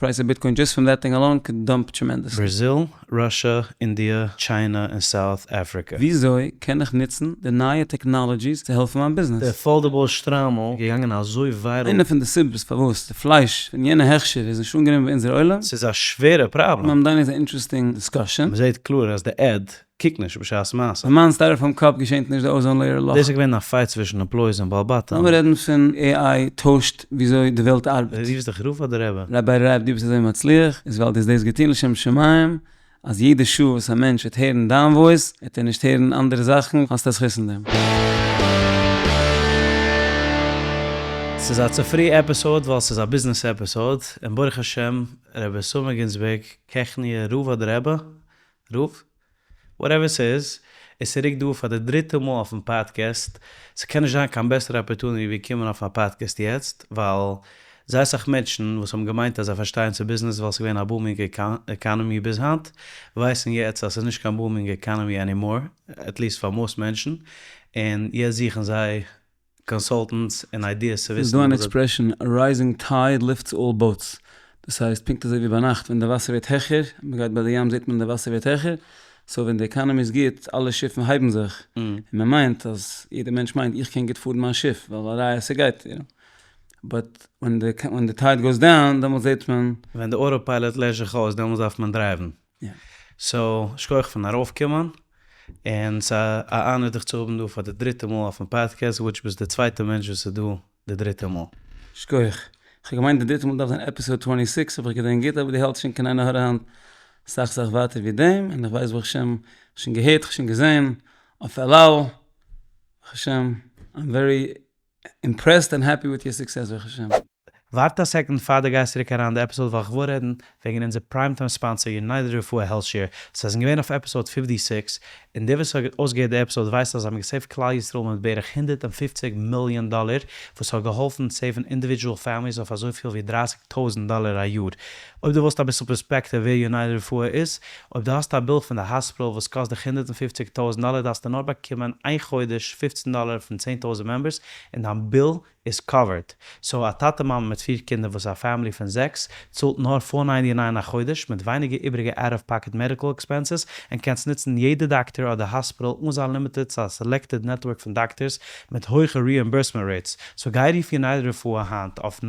Price of Bitcoin just from that thing alone could dump tremendously. Brazil, Russia, India, China און South Africa. וויאזוי קען איך נוצן די נייע technologies צו העלפן מיין ביזנעס? די foldable שטריימל געגאנגען אזוי viral. איינע פון די סיבות פארוואס די פלייש פון יענע הכשר איז נישט אנגענומען ביי אונזער עולם. ס'איז א שווערע פראבלעם. מאמדאני איז א interesting discussion. מ'זעהט קלאר אז די ad קוקט נישט בשעת מעשה. ווען מיין styrofoam cup געשענט נישט די ozone layer לאך. דאס איז געווען א fight צווישן employees און בעל בתים. לאמיר רעדן פון AI טוישט וויאזוי די וועלט ארבעט. דו רופסט דיך רב אדער רבי? רבי רב דו ביסט אזוי מצליח איז ווייל דו האסט דאס געטון לשם שמים אז יעדע שעה וואס א מענטש וועט הערן דיין voice וועט ער נישט הערן אנדערע זאכן האסט א זכות אין דעם. ס'איז א צופרי episode ווייל ס'איז א ביזנעס episode, און ברוך השם רבי איתמר גינזבערג קעכניע רב אדער רבי? רב? Whatever ס'איז, איז צוריק דא פאר די דריטע מאל אויפן פאדקעסט, ס'קען נישט זיין קיין בעסערע opportunity ווי קומען אויף א פאדקעסט יעצט, ווייל זייער סאך מענטשן וואס האבן געמיינט אז זיי פארשטייען צו ביזנעס ווייל ס'איז געווען א booming economy ביז היינט, ווייסן יעצט אז ס'איז נישט קיין booming economy anymore, at least פאר most מענטשן, און יעצט זוכן זיי consultants און ideas צו ס'איז וויסן דא אן וואס זיי. Expression, a rising tide lifts all boats, דאס הייסט פונקט אזוי ווי ביינאכט ווען די וואסער ווערט העכער, מען גייט ביי די ים זעט מען די וואסער ווערט העכער, so ווען די economy איז גוט אלע שיפן הייבן זיך, און מען מיינט אז יעדער מענטש מיינט איך קען גוט פארן מיין שיף ווייל א ראיה ס'גייט, you know, but ווען די tide goes down דעמאלטס זעט מען. ווען די auto pilot לעשט זיך אויס דעמאלטס דארף מען דרייוון. So שכוח פון ארויפקומען, און ס'איז א honor דיך צו האבן דא פאר די דריטע מאל אויפן פאדקעסט, which ביסט די צווייטע מענטש וואס איז דא די דריטע מאל. שכוח. כ'האב געמיינט די דריטע מאל דארף זיין episode 26 אויב איך געדענק גוט, אבער דו האלטסט שוין קיין עין הרע היינט סאך סאך ווייטער ווי דעם, און איך ווייס ברוך השם, כ'האב שוין געהערט, כ'האב שוין געזען אויף אל על, ברוך השם, I'm very impressed and happy with your success ברוך השם. ווארט א second פאר די גייסט צוריק אריין די episode ווייל כ'וויל רעדן וועגן אונזער prime time sponsor United רפואה HealthShare, זיי זענען געווען אויף episode 56, און דער וואס האט אויסגעהערט די episode ווייסט אז זיי האבן געסעיווט כלל ישראל מיט בערך 150 מיליאן דאלער, וואס האט געהאלפן סעיוון individual families אויף אזויפיל ווי 30 טויזנט דאלער א יאר. אויב דו ווילסט אביסל perspective ווער United רפואה איז, אויב דו האסט א bill פון די האספיטאל וואס קאסט דיך 150 טויזנט דאלער דארפסטו נאר באקומען איין חודש 15 דאלער פון 10,000 members און דיין bill איז covered. So א טאטע מאמע מיט פיר קינדער וואס איז א family פון זעקס צאלט נאר 4.99 א חודש מיט ווייניגער איבריגע out of pocket medical expenses און קענסט נוצן יעדע דאקטער אדער האספיטאל אן זיין limited צו א selected network פון דאקטערס מיט הויכע reimbursement rates. So גיי רוף United רפואה היינט אויף 914-908-3300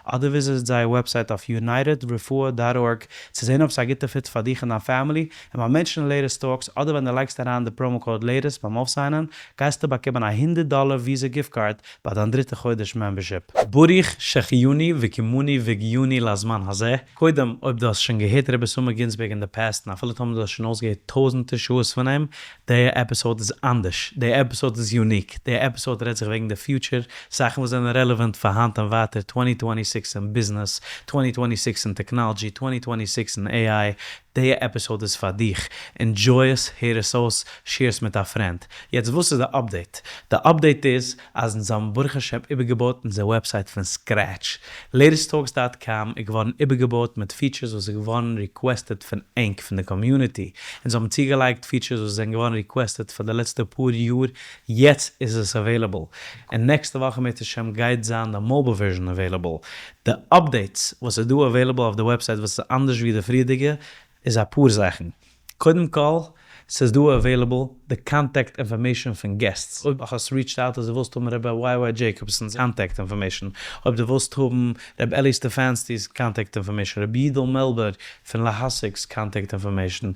אדער visit זייער website אויף unitedrefuah.org צו זען אויב ס'איז א גוטע fit פאר דיך און דיין family, און ביים מענטשן Latest Talks אדער ווען דו לייגסט אריין די promo code latest ביים אויפסיינען גייסטו באקומען א 100 דאלער Visa gift card ביי דיין דריטע חודש membership. ברוך שהחייני וקיימני והגיעני לזמן הזה, קודם אויב דו האסט שוין געהערט רבי איתמר גינזבערג אין די past און אפילו טאמער דו האסט שוין אויסגעהערט טויזענטער שעות פון אים, די episode איז אנדערש, די episode איז unique, די episode רעדט זיך וועגן די future, זאכן וואס זענען relevant פאר היינט און ווייטער, 2026 אין ביזנעס, 2026 אין technology, 2026 אין AI, די episode איז פאר דיך, enjoy עס, הער עס אויס, share עס מיט א friend. יעצט וואס איז די update? די update איז אז אונז האבן ברוך השם איבערגעבויט אונזער website פון scratch. LatestTalks dot com איז געווארן איבערגעבויט מיט features וואס איז געווארן requested פון ענק פון די community. אונז האבן צוגעלייגט features וואס זענען געווארן requested פאר די לעצטע פאר יאר, יעצט איז עס available. און נעקסטע וואך אם ירצה השם גייט זיין די mobile version available. די updates וואס איז דא available אויף די website וואס איז אנדערש ווי די פריערדיגע איז אפאר זאכן. קודם כל, ס'איז דא available די contact information פון guests. אויב האסט reached out אז דו ווילסט האבן רבי וויי וויי דזשעיקאבסאן'ס contact information, אויב דו ווילסט האבן רבי אלי סטעפאנסקי'ס contact information, רבי יודל מעלבער פון להשיג'ס contact information,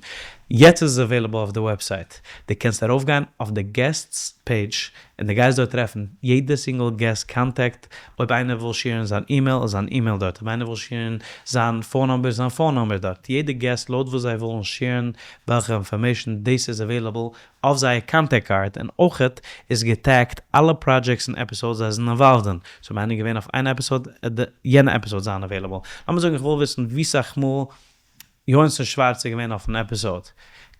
יעצט איז עס available אויף די website. דו קענסט ארויפגיין אויף די guests page און דו גייסט דארט טרעפן יעדע single guest contact, אויב איינער וויל שעירן זיין אימעיל איז זיין אימעיל דארט, אויב איינער וויל שעירן זיין phone number איז זיין phone number דארט, יעדע guest לויט וואס זיי ווילן שעירן וועלכע information דאס איז available אויף זייער contact card, און אויכעט איז געטעגט אלע projects און episodes זיי זענען involved אין, so אויב איינער איז געווען אויף איין episode וועט די יענע episode זיין available, לאמיר זאגן איך וויל וויסן ווי סאך מאל יונסון שווארץ איז געווען אויפן episode,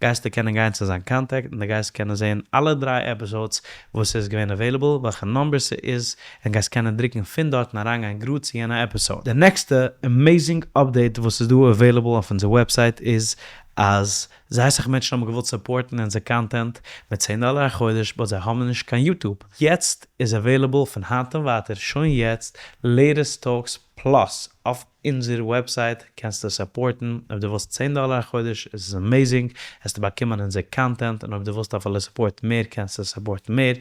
גייסטו קענען גיין צו זיין contact און דו גייסט קענען זעהן אלע דריי episodes וואס איז געווען available, וועלכע number ס'איז, און גייסט קענען דרוקן פון דארט און אריינגיין גראד צו יענע episode. די נעקסטע amazing update וואס איז דא available אויף אונזער website איז. אז זייער אסאך מענטשן האבן געוואלט support ן אונזער content מיט צען דאלער א חודש but זיי האבן נישט קיין YouTube. יעצט איז available פון היינט און ווייטער שוין יעצט Latest Talks Plus אויף אונזער website קענסטו support ן אויב דו ווילסט צען דאלער א חודש עס איז amazing וועסטו באקומען אונזער content און אויב דו ווילסט אפילו support ן מער קענסטו support ן מער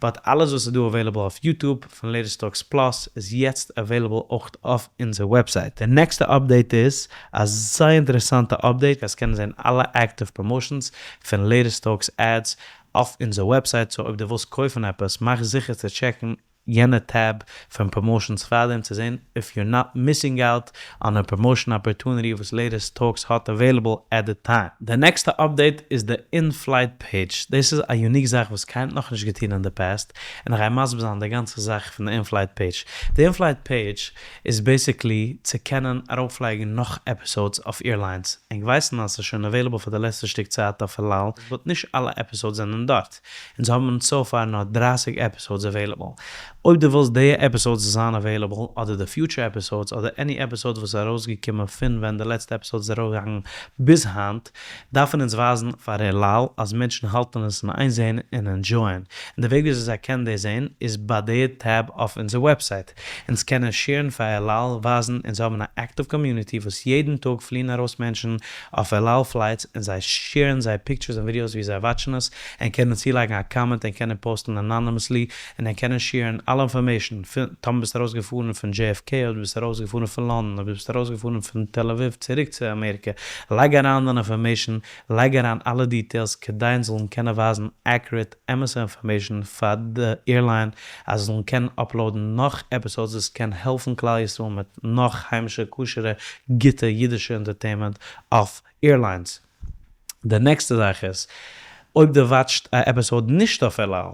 but אלעס וואס איז דא available אויף YouTube פון Latest Talks Plus איז יעצט available אויך אויף אונזער website. די נעקסטע update איז א זייער אינטערעסאנטע update, גייסט קענען זען אלע active promotions פון Latest Talks ads אויף אונזער website, so אויב דו ווילסט קויפן עפעס מאך זיכער צו check ן יענע tab פון promotions פארדעם צו זען if you're not missing out on a promotion opportunity וואס Latest Talks האט available at the time. די נעקסטע update איז די in-flight page, דאס איז א unique זאך וואס קיינער האט נאכנישט געטון אין די past, און איך גיי מסביר זיין די גאנצע זאך פון די in-flight page. די in-flight page איז basically צו קענען ארויפלייגן נאך episodes אויף airlines, ענק ווייסן אז ס'איז שוין available פאר די לעצטע שטיק צייט אויף אל על, but נישט אלע episodes זענען דארט. אונז האבן so far נאר 30 episodes available. אויב דו ווילסט די episodes זיין available, אדער די future episodes, אדער any episode וואס איז ארויסגעקומען פון ווען די לעצטע episode איז ארויסגעגאנגען ביז היינט, דארפן אונז ווייזן פאר אל על אז מענטשן האלטן עס אין איין זען און enjoy ען. און די וועג וויאזוי זיי קענען דאס זען איז ביי די tab אויף אונזער website. אונז קענען share ן פאר אל על, ווייזן אונז האבן א active community וואס יעדן טאג פליען ארויס מענטשן אויף אל על flights און זיי share ן זייער pictures און ווידיאוס ווי זיי watch ן עס, און קענען צולייגן א comment און קענען post ן anonymously, און קענען share ן אלע information, פון טאמער ביסט ארויסגעפארן פון JFK אדער ביסט ארויסגעפארן פון לאנדאן אדער ביסט ארויסגעפארן פון תל אביב צוריק צו אמעריקע, לייג אריין דיין information, לייג אריין אלע details כדי אונז זאלן קענען ווייזן accurate אמת'ע information פאר די airline אז זיי זאלן קענען upload ן נאך episodes וואס קען העלפן כלל ישראל מיט נאך היימישע כשר'ע גוטע אידישע entertainment אויף airlines. די נעקסטע זאך איז, אויב דו watch סט א episode נישט אויף אל על,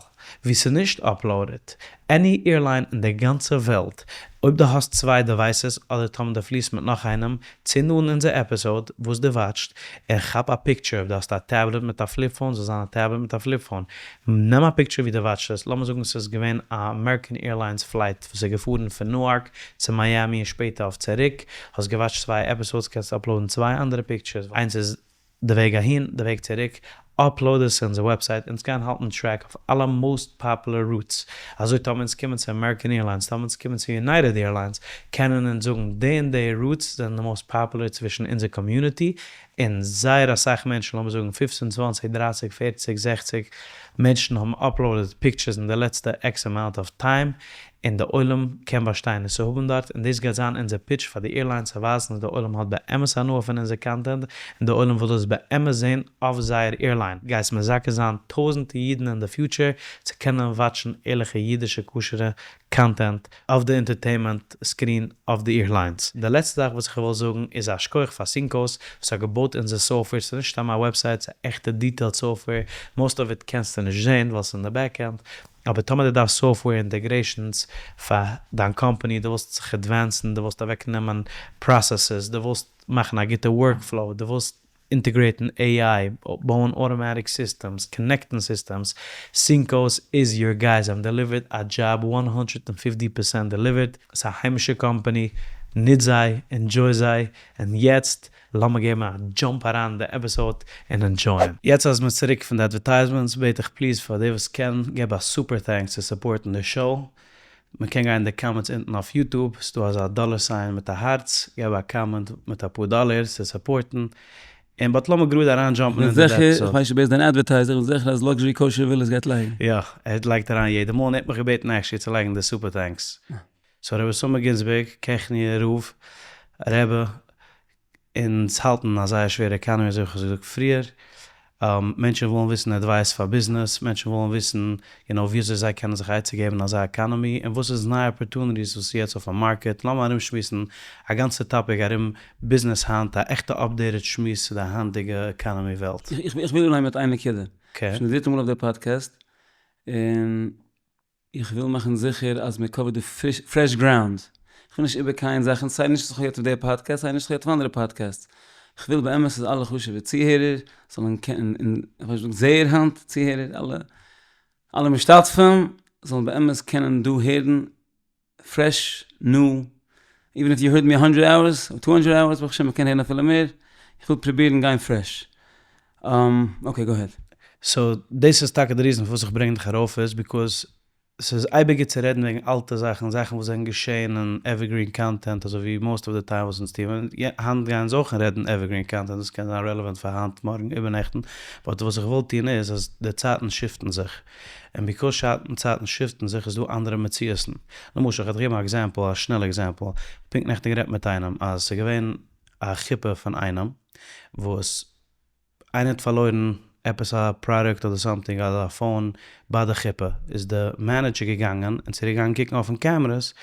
ווי ס'איז נישט uploaded, any airline אין די גאנצע וועלט, אויב דו האסט צוויי devices אדער טאמער דו פליסט מיט נאך איינעם, צינד אן אונזער episode וואס דו watch סט, און כאפ א picture, אויב דו האסט א tablet מיט א flip phone, זאל זיין א tablet מיט א flip phone. נעם א picture ווי דו watch סט עס, לאמיר זאגן ס'איז געווען א American Airlines flight וואס איז געפארן פון Newark צו מיאמי און שפעטער אויף צוריק, האסט גע watch ט צוויי episodes קענסטו upload ן צוויי אנדערע pictures, איינס איז די וועג אהין, די וועג צוריק, upload עס אין אונזער website, אונז גייען האלטן track אויף אלע most popular routes, אזוי טאמער אונז קומען צו American Airlines, טאמער אונז קומען צו United Airlines, קענען אונז זאגן די און די routes זענען די most popular צווישן אונזער community, און זייער אסאך מענטשן, לאמיר זאגן 15, 20, 30, 40, 60 מענטשן האבן uploaded pictures אין די לעצטע X amount of time, און די עולם קען באשטיין עס צו האבן דארט, און דאס גייט זיין אונזער pitch פאר די airlines צו ווייזן אז די עולם האט באמת הנאה פון אונזער content, און די עולם וויל דאס באמת זען אויף זייער airline. גייסט מזכה זיין טויזענטע אידן אין די future צו קענען watch ן ערליכע אידישע כשר'ע content אויף די entertainment screen אויף די airlines. די לעצטע זאך וואס איך וויל זאגן איז א שכוח פאר Cincoze וואס האט געבויט אונזער software, ס'איז נישט סתם א website, ס'איז א עכטע detailed software, most of it קענסטו נישט זען ווייל ס'איז אין די back-end, אבער טאמער דו דארפסט software integrations פאר דיין קאמפאני, דו ווילסט זיך advance ן, דו ווילסט אוועקנעמען processes, דו ווילסט מאכן א גוטע workflow, דו ווילסט integrate ן AI, בויען automatic systems, connect ן systems, Cincoze איז your guys, זיי האבן delivered א job 150% delivered, ס'איז א היימישע קאמפאני, נוץ זיי, enjoy זיי, און יעצט לאמיר געבן א jump אריין אין די episode און enjoy ען. יעצט אז מ'איז צוריק פון די advertisements בעט איך please פאר די וואס קען געב א super thanks צו support ן די show, מ'קען גיין אין די comments אונטן אויף YouTube, ס'דא אזא dollar sign מיט א הארץ, געב א comment מיט אפאר דאלער צו support ן, און but לאמיר גראד אריין jump ן אין די episode. איך ווייס נישט אויב ער איז דיין advertiser, איך בין זיכער אז Luxury Kosher Villas גייט לייגן. יא, ער לייגט אריין יעדע מאל, און ער האט מיך געבעטן actually צו לייגן די super thanks. so רבי סאמע גינזבערג, קעכניער רב, רבי, אונז האלטן א זייער שווערע economy אזוי ווי איך האב געזאגט פריער, מענטשן ווילן וויסן advice פאר ביזנעס, מענטשן ווילן וויסן you know וויאזוי זיי קענען זיך עצה געבן אין אזא economy, און וואס איז נייע opportunities וואס איז יעצט אויפן market, לאמיר ארומשמועסן א גאנצע topic ארום ביזנעס היינט, א עכטע updated שמועס צו די היינטיגע economy וועלט. איך וויל אנהייבן מיט איין נקודה, שוין די דריטע מאל אויף די פאדקעסט, און איך וויל מאכן זיכער אז מען cover ט די fresh ground, איך וויל נישט איבערקייען זאכן, סיי נישט וואס איך האב געהערט אויף די פאדקעסט, סיי נישט וואס איך האב געהערט אויף אנדערע podcasts, איך וויל באמת אז אלע חשוב'ע צוהערער זאלן קענען, און איך וויל נישט זאגן זעהער היינט, צוהערער, אלע אלע משתתפים זאלן באמת קענען דא הערן fresh, new, even if you heard me hundred hours, two hundred hours, ברוך השם מען קען הערן אפילו מער, איך וויל פרובירן גיין fresh. Okay go ahead. So דאס איז טאקע די reason פארוואס איך ברענג דיך ארויף איז because ס'איז אייביג גוט צו רעדן וועגן אלטע זאכן, זאכן וואס זענען געשען און evergreen content אזוי ווי most of the time וואס אונז טוען, היינט גייען אונז אויך רעדן evergreen content וואס קען זיין relevant פאר היינט, מארגן, איבערנעכטן, but וואס איך וויל טון איז אז די צייטן shift ן זיך, און because צייטן shift ן זיך איז דא אנדערע מציאות'ן. למשל, איך וועל דיך געבן א example, א שנעלע example, פונקט נעכטן גערעדט מיט איינעם אז ס'איז געווען א חופה פון איינעם וואס איינער האט פארלוירן עפעס א product אדער something אדער א phone ביי די חופה, איז די manager געגאנגען און צוריק געגאנגען קוקן אויפן cameras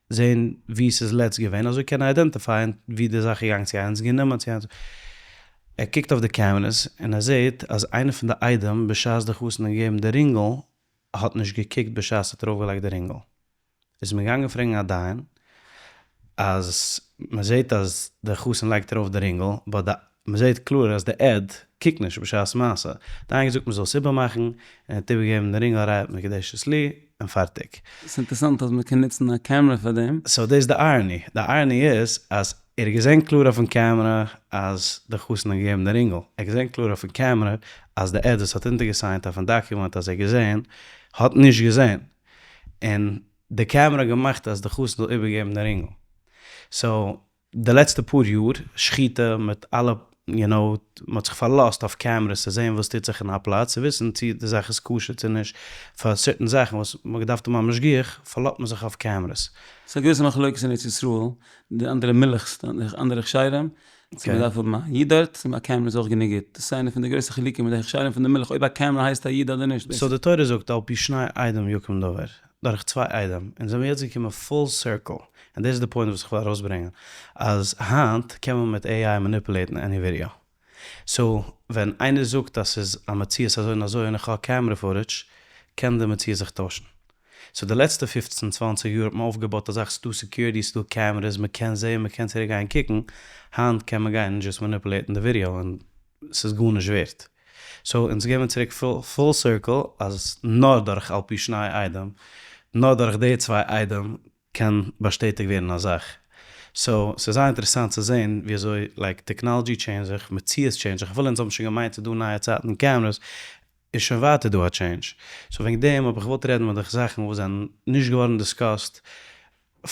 זעהן ווי ס'איז לעצט געווען אזוי קען ער identify ען ווי די זאך איז געגאנגען צו איינער האט עס גענומען צו איינער ער קוקט אויף די cameras און ער זעהט אז איינער פון די עדים בשעת די חתן האט געגעבן די רינגל האט נישט געקוקט בשעת ער האט ארויפגעלייגט די רינגל. איז מען געגאנגען פרעגן א דיין אז מען זעט אז דער חתן לייגט ארויף די רינגל but מען זעט קלאר אז די עד קוקט נישט בשעת מעשה, דיין האט געזאגט מען זאל עס איבערמאכן און ער האט איבערגעגעבן די רינגל הרי את מקודשת לי און פארטיג. ס'איז אינטערעסאנט אז מען קען נוצן א קעמרע פאר דעם. So דאס איז די irony, די irony איז אז ער האט געזען קלאר אויפן קעמרע אז די חתן האט געגעבן די רינגל, ער האט געזען קלאר אויפן קעמרע אז די עד וואס האט אונטערגע sign ט אויפן document אז ער האט געזען האט נישט געזען, און די קעמרע האט געמאכט אז די חתן זאל איבערגעבן די רינגל. So די לעצטע פאר יאר, שחיטה מיט אלע יו נאו, מען האט זיך פארלאזט אויף cameras צו זען וואס טוט זיך אין א פלאץ, צו וויסן צו די זאך איז כשר צו נישט, פאר certain זאכן וואס מען האט געדארפט האבן א משגיח, פארלאזט מען זיך אויף cameras. ס'איז א גרויסע מחלוקת אין ארץ ישראל, די אנדערע מילך'ס, די אנדערע הכשרים, צו מען דארף האבן א איד דארט, צו א קעמרע איז אויך גענוג גוט. דאס איז איינע פון די גרויסע חילוקים מיט די הכשרים פון די מילך, אויב א קעמרע הייסט א איד אדער נישט. So די תורה זאגט על פי שני עדים יקום דבר, דורך צוויי עדים, און זעמיר יעצט געקומען full circle, און דאס איז די point וואס איך וויל ארויסברענגען, אז היינט קען מען מיט AI manipulate ן any video. So ווען איינער זאגט אז ס'איז א מציאות אזוי און אזוי און איך האב camera footage, קען די מציאות זיך טוישן. So די לעצטע פופצן צוואנציג יאר האט מען אויפגעבויט א זאך, ס'דא security, ס'דא cameras, מ'קען זעהן, מ'קען צוריק גיין קוקן, היינט קען מען גיין און just manipulate ן די ווידיאו און ס'איז גארנישט ווערט. So אונז געבן צוריק full circle אז נאר דורך על פי שני עדים, נאר דורך די צוויי עדים קען באשטעטיגט ווערן א זאך. So ס'איז זייער אינטערעסאנט צו זעהן ווי אזוי like technology change זיך, מציאות change זיך, אפילו אונז האבן שוין געמיינט ס'איז דא נייע צייטן cameras, איז שוין ווייטער דא א change. So וועגן דעם האב איך געוואלט רעדן מיט דיך זאכן וואס זענען נישט געווארן discussed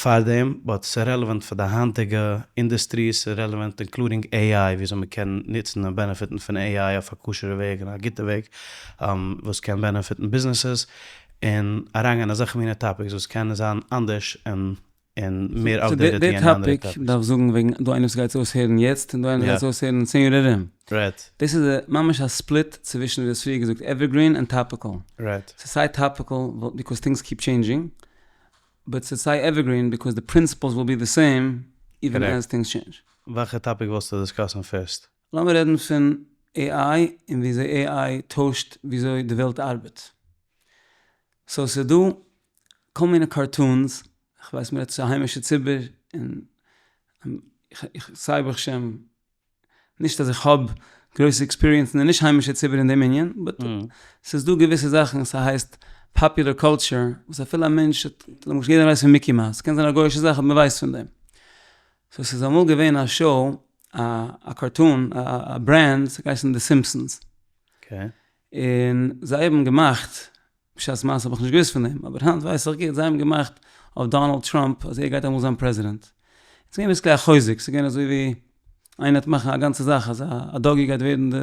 פארדעם, but ס'איז relevant פאר די היינטיגע industry, ס'איז relevant including AI, וויאזוי מ'קען נוצן און benefit ן פון AI אויף א כשר'ע וועג און א גוטע וועג וואס קען benefit ן businesses, און אריינגיין אזעלכע מיני topics וואס קענען זיין אנדערש און און מער outdated ווי אנדערע topics. די topic דארף זאגן וועגן דא איינער וואס גייט עס אויסהערן יעצט און דא איינער וואס גייט עס אויסהערן אין צען יאר ארום. דאס איז ממש א split צווישן ווי דו האסט פריער געזאגט evergreen און topical. ס'איז סיי topical because things keep changing, but ס'איז סיי evergreen because די principles will be the same even as things change. וועלכע topic ווילסטו discuss ן first? לאמיר רעדן פון AI און וויאזוי AI טוישט וויאזוי די וועלט ארבעט. So ס'איז דא כל מיני cartoons, כ'ווייס מ'רעדט צו א היימישע ציבור, און איך סיי ברוך השם, נישט אז איך האב גרויסע experience אין די נישט היימישע ציבור אין דעם ענין, but ס'איז דא געוויסע זאכן ס'הייסט popular culture, וואס אפילו א מענטש האט, למשל יעדער ווייסט פון Mickey Mouse, ס'קען זיין א גוי'אישע זאך אבער מ'ווייסט פון דעם. So ס'איז אמאל געווען א show, א cartoon, א brand, ס'האט געהייסן די Simpsons. און זיי האבן געמאכט, בשעת מעשה האב איך נישט געוואוסט פון דעם, אבער היינט ווייס איך גוט, זיי האבן געמאכט אויף דאנאלד טראמפ אז ער גייט אמאל זיין פרעזידענט. ס'איז געווען basically א חוזק, ס'איז געווען אזוי ווי איינער וועט מאכן א גאנצע זאך אז א doggy גייט ווערן די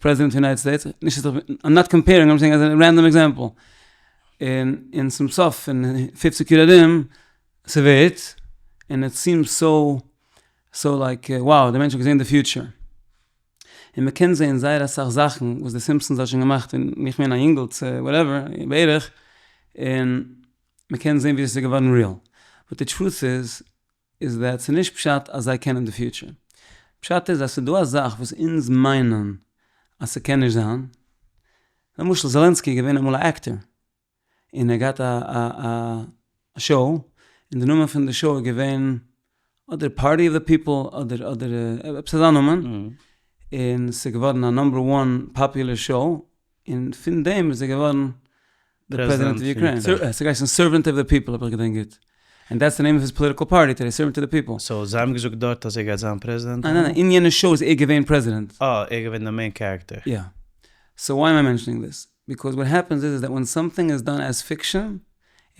פרעזידענט פון United States, נישט אז איך, I'm not comparing, I'm saying as a random example. און און צום סוף פון פופציג יאר ארום, ס'ווערט, און it seems so so like wow, די מענטש האט געזען די future. און מען קען זעהן זייער אסאך זאכן וואס די Simpsons האט שוין געמאכט ווען איך בין א יונגל צו whatever בערך, און מען קען זעהן ווי עס איז געווארן real. But די truth איז, איז that ס'איז נישט פשט אז זיי קענען די future. פשט איז אז ס'איז דא א זאך וואס אונז מיינען אז ס'קען נישט זיין, למשל זעלענסקי איז געווען אמאל א actor, און ער האט געהאט א show, און די נאמען פון די show איז געווען אדער Party of the People אדער אדער עפעס אזא נאמען, און ס'איז געווארן א number one popular show, און פון דעם איז ער געווארן די פרעזידענט אוו Ukraine, ס'האט געהייסן Servant of the People אויב איך געדענק גוט. ענד דעטס די נעים אוו היז פאליטיקל פארטי טודעי, סערווענט טו די פיפל. סאו זיי האבן געזאגט דארט אז ער גייט זיין פרעזידענט? ניין ניין ניין, אין יענע שאו איז ער געווען פרעזידענט. אה, ער געווען די main character. יא. סאו why am I mentioning this? Because what happens is that when something is done as fiction,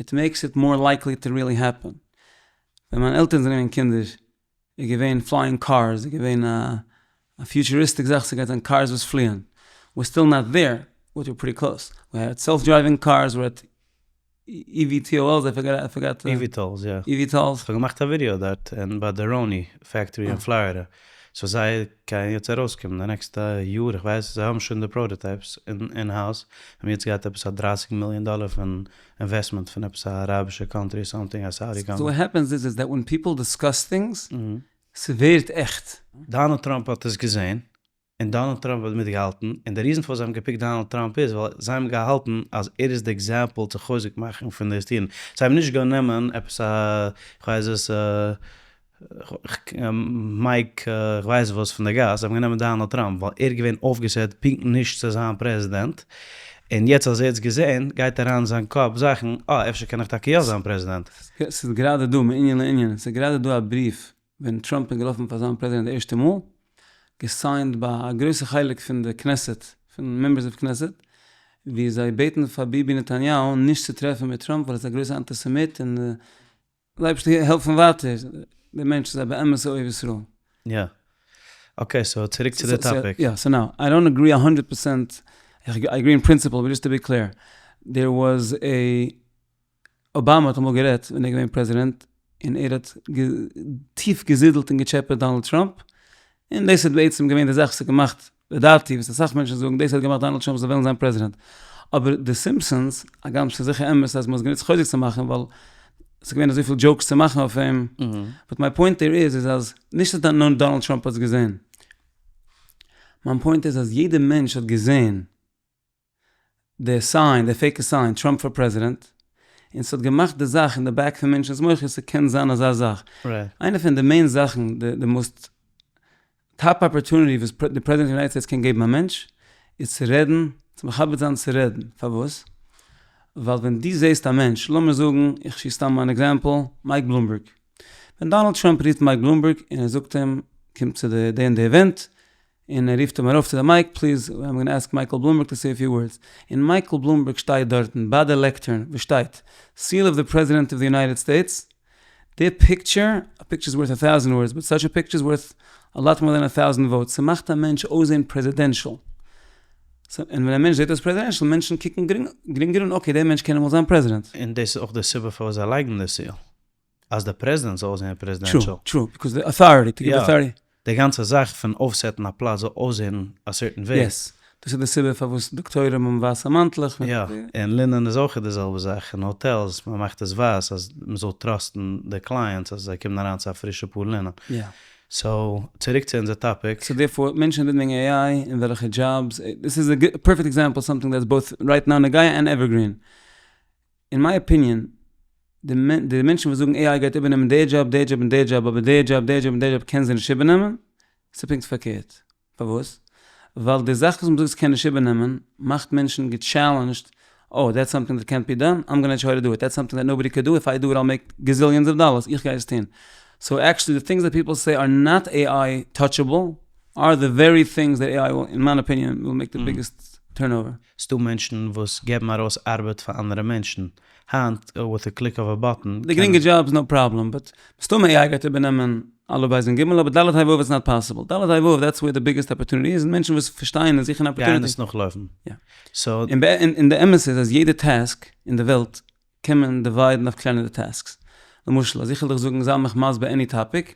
it makes it more likely to really happen. ווען מיינע עלטערן זענען געווען קינדער איז געווען flying cars, איז געווען א futuristic זאך, ס'גייט זיין cars וואס פליען. We're still not there, but we're pretty close. We had self driving cars, we had EVTOLs, I forgot. EVTOLs, יא. EVTOLs. כ'האב געמאכט א ווידיאו דארט אין ביי די Rooney factory אין פלארידע. So זיי גייען יעצט ארויסקומען די נעקסטע יאר, איך ווייס זיי האבן שוין די prototypes in house, האבן יעצט געהאט עפעס א 30 מיליאן דאלער פון investment פון עפעס א אראבישע country something א Saudi country. So what happens is is that when people discuss things, ס'ווערט עכט. דאנאלד טראמפ האט עס געזען, און דאנאלד טראמפ האט מיטגעהאלטן, און די reason פארוואס זיי האבן געפיקט דאנאלד טראמפ איז ווייל זיי האבן געהאלטן אז ער איז די example צו חוזק מאכן פון די סטירן. זיי האבן נישט גענומען עפעס א כ'ווייס וואס מייק כ'ווייס וואס פון די גאס, זיי האבן גענומען דאנאלד טראמפ ווייל ער איז געווען אויפגעסעט פונקט נישט צו זיין פרעזידענט, און יעצט אז ער האט עס געזען גייט אריין אין זיין קאפ זאכן, אה אפשר קען איך טאקע יא זיין פרעזידענט. ס'איז גראדע דא, מענין לענין, ס'איז גראדע דא א בריוו ווען טראמפ איז געלאפן פאר זיין פרעזידענט די ערשטע מאל, געסיינט ביי א גרויסע חלק פון די כנסת, פון members of כנסת, ווי זיי בעטן פאר ביבי נתניהו נישט צו טרעפן מיט טראמפ ווייל ער איז א גרויסע אנטיסעמיט און זאל אייבערשטער העלפן ווייטער, דער מענטש איז א באמת אוהב ישראל. יא. Okay so צוריק צו די topic. יא, so now, I don't agree א הונדרעט פערסענט, איך agree in principle, but just to be clear, there was a אבאמא האט אמאל גערעדט ווען ער איז געווען פרעזידענט, און ער האט טיף געזידלט און געטשעפעט דאנאלד טראמפ, און דאס האט בעצם געווען די זאך וואס האט געמאכט, לדעתי, וואס אסאך מענטשן זאגן, דאס האט געמאכט דאנאלד טראמפ זאל וועלן זיין פרעזידענט. אבער די סימפסאנס, הגם ס'איז זיכער אמת אז מ'האט עס גענוצט חוזק צו מאכן, ווייל ס'איז געווען אזויפיל jokes צו מאכן אויף אים, but מיין point דער איז, איז אז נישט אז נאר דאנאלד טראמפ האט עס געזען, מיין point איז אז יעדער מענטש האט געזען די sign, די fake sign, טראמפ פאר פרעזידענט, און ס'האט געמאכט די זאך אין די back פון מענטשנ'ס מוחות ס'קען זיין אזא זאך. איינע פון די main זאכן, די most top opportunity וואס די פרעזידענט פון United States קען געבן א מענטש, איז צו רעדן, צו מכבד זיין צו רעדן. פארוואס? ווייל ווען דו זעסט א מענטש, לאמיר זאגן, איך שיס סתם אן example, מייק בלומבערג. ווען דאנאלד טראמפ רופט מייק בלומבערג און ער זאגט אים, קום צו די און די event, און ער רופט אים ארויף צו די mic, please, I'm gonna ask מייקל בלומבערג to say a few words, און מייקל בלומבערג שטייט דארטן ביי די lectern וואס שטייט, seal of the president of the United States, די picture, a picture is worth a thousand words, but such a picture is worth a lot more than a thousand votes, ס'מאכט א מענטש אויסזען presidential, און ווען א מענטש זעט אויס presidential, מענטשן קוקן גרינגער אן, okay דער מענטש קען אמאל זיין פרעזידענט. און דאס איז אויך די סיבה פארוואס זיי לייגן די seal. אז די פרעזידענט זאל אויסזען presidential. True, true, because די authority, to give authority. די גאנצע זאך פון אויפסעטן א פלאץ זאל אויסזען א certain וועג. Yes, דאס איז די סיבה פארוואס דאקטוירים האבן ווייסע מאנטלעך. יא, און לינען איז אויך די זעלבע זאך, אין האטעלס מען מאכט עס ווייס אז מען זאל טראסטן די clients אז זיי קומען אריין צו א פרישע פאר לינען. יא. So, צוריק צו אונזער topic. So therefore, מענטשן רעדן וועגן AI און וועלכע דזשאבס, דאס איז א perfect example something that's both right now נוגע and evergreen. In my opinion, די מענטשן וואס זאגן AI גייט איבערנעמען די דזשאב, די דזשאב און די דזשאב, אבער די דזשאב, די דזשאב און די דזשאב קען זיי נישט איבערנעמען, ס'איז פונקט פארקערט. פארוואס? ווייל די זאך וואס מ'זאגט ס'קען נישט איבערנעמען, מאכט מענטשן געטשעלענדזשט, oh, that's something that קענט בי דאן, I'm gonna try to do it, that's something that nobody could do, if I do it I'll make gazillions of dollars, איך גיי עס טון. So actually the things that people say are not AI touchable, are the very things that AI will, אין מיין opinion, will make the biggest turnover. ס'דא מענטשן וואס געבן ארויס ארבעט פאר אנדערע מענטשן, היינט with a click of a button. די גרינגע דזשאבס no problem, but מסתמא AI גייט איבערנעמען א' בית און ג', אבער ד' ה' ו' איז not possible, ד' ה' ו' that's where the biggest opportunity איז, און מענטשן וואס פארשטייען און זוכן opportunity. גייען עס נאכלויפן. יא. און די אמת איז אז יעדע task אין די וועלט קען מען דיוויידן אויף קלענערע tasks. למשל אז איך וועל דיך זאגן זיי מיך מסביר any topic,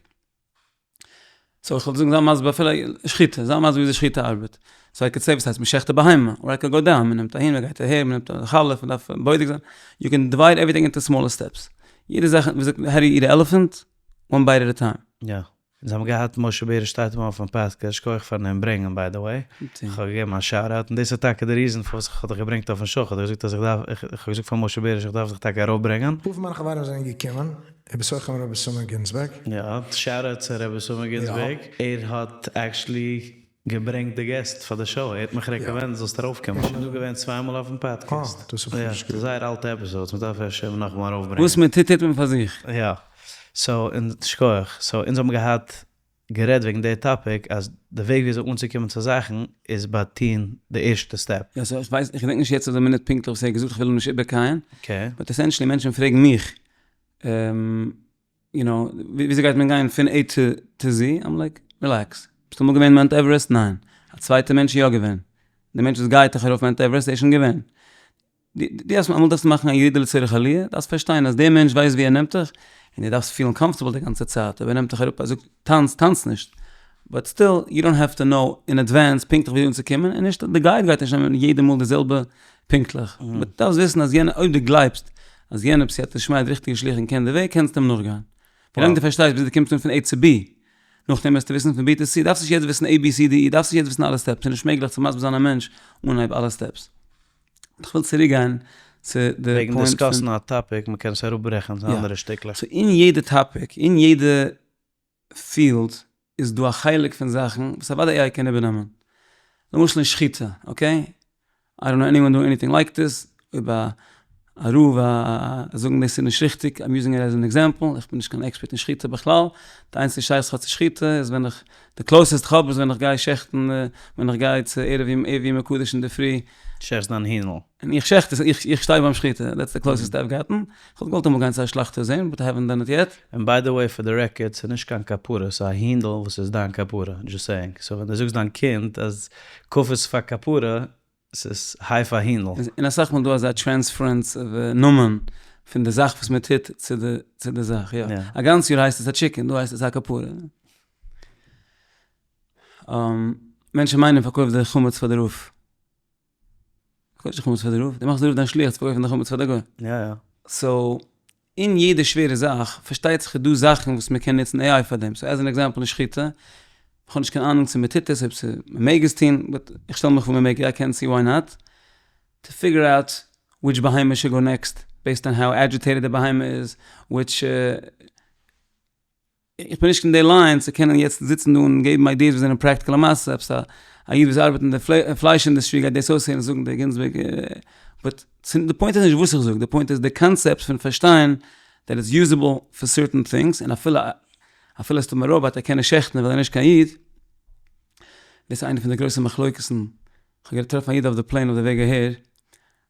so איך וועל זאגן זיי מסביר אפילו שחיטה, זיי מסביר וויאזוי שחיטה ארבעט, so I could say וואס הייסט מ'שעכט א בהמה, or I could go down, מ'נעמט אהין מ'גייט אהער, מ'נעמט א חלף, מ'דארף בודק זיין, you can divide everything into smaller steps, יעדע זאך, ווי זאגט מען, how do you eat a elephant? One bite at a time. יא, אונז האבן געהאט משה בעריש טייטלבוים אויפן פאדקעסט, שכוח פארן אים ברענגען by the way, איך האב געגעבן א shout out, און דאס איז טאקע די reason פארוואס איך האב דיך געברענגט אויפן show, איך האב דיר געזאגט אז איך דארף, איך האב געזאגט פאר משה בעריש איך דארף דיך טאקע ארויפברענגען. אפאר פון מיינע חברים זענען געקומען, ובתוכם רבי סומא גינזבערג. יא, shout out צו רבי סומא גינזבערג, ער האט actually. געברענגט די געסט פאר די show, ער האט מיך recommended זאלסט ארויפקומען. שוין דא געווען צוויי מאל אויפן פאדקעסט. אה, דאס האב איך נישט געוואוסט. זייער אלטע episodes, מ'דארף אפשר נאכאמאל ארויפברענגען. וואס מען טוט טוט מען פאר זיך. יא. so, און שכוח. so, אונז האבן געהאט גערעדט וועגן די topic אז די וועג וויאזוי אנצוקומען צו זאכן איז ביי טוהן די ערשטע step. יא, so איך ווייס, איך געדענק נישט יעצט אויף די מינוט פונקטליך וואס ער האט געזאגט, איך וויל אים נישט איבערקייען. okay. but essentially מענטשן פרעגן מיך, you know, וויאזוי גייט מען גיין פון A to Z? I'm like, relax. ביסט אמאל געווען Mount Everest? ניין. א צווייטע מענטש איז יא געווען. די מענטש וואס גייט דיך ארויף Mount Everest איז שוין געווען. דו דארפסט אמאל דארפסטו מאכן א ירידה לצורך עליה, דארפסט פארשטיין אז דער מענטש ווייסט ווי ער נעמט דיך, און דו דארפסט פילן comfortable די גאנצע צייט, אויב ער נעמט דיך אראפ ער זאגט טאנץ, טאנץ נישט. but still, you don't have to know in advance פונקטליך ווי אנצוקומען, און נישט די guide גייט נישט נעמען יעדע מאל די זעלבע פונקטליך. באט דו דארפסט וויסן אז יענער, אויב דו גלייבסט אז יענער בסייעתא דשמיא די ריכטיגע שליח און קען די וועג, קענסטו אים נאכגיין. ווילאנג דו פארשטייסט ביז דו קומסט אן פון A צו B, נאכדעם וועסטו וויסן פון B to C, דארפסט נישט יעצט וויסן A B C D E, דארפסט נישט יעצט וויסן אלע steps, ס'איז נישט מעגליך צו מסביר זיין א מענטש אנהייב אלע steps. איך וויל צוריק גיין צו די וועגן point פון. discuss ן א topic, מ'קען עס אראפברעכן צו אנדערע שטיקלעך. so אין יעדע topic, אין יעדע field איז דא א חלק פון זאכן וואס אוודאי AI קען איבערנעמען. למשל אין שחיטה, okay? I don't know anyone doing anything like this, אויב א א רב א זאגן דאס איז נישט ריכטיג, I'm using it as an example, איך בין נישט קיין עקספערט אין שחיטה בכלל, די איינציגסטע שייכות איך האב צו שחיטה איז ווען איך, די closest איך האב איז ווען איך גיי שעכטן, ווען איך גיי צו ערב יום ערב יום הקדוש אינדערפרי. שעכטסט דיין הינדל. און איך שעכט עס, איך שטיי ביים שחיטה, that's the closest I've gotten, איך וואלט געוואלט אמאל גיין צו א שלאכטער זעהן, but I haven't done it yet. און by the way for the record, ס'איז נישט קיין כפרה, ס'איז א הינדל וואס איז דיין כפרה, just saying, so ווען דו זאגסט דיין קינד אז כ' איז פאר כפרה, ס'איז היי פאר הינדל. און אסאך מאל דא אזא transference אוו נאמען פון די זאך וואס מען טוט צו די צו די זאך, יא. א גאנץ יאר הייסט עס א chicken, דא הייסט עס א כפרה. מענטשן מיינען פארקויף די חמץ פאר די רב. פארקויף נישט די חמץ פאר די רב, דו מאכסט די רב דיין שליח צו פארקויפן די חמץ פאר די גוי. יא יא. so, אין יעדע שווערע זאך, פארשטייט זיך איז דא זאכן וואס מען קען נוצן AI פאר דעם, so as an example אין שחיטה, איך האב נישט קיין אהנונג צו מען טוט עס, אויב ס'איז מען מעג עס טון, but איך שטעל מיך פאר מען מעג יא, איי קענט סי וויי נאט, to figure out which בהמה should go next, based on how agitated די בהמה איז, which איך בין נישט אין די line צו קענען יעצט זיצן דא און געבן ideas וואס זענען practical למעשה, עפעס א א איד וואס ארבעט אין די פלייש אינדוסטרי גייט דאס אויסהערן און זאגן די גינזבערג, but די point איז נישט וואס איך זאג, די point איז די קאנצעפט פון פארשטיין that it's usable for certain things, און אפילו אפילו סתם א ראבאט ער קען נישט שעכטן ווייל ער איז נישט קיין איד, דאס איז איינע פון די גרויסע מחלוקת'ן, כ'האב געטראפן א איד אויף די plane אויף די וועג אהער,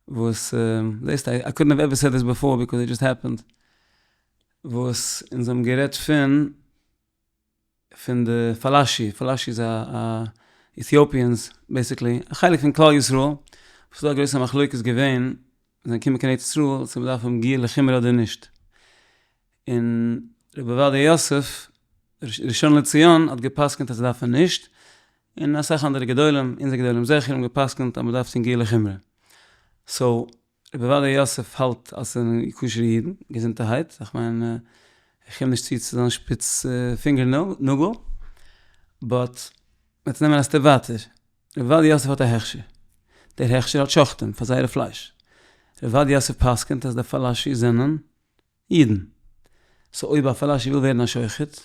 וואס זעסט I couldn't have ever said this before because it just happened, וואס אונז האבן גערעדט פון פון די פאלאשי, פאלאשי איז א א Ethiopians basically, א חלק פון כלל ישראל, וואס איז דא א גרויסע מחלוקת געווען, ווען זיי קומען קיין ארץ ישראל צו מ'דארף האבן גיור לחומרא אדער נישט, און רבי עובדיה יוסף ראשון לציון האט גע'פסק'נט אז דארף מען נישט, און אסאך אנדערע גדולים, אונזער גדולים זיכער האבן גע'פסק'נט אז מ'דארף טון גיור לחומרא, so רבי עובדיה יוסף האלט אז ס'זענען כשר'ע אידן, געזונטערהייט, איך מיין איך קום נישט צו צו זיין שפיץ פינגער נאגל, but מ'וועט נעמען א step ווייטער, רבי עובדיה יוסף האט א הכשר, דער הכשר האט שוחטים פאר זייערע פלייש, רבי עובדיה יוסף פסק'נט אז די פאלאשי זענען אידן, so אויב א פאלאשי וויל ווערן א שוחט,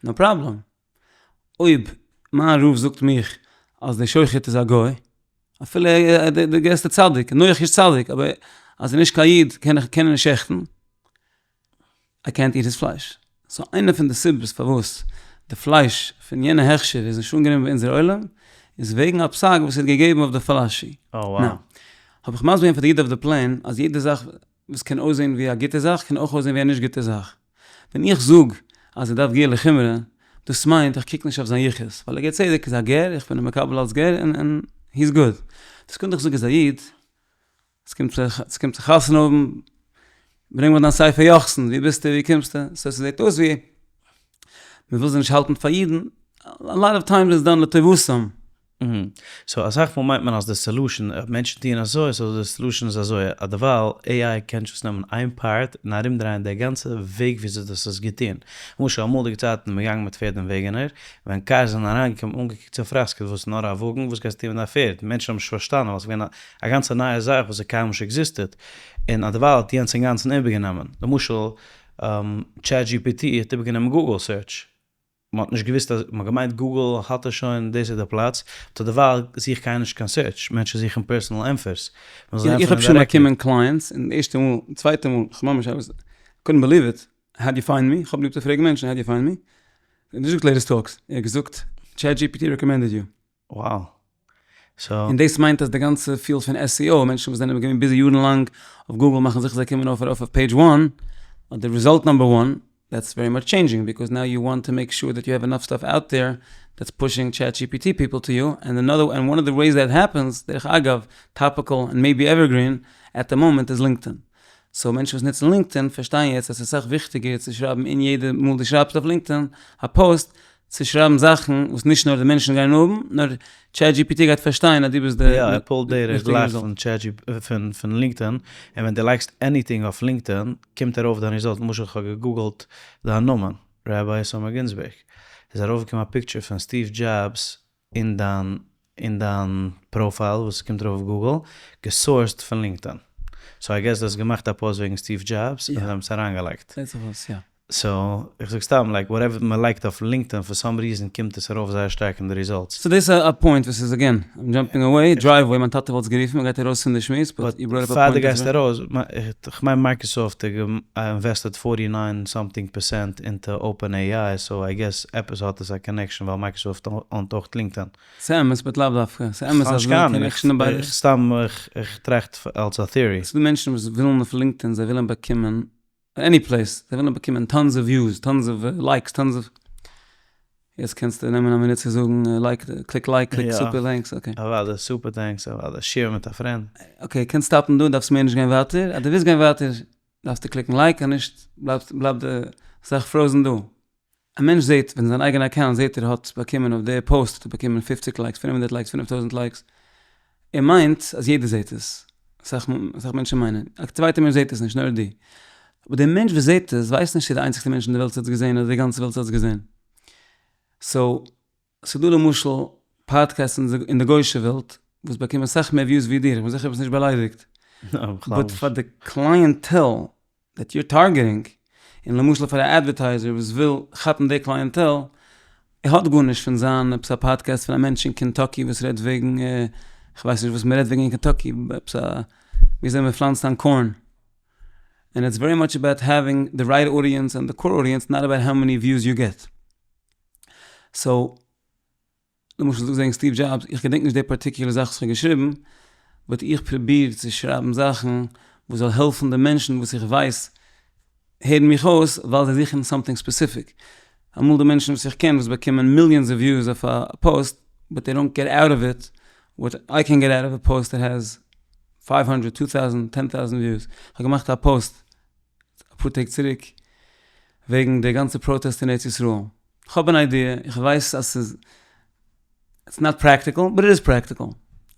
no problem, אויב מיין רב זאגט מיך אז דער שוחט איז א גוי, אפילו דער גרעסטער צדיק, נוח איש צדיק, אבער אז ער איז נישט קיין איד קען איך קען ער נישט שעכטן, איי קענט איט היז פלייש. so איינע פון די סיבות פארוואס די פלייש פון יענע הכשר איז נישט אנגענומען ביי אונזער עולם, איז וועגן א פסק וואס ער האט געגעבן אויף די פאלאשי. נאו, האב איך מסביר געווען פאר די איד אויף די plane אז יעדע זאך וואס קען אויסזען ווי א גוטע זאך קען אויך אויסזען ווי א נישט גוטע זאך. ווען איך זאג אז ער דארף גיור לחומרא, דאס מיינט איך קוק נישט אויף זיין יחוס, ווייל ער געבט צדק איז א גר, איך בין אים מקבל אלס גר און און he's good. דאס קען איך זאגן איז א איד, עס קומט צו עס קומט צו חתונה האבן, ברענג מיר דיין ספר יוחסין, ווי ביסטו ווי קומסטו, so ס'זעט אויס ווי מ'וויל זיי נישט האלטן פאר אידן, a lot of times איז done לטובתם. so אסאך מאל מיינט מען אז די solution, מענטשן טוען אזוי, so די solution איז אזוי, אז דערווייל AI קען just נעמען איין part און ארומדרייען די גאנצע וועג וויאזוי דאס איז געטון. למשל אמאליגע צייטן איז מען געגאנגען מיט פערד און וועגענער, ווען cars זענען אריינגעקומען האט מען אנגעקוקט צופראסקעט וואס נאר א וואגן, וואס גייסטו טון מיט א פערד, מענטשן האבן נישט פארשטאנען ווייל ס'איז געווען א גאנצע נייע זאך וואס האט קיינמאל נישט existed, און אז דערווייל האט יענץ אינגאנצן איבערגענומען. למשל ChatGPT האט איבערגענומען Google search. מען האט נישט געוויסט אז, מען האט געמיינט גוגל האט עס שוין, דאס איז די פלאץ, but דערווייל זוכט קיינער נישט קיין search, מענטשן זוכן personal ענטפערס, מען זאל איך ענטפערן האב שוין directly. באקומען clients, און די ערשטע מאל, צווייטע מאל, איך ממש, I was, couldn't believe it, how do you find me? איך האב ליב צו פרעגן מענטשן how do you find me? ער האט נישט געזאגט Latest Talks, ער האט געזאגט ChatGPT recommended you. Wow. So. און דאס מיינט אז די גאנצע field פון SEO, מענטשן וואס זענען געווען busy יארן לאנג אויף גוגל מאכן זיכער זיי קומען אויף ארויף אויף page one, אדער result number one, that's very much changing because now you want to make sure that you have enough stuff out there that's pushing ChatGPT people to you, and another and one of the ways that happens, דרך אגב, topical and maybe evergreen, at the moment איז LinkedIn. So מענטשן וואס נוצן LinkedIn פארשטייען יעצט אז ס'איז אסאך וויכטיגער צו שרייבן אין יעדע מאל דו שרייבסט אויף LinkedIn א post, צו שרייבן זאכן וואס נישט נאר די מענטשן גייען האבן, נאר ChatGPT גייט פארשטיין אז דו ביסט די יא, ער pull ט data ריכטיגע גלייך result. פון ChatGPT פון LinkedIn, און ווען דו לייגסט anything אויף LinkedIn קומט ארויף דיין result, למשל איך האב גע Google ט דיין נאמען, Rabbi איתמר גינזבערג, איז ארויפגעקומען א picture פון סטיוו דזשאבס אין דיין אין דיין profile וואס קומט ארויף אויף גוגל, גע source ט פון LinkedIn. So I guess דו האסט געמאכט א post וועגן סטיוו דזשאבס און זיי האבן עס אריינגעלייגט. זעט זיך אויס, יא. So, איך זאג סתם, like whatever מען לייגט אויף LinkedIn for some reason קומט עס ארויף זייער שטארק אין די results. So דאס איז א point וואס איז again, I'm jumping away, driveway, מיין טאטע וואלט עס גערופן, מען גייט ארויס פון די שמועס, but you brought up a פאר דו point. גייסט ארויס, איך מיין Microsoft האט invested forty nine something percent into OpenAI, so I guess עפעס האט עס א connection ווייל Microsoft own ט אויך LinkedIn. ס'אמת but לאו דווקא, ס'אמת אז ס'דא א connection אין ביידע. סתם איך טראכט אלס א theory. ס'דא מענטשן וואס ווילן אויף LinkedIn, זיי ווילן באקומען, any place, זיי ווילן באקומען tons of views, tons of likes, tons of, יעצט קענסטו נעמען א מינוט צו זאגן like, click like, click super thanks, okay. אוודאי, super thanks, אוודאי, share מיט א friend. Okay, קענסט stop ן דא, דארפסט מער נישט גיין ווייטער, אז דו ווילסט גיין ווייטער דארפסטו click ן like, אז נישט בלייבט די זאך frozen דא. א מענטש זעט ווען זיין אייגענע account זעט ער האט באקומען אויף די post האט ער באקומען 50 likes, 500 likes, 5000 likes, ער מיינט אז יעדער זעט עס, אסאך מענטשן מיינען, א צווייטער מענטש זעט עס נישט נאר דו, אבער דער מענטש וואס זעט עס ווייסט נישט צו די איינציגסטע מענטש אין די וועלט וואס האט עס געזען אדער די גאנצע וועלט האט עס געזען. So, ס'דא למשל podcasts אין די גוי'שע וועלט וואס באקומען אסאך מער views ווי דיר, איך בין זיכער ביסט נישט באליידיגט, but פאר די clientele that you're targeting, און למשל פאר א advertiser וואס וויל כאפן די clientele, ער האט גארנישט פון זיין עפעס א פאדקעסט פון א מענטש אין קענטאקי וואס רעדט וועגן, כ'ווייס נישט וואס מ'רעדט וועגן אין קענטאקי, עפעס א וויאזוי מ'פלאנצט איין corn. And it's very much about having the right audience and the core audience, not about how many views you get. So, למשל זאגסט וועגן סטיוו דזשאבס, איך געדענק נישט די particular זאך וואס איך האב געשריבן, but איך פרוביר צו שרייבן זאכן וואס זאל העלפן די מענטשן וואס איך ווייס הערן מיך אויס ווייל זיי זוכן something specific. אמאל די מענטשן וואס איך קען וואס באקומען millions of views אויף א post, but they don't get out of it what I can get out of a post that has 500, 2000, 10,000 views. איך האב געמאכט א post אפאר טעג צוריק וועגן די גאנצע פראטעסט אין ארץ ישראל. איך האב אן idea, איך ווייס אז ס'איז it's not practical, but it is practical.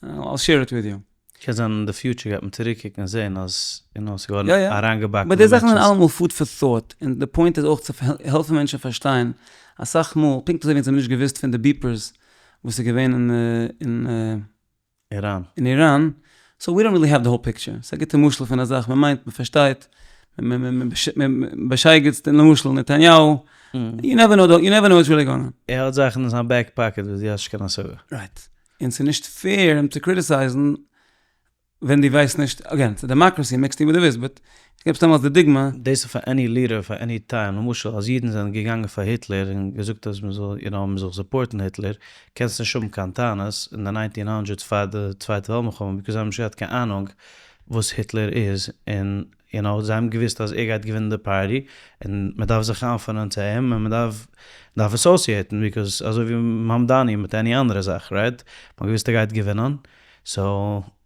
I'll share it with you. קען זיין אין די future גייט מען צוריקקוקן און זען אז you know ס'איז געווארן אריינגעבאקן but די זאכן זענען אלעמאל food for thought, און די point איז אויך צו העלפן מענטשן פארשטיין, אסאך מאל, פונקט אזוי ווי אונז האבן נישט געוואוסט פון די beepers וואס איז געווען אין איראן. אין איראן, so we don't really have the whole picture, ס'איז א גוטע משל פון א זאך, מען מיינט מען פארשטייט, מען באשייגעצט למשל נתניהו, you never know, you never know what's really going on. ער האט זאכן אין זיין back pocket וואס דו האסט נישט קיין השגה. Right, און ס'איז נישט fair אים צו criticize ן ווען דו ווייסט נישט, again, ס'איז democracy, מעגסט טון וואס דו ווילסט, but איך געב סתם אלס די דוגמא. דאס איז פאר any leader פאר any time, למשל אז אידן זענען געגאנגען פאר היטלער און געזאגט אז מען זאל you know מען זאל support ן היטלער, קענסט נישט האבן קיין טענות אין די nineteen hundreds פאר די צווייטע וועלט מלחמה because זיי האבן נישט געהאט קיין אהנונג וואס היטלער איז און you know זיי האבן געוויסט אז ער גייט געווינען די פארטי און מען דארף זיך איינפאנען צו אים און מען דארף דארף associate ן because אזוי ווי מאמדאני מיט any אנדערע זאך right מען האט געוויסט ער גייט געווינען so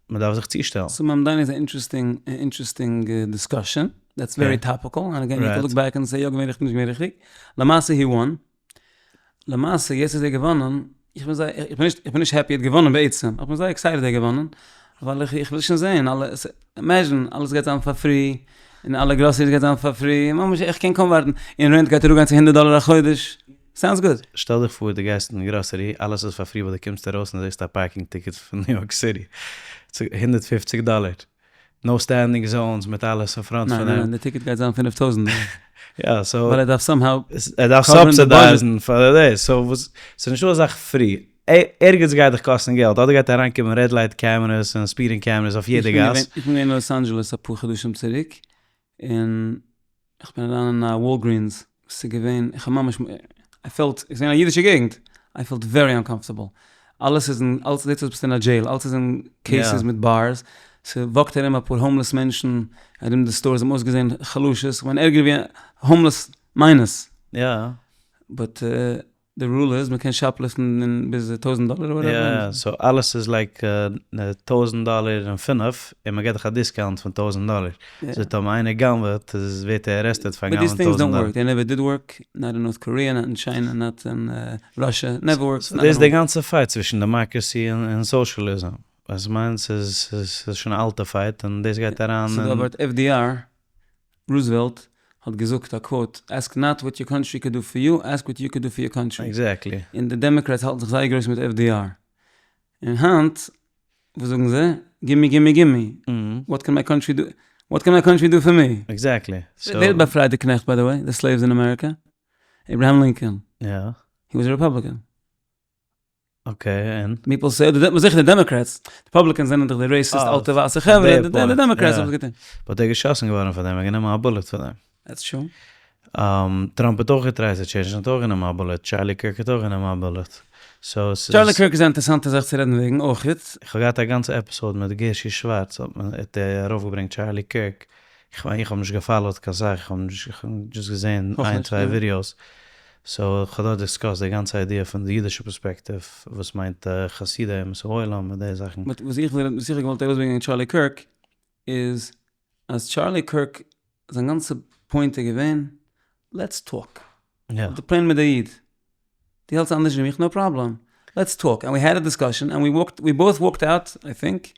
מען דארף זיך צושטעלן. So מאמדאני איז א interesting interesting discussion, that's very topical, and again you can look back and say יא געווען ריכטיג נישט געווען ריכטיג, למעשה he won, למעשה יעצט איז ער געוואנען, איך בין זייער, איך בין נישט, איך בין נישט happy ער האט געוואנען בעצם, איך בין זייער excited ער האט געוואנען, ווייל איך איך וויל שוין זעהן אלע, imagine אלעס גייט זיין פאר free, און אלע groceries גייט זיין פאר free, ממש איך קען קוים ווארטן, און rent גייט אראפגיין צו הונדערט דאלער א חודש, sounds good. שטעל דיך פאר דו גייסט אין גראסערי, אלעס איז פאר free but דו קומסט ארויס און זעסט א parking ticket פון ניו יארק סיטי, 150 דאלער, no standing zones מיט אלעס אין front פון ניין ניין די ticket גייט זיין 5000 דאלער. יא, so. ווייל ער דארף somehow ער דארף subsidize ן פאר דאס, so וואס, ס'איז נישטא אזא זאך free. ערגעץ גייט דיך קאסטן געלט, אדער גייט אריינקומען red light cameras און speeding cameras אויף יעדע גאס. איך בין געווען אין לאס אנדזשעלעס אפאר חדשים צוריק, און איך בין אריין אין א Walgreens, ס'איז געווען, איך האב ממש, I felt, ס'איז געווען א אידישע געגנט, I felt very uncomfortable, אלעס איז אין, אלעס זעט אויס ביסט אין א jail, אלעס איז אין cases מיט bars, ס'וואקט ארום אפאר homeless מענטשן ארום די stores, זיי האבן אויסגעזען חלשות, כ'מיין ערגער ווי homeless minus. But די rule איז מ'קען shoplift ן ביז טויזנט דאלער אדער whatever. יא, so אלעס איז like טויזנט דאלער און פינף, און מ'געט דיך א discount פון טויזנט דאלער. So טאמער איינער גנב'עט איז ווערט ער arrested פאר גנב'ען טויזנט דאלער. But these things don't work, they never did work, not in North Korea, not in China, not in Russia, never worked. So דאס איז די גאנצע fight צווישן דעמאקרעסי און סאושעליזם. וואס מיינט ס'איז שוין א אלטע fight און דאס גייט אריין אין. ס'דא א ווארט FDR, רוזוועלט האט געזאגט א quote, ask not what your country could do for you, ask what you could do for your country. Exactly. און די Democrats האלטן זיך זייער גרויס מיט FDR. און היינט, וואס זאגן זיי? Gimme gimme gimme. What can my country do, what can my country do for me? Exactly. ווער האט באפרייט די קנעכט by the way, די slaves אין אמעריקע? אברהם לינקאלן. יא. He was a Republican. Okay, און? People say, זיכער די Democrats, די Republicans זענען דאך די racist אלטע ווייסע חברה, די Democrats האבן עס געטון. But ער איז געשאסן געווארן פאר דעם, ער האט גענומען א bullet פאר דעם. That's true. טראמפ האט אויך געטרייט צו change ן, האט אויך גענומען א bullet, טשארלי קירק האט אויך גענומען א bullet. So ס'איז. טשארלי קירק איז א אינטערעסאנטע זאך צו רעדן וועגן אויכעט. איך האב געהאט א גאנצע episode מיט גערשי שווארץ האט מען האט ער ארויפגעברענגט טשארלי קירק, איך מיין איך האב נישט גע follow ט קיין סאך, איך האב נישט איך האב just געזען איין צוויי videos, so איך האב דארט discussed די גאנצע idea פון די אידישע פערספעקטיוו וואס מיינט חסידי אומות העולם און די זאכן. But וואס איך וויל וואס איך האב געוואלט ארויסברענגען וועגן טשארלי קירק איז אז טשארלי קירק זיין גאנצע point איז געווען let's talk. די plan מיט די איד. דו האלטסט אנדערש ווי מיך no problem. Let's talk and we had a discussion and we walked we both walked out I think.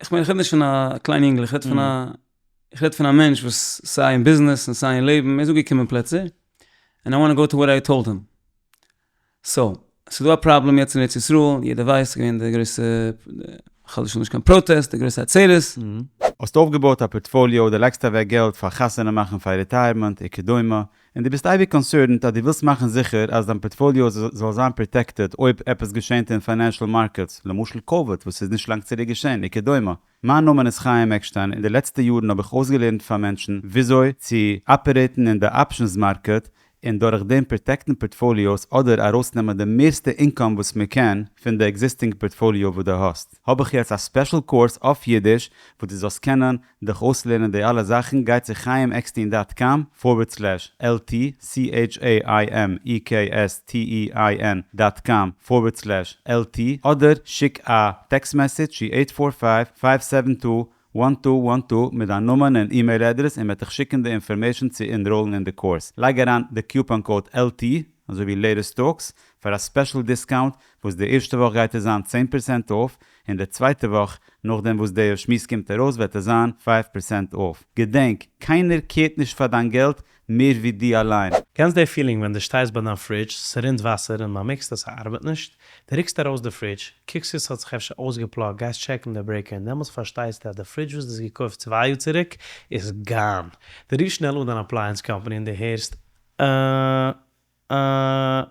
איך מיין איך רעד נישט פון א קליין אינגל איך רעד פון א איך רעד פון א מענטש וואס סיי אין ביזנעס און סיי אין לעבן ער איז אנגעקומען פלעצער and I want go to what I told him. So, ס'איז דא א פראבלעם יעצט אין ארץ ישראל, יעדער ווייסט, ס'איז געווען די גרויסע, חס ושלום נישט קיין פראטעסט, די גרויסע עצרת. האסט אויפגעבויט א פארטפאליאו, דו לייגסט אוועק געלט פאר חתונה מאכן, פאר retirement וכדומה, און דו ביסט אייביג concerned אז דו ווילסט מאכן זיכער אז דיין פארטפאליאו זאל זיין protected אויב עפעס געשענט אין financial markets, למשל קאוויד וואס איז נישט לאנג צוריק געשען וכדומה. מיין נאמען איז חיים עקשטיין, אין די לעצטע יארן האב איך אויסגעלערנט פאר מענטשן וויאזוי צו operate ן אין די options market און דורך דעם protect ן portfolios אדער ארויסנעמען די מערסטע income וואס מען קען פון די existing portfolio וואס דו האסט. האב איך יעצט א special course אויף אידיש וואס דו זאלסט קענען דיך אויסלערנען די אלע זאכן, גיי צו חיים עקשטיין dot com forward slash LT, C-H-A-I-M-E-K-S-T-E-I-N dot com forward slash LT, אדער שיק א text message צו eight four five, five seven two, one two one two מיט דיין נאמען און email address און מ'וועט דיך שיקן די information צו enroll ן אין די קורס. לייג אריין די coupon code LT, אזוי ווי Latest Talks, פאר א special discount וואס די ערשטע וואך גייט עס זיין 10% off, און די צווייטע וואך נאכדעם וואס די שמועס קומט ארויס וועט עס זיין 5% off. געדענק, קיינער care ט נישט פאר דיין געלט מער ווי דו אליין. קענסט די feeling ווען דו שטייסט ביי דיין fridge, ס'רינט וואסער און באמערקסט אז ס'ארבעט נישט, דו רוקסט ארויס די fridge, קוקסט צו ס'האט זיך אפשר אויסגעפלאגט, גייסט check ן די breaker און דעמאלטס פארשטייסטו אז די fridge וואס דו האסט געקויפט צוויי יאר צוריק איז gone. דו רופסט שנעל אן דיין appliance company און דו הערסט אה אה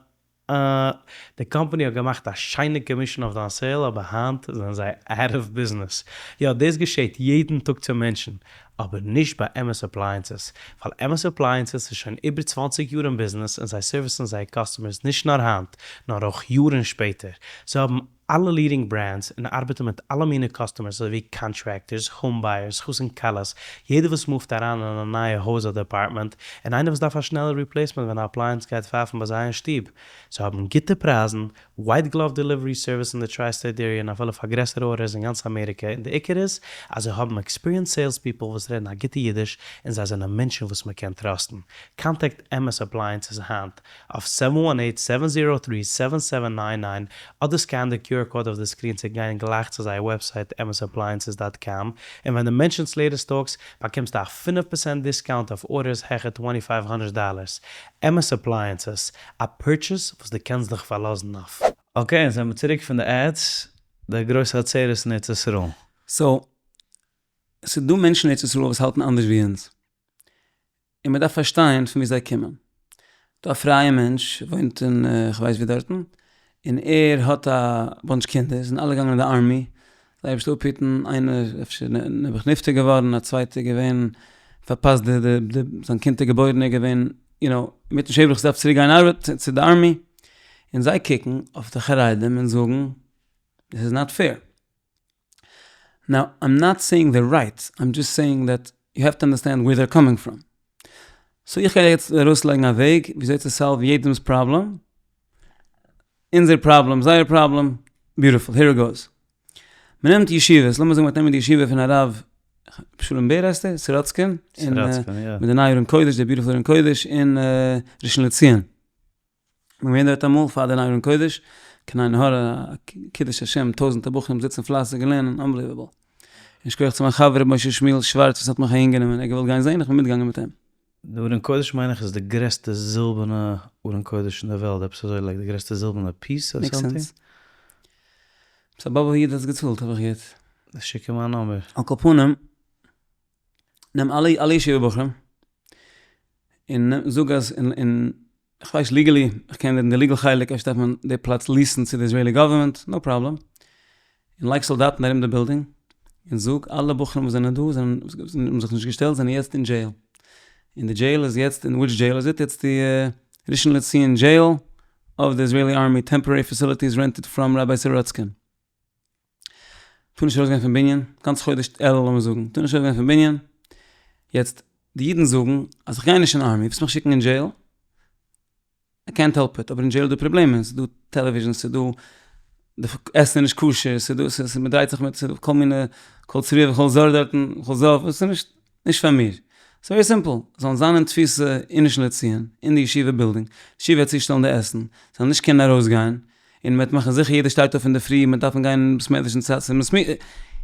אה, די קאמפאני האט געמאכט א שיינע commission אויף דיין sale אבער היינט זענען זיי out of business. יא דאס געשעט יעדן טאג צו מענטשן, אבער נישט ביי אמת Appliances, ווייל אמת Appliances איז שוין איבער 20 יאר אין ביזנעס און זיי service ן זייער customers נישט נאר היינט, נאר אויך יארן שפעטער. זיי האבן אלע leading brands און ארבעטן מיט אלע מיני customers אזוי ווי contractors, home buyers, חתן כלות, יעדער וואס move ט אריין אין א נייע הויז אדער apartment, און איינער וואס דארף א שנעלע replacement ווען א appliance גייט פייפן ביי זיי אין שטוב. זיי האבן גוטע פרייזן, white glove delivery service אין די tri-state area און אפילו פאר גרעסערע orders אין גאנץ אמעריקע, און די עיקר איז אז זיי האבן experienced sales people וואס רעדן א גוטע אידיש און זיי זענען מענטשן וואס מען קען trust ן. Contact אמת Appliances היינט אויף seven one eight seven zero three seven seven nine nine אדער scan די QR code אויף די screen צו גיין גלייך צו זייער website emetappliances dot com, און ווען דו mention סט Latest Talks באקומסטו א 5% discount אויף orders העכער 2500 dollars. אמת Appliances, א purchase וואס דו קענסט דיך פארלאזן אויף. Okay, אונז זעמיר צוריק פון די ads, די גרויסע עצרת אין ארץ ישראל. So, ס'דא מענטשן אין ארץ ישראל וואס האלטן אנדערש ווי אונז. און מען דארף פארשטיין פון ווי זיי קומען. דא א פרייע מענטש וואוינט אין כ'ווייס ווי דארטן, און ער האט א bunch קינדער, זענען אלע געגאנגען אין די army, זאל אייבערשטער אפהיטן, איינער אפשר נעבעך נפטר געווארן, א צווייטער געווען פארפאסט די די די זיין קינד איז געבוירן ער געווען you know מיטן שבח דארף צוריק גיין ארבעטן צו די army, און זיי קוקן אויף די חרדים און זאגן this is not fair. Now I'm not saying they're right, I'm just saying that you have to understand where they're coming from. So איך גיי יעצט ארויסלייגן א וועג וויאזוי צו solve ן יעדעמ'ס פראבלעם, אונזער פראבלעם, זייער פראבלעם, beautiful, here it goes. מ'נעמט ישיבות, לאמיר זאגן מ'וועט נעמען די ישיבה פון הרב שלום בער הייסט ער? סאראצקין? מיט די נייע ארון קודש, די beautiful ארון קודש אין ראשון לציון. כ'בין געווען דארט אמאל פאר די נייע ארון קודש, קיין עין הרע, א קידוש השם, טויזענטער בחורים זיצן פלייסיג און לערנען, unbelievable. יישר כח צו מיין חבר ר' משה שמואל שווארץ וואס האט מיך אהין גענומען, ער האט געוואלט גיין זען, איך בין מיטגעגאנגען מיט אים. די ארון קודש מיין איך איז די גרעסטע זילבערנע ארון קודש אין די וועלט, עפעס אזוי like די גרעסטע זילבערנע piece or something. עפעס א באבובער איד האט עס געצאלט האב איך געהערט. שיק אים מיין נומבער. על כל פנים, נעם אלע אלע ישיבה בחורים, און זאג אז אין איך ווייס legally, איך קען רעדן די legal חלק, אפשר דארף מען די פלאץ lease ן צו די Israeli government, no problem, און לייג סאלדאטן ארום די בילדינג, און זאג אלע בחורים וואס זענען דא זענען האבן זיך נישט געשטעלט זענען יעצט אין jail, און די jail איז יעצט אין which jail is it? איטס די ראשון לציון jail of the Israeli army temporary facilities rented from Rabbi Sorotzkin. טאר נישט ארויסגיין פון בנין, גאנץ חודש אלול לאמיר זאגן, טאר נישט ארויסגיין פון בנין, יעצט די אידן זאגן אז איך גיי נישט אין army, ווילסט מיך שיקן אין jail? איי קענט העלפ איט, אבער אין jail איז דא פראבלעמען, ס'איז דא television, ס'איז דא די עסן איז נישט כשר, ס'איז דא ס'איז מ'דרייט זיך מיט ס'איז דא כל מיני כל צרוע וכל זר דארטן, כל זב, ס'איז נישט נישט פאר מיר. ס'איז very simple, זאלן זיין אין תפיסה אין ראשון לציון, אין די ישיבה בילדינג, די ישיבה וועט צושטעלן די עסן, זאלן נישט קענען ארויסגיין, און מ'וועט מאכן זיכער יעדער שטייט אויף אינדערפרי, מ'וועט דארפן גיין אין בית מדרש אין צייט,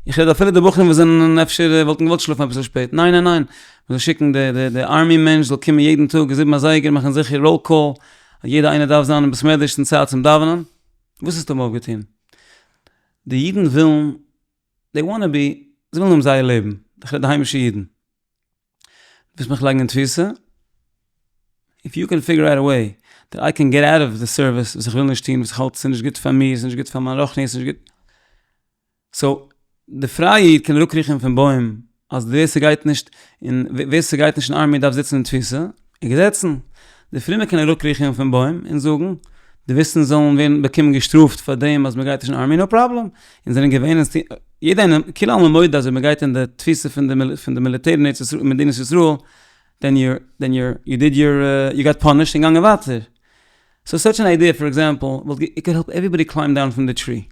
איך רעד אפילו די בחורים וואס זענען אפשר וואלטן געוואלט שלאפן אביסל שפעט, ניין ניין ניין, מ'זאל שיקן די די די army מענטש זאל קומען יעדן טאג זיבן אזייגער מאכן זיכער roll call אז יעדער איינער דארף זיין אין בית מדרש אין צייט צום דאווענען, וואס האסטו אים אויפגעטון? די אידן ווילן, they wanna be, זיי ווילן האבן זייער לעבן, איך רעד די היימישע אידן. ווילסט מיך לייגן אין תפיסה? If you can figure out a way that I can get out of the service וואס איך וויל נישט טון, וואס איך האלט ס'איז נישט גוט פאר מיר, ס'איז נישט גוט פאר מיין רוחניות, ס'איז נישט גוט. So, די פרייע איד קען אראפקריכן פון בוים אז ווער ס'גייט נישט אין ווער ס'גייט נישט אין army דארף זיצן אין תפיסה, איז געזעצן. די פרומע קען אראפקריכן פון בוים און זאגן, די וויסן זאלן ווערן באקומען געשטראפט פאר דעם אז מ'גייט נישט אין army, no problem. און זענען געווען אין יעדע איינער, כולי עלמא מודה אז אויב מ'גייט אין די תפיסה פון די פון די מיליטער אין ארץ ישראל, מדינת ישראל, then you're then you're you did your you got punished און גאנגען ווייטער. So such an idea for example וואלט it could help everybody climb down from the tree.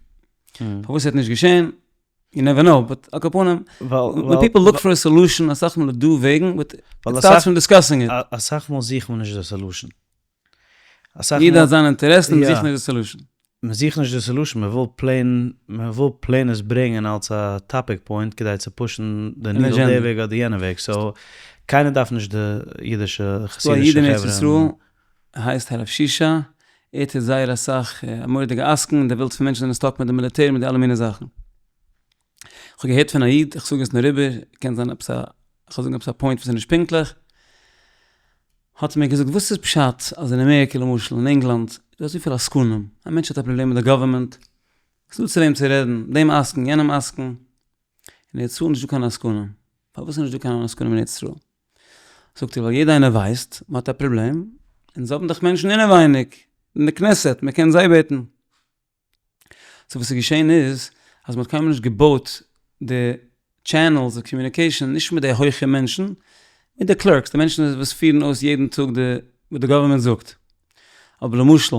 פארוואס ס'האט נישט געשען, you never know, but על כל פנים, ווען people look for a solution אסאך מאל איז דא וועגן, but it starts from discussing it. אסאך מאל זוכט מען נישט די solution. יעדער האט זיינע אינטערעסן און מ'זוכט נישט די solution. מען זוכט נישט די solution, מען וויל plain, מען וויל plain עס ברענגען אלס א topic point כדי צו push ן די needle די וועג אדער יענע וועג, so קיינער דארף נישט די אידישע ס'דא א איד חסידישע אין ארץ חברה. ישראל, ער הייסט הרב שישא, ער טוט זייער אסאך, א מורא'דיגע עסקן אין די וועלט פון מענטשן זענען stuck מיט די מיליטער מיט די אלע מיני זאכן. כ'האב געהערט פון א איד, איך זאג עס נאר איבער, קען זיין עפעס א, כ'וועל זאגן עפעס א point וואס איז נישט פונקטליך, האט ער מיר געזאגט וואס איז פשט אז אין אמעריקע למשל אין ענגלאנד איז דא אזויפיל עסקנים, א מענטש האט א פראבלעם מיט די government, ס'איז דא צו וועם צו רעדן, דעם עסקן, יענעם עסקן, אין ארץ ישראל איז נישטא קיין עסקנים, פארוואס איז נישטא קיין עסקנים אין ארץ ישראל? זאגט ער ווייל יעדער איינער ווייסט מען האט א פראבלעם, אונז האבן דאך מענטשן אינעווייניג אין די כנסת, מען קען זיי בעטן. So וואס איז געשען איז, אז מ'האט קיינמאל נישט געבויט די channels of communication, נישט מיט די הויכע מענטשן, מיט די clerks, די מענטשן וואס פירן אויס יעדן טאג די וואס די government זאגט. אבער למשל,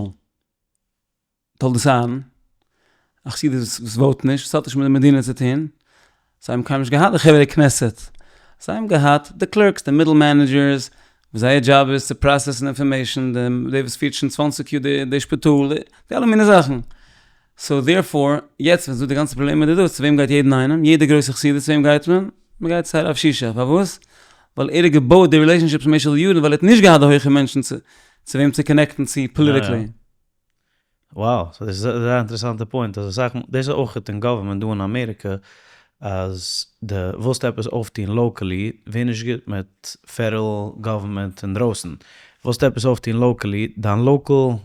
תולדות אהרן, א חסידות וואס vote נישט, וואס האט נישט מיט די מדינה צו טון, זיי האבן קיינמאל נישט געהאט די חברי כנסת, זיי האבן געהאט די clerks, די middle managers, וואס זייער דזשאב איז צו process ן information, די וואס פירט שוין צוואנציג יאר די שפיטאל, די אלע מיני זאכן. So therefore, יעצט ווען ס'איז דא די גאנצע פראבלעם מיט די דאס, צו וועם גייט יעדן איינעם? יעדע גרויסע חסידות צו וועם גייט מען? מ'גייט צו הרב שישא, פארוואס? ווייל ער האט געבויט די relationships במשך די יארן, ווייל ער האט נישט געהאט די הויכע מענטשן צו וועם צו connect ן צו politically. Wow, so דאס איז א זייער אינטערעסאנטע point, אז אסאך, דאס איז אויך אין government דא אין אמעריקע. אז די ווילסט עפעס אויפטון locally, ווער נישט גוט מיט federal government אינדרויסן. ווילסט עפעס אויפטון locally, דיין local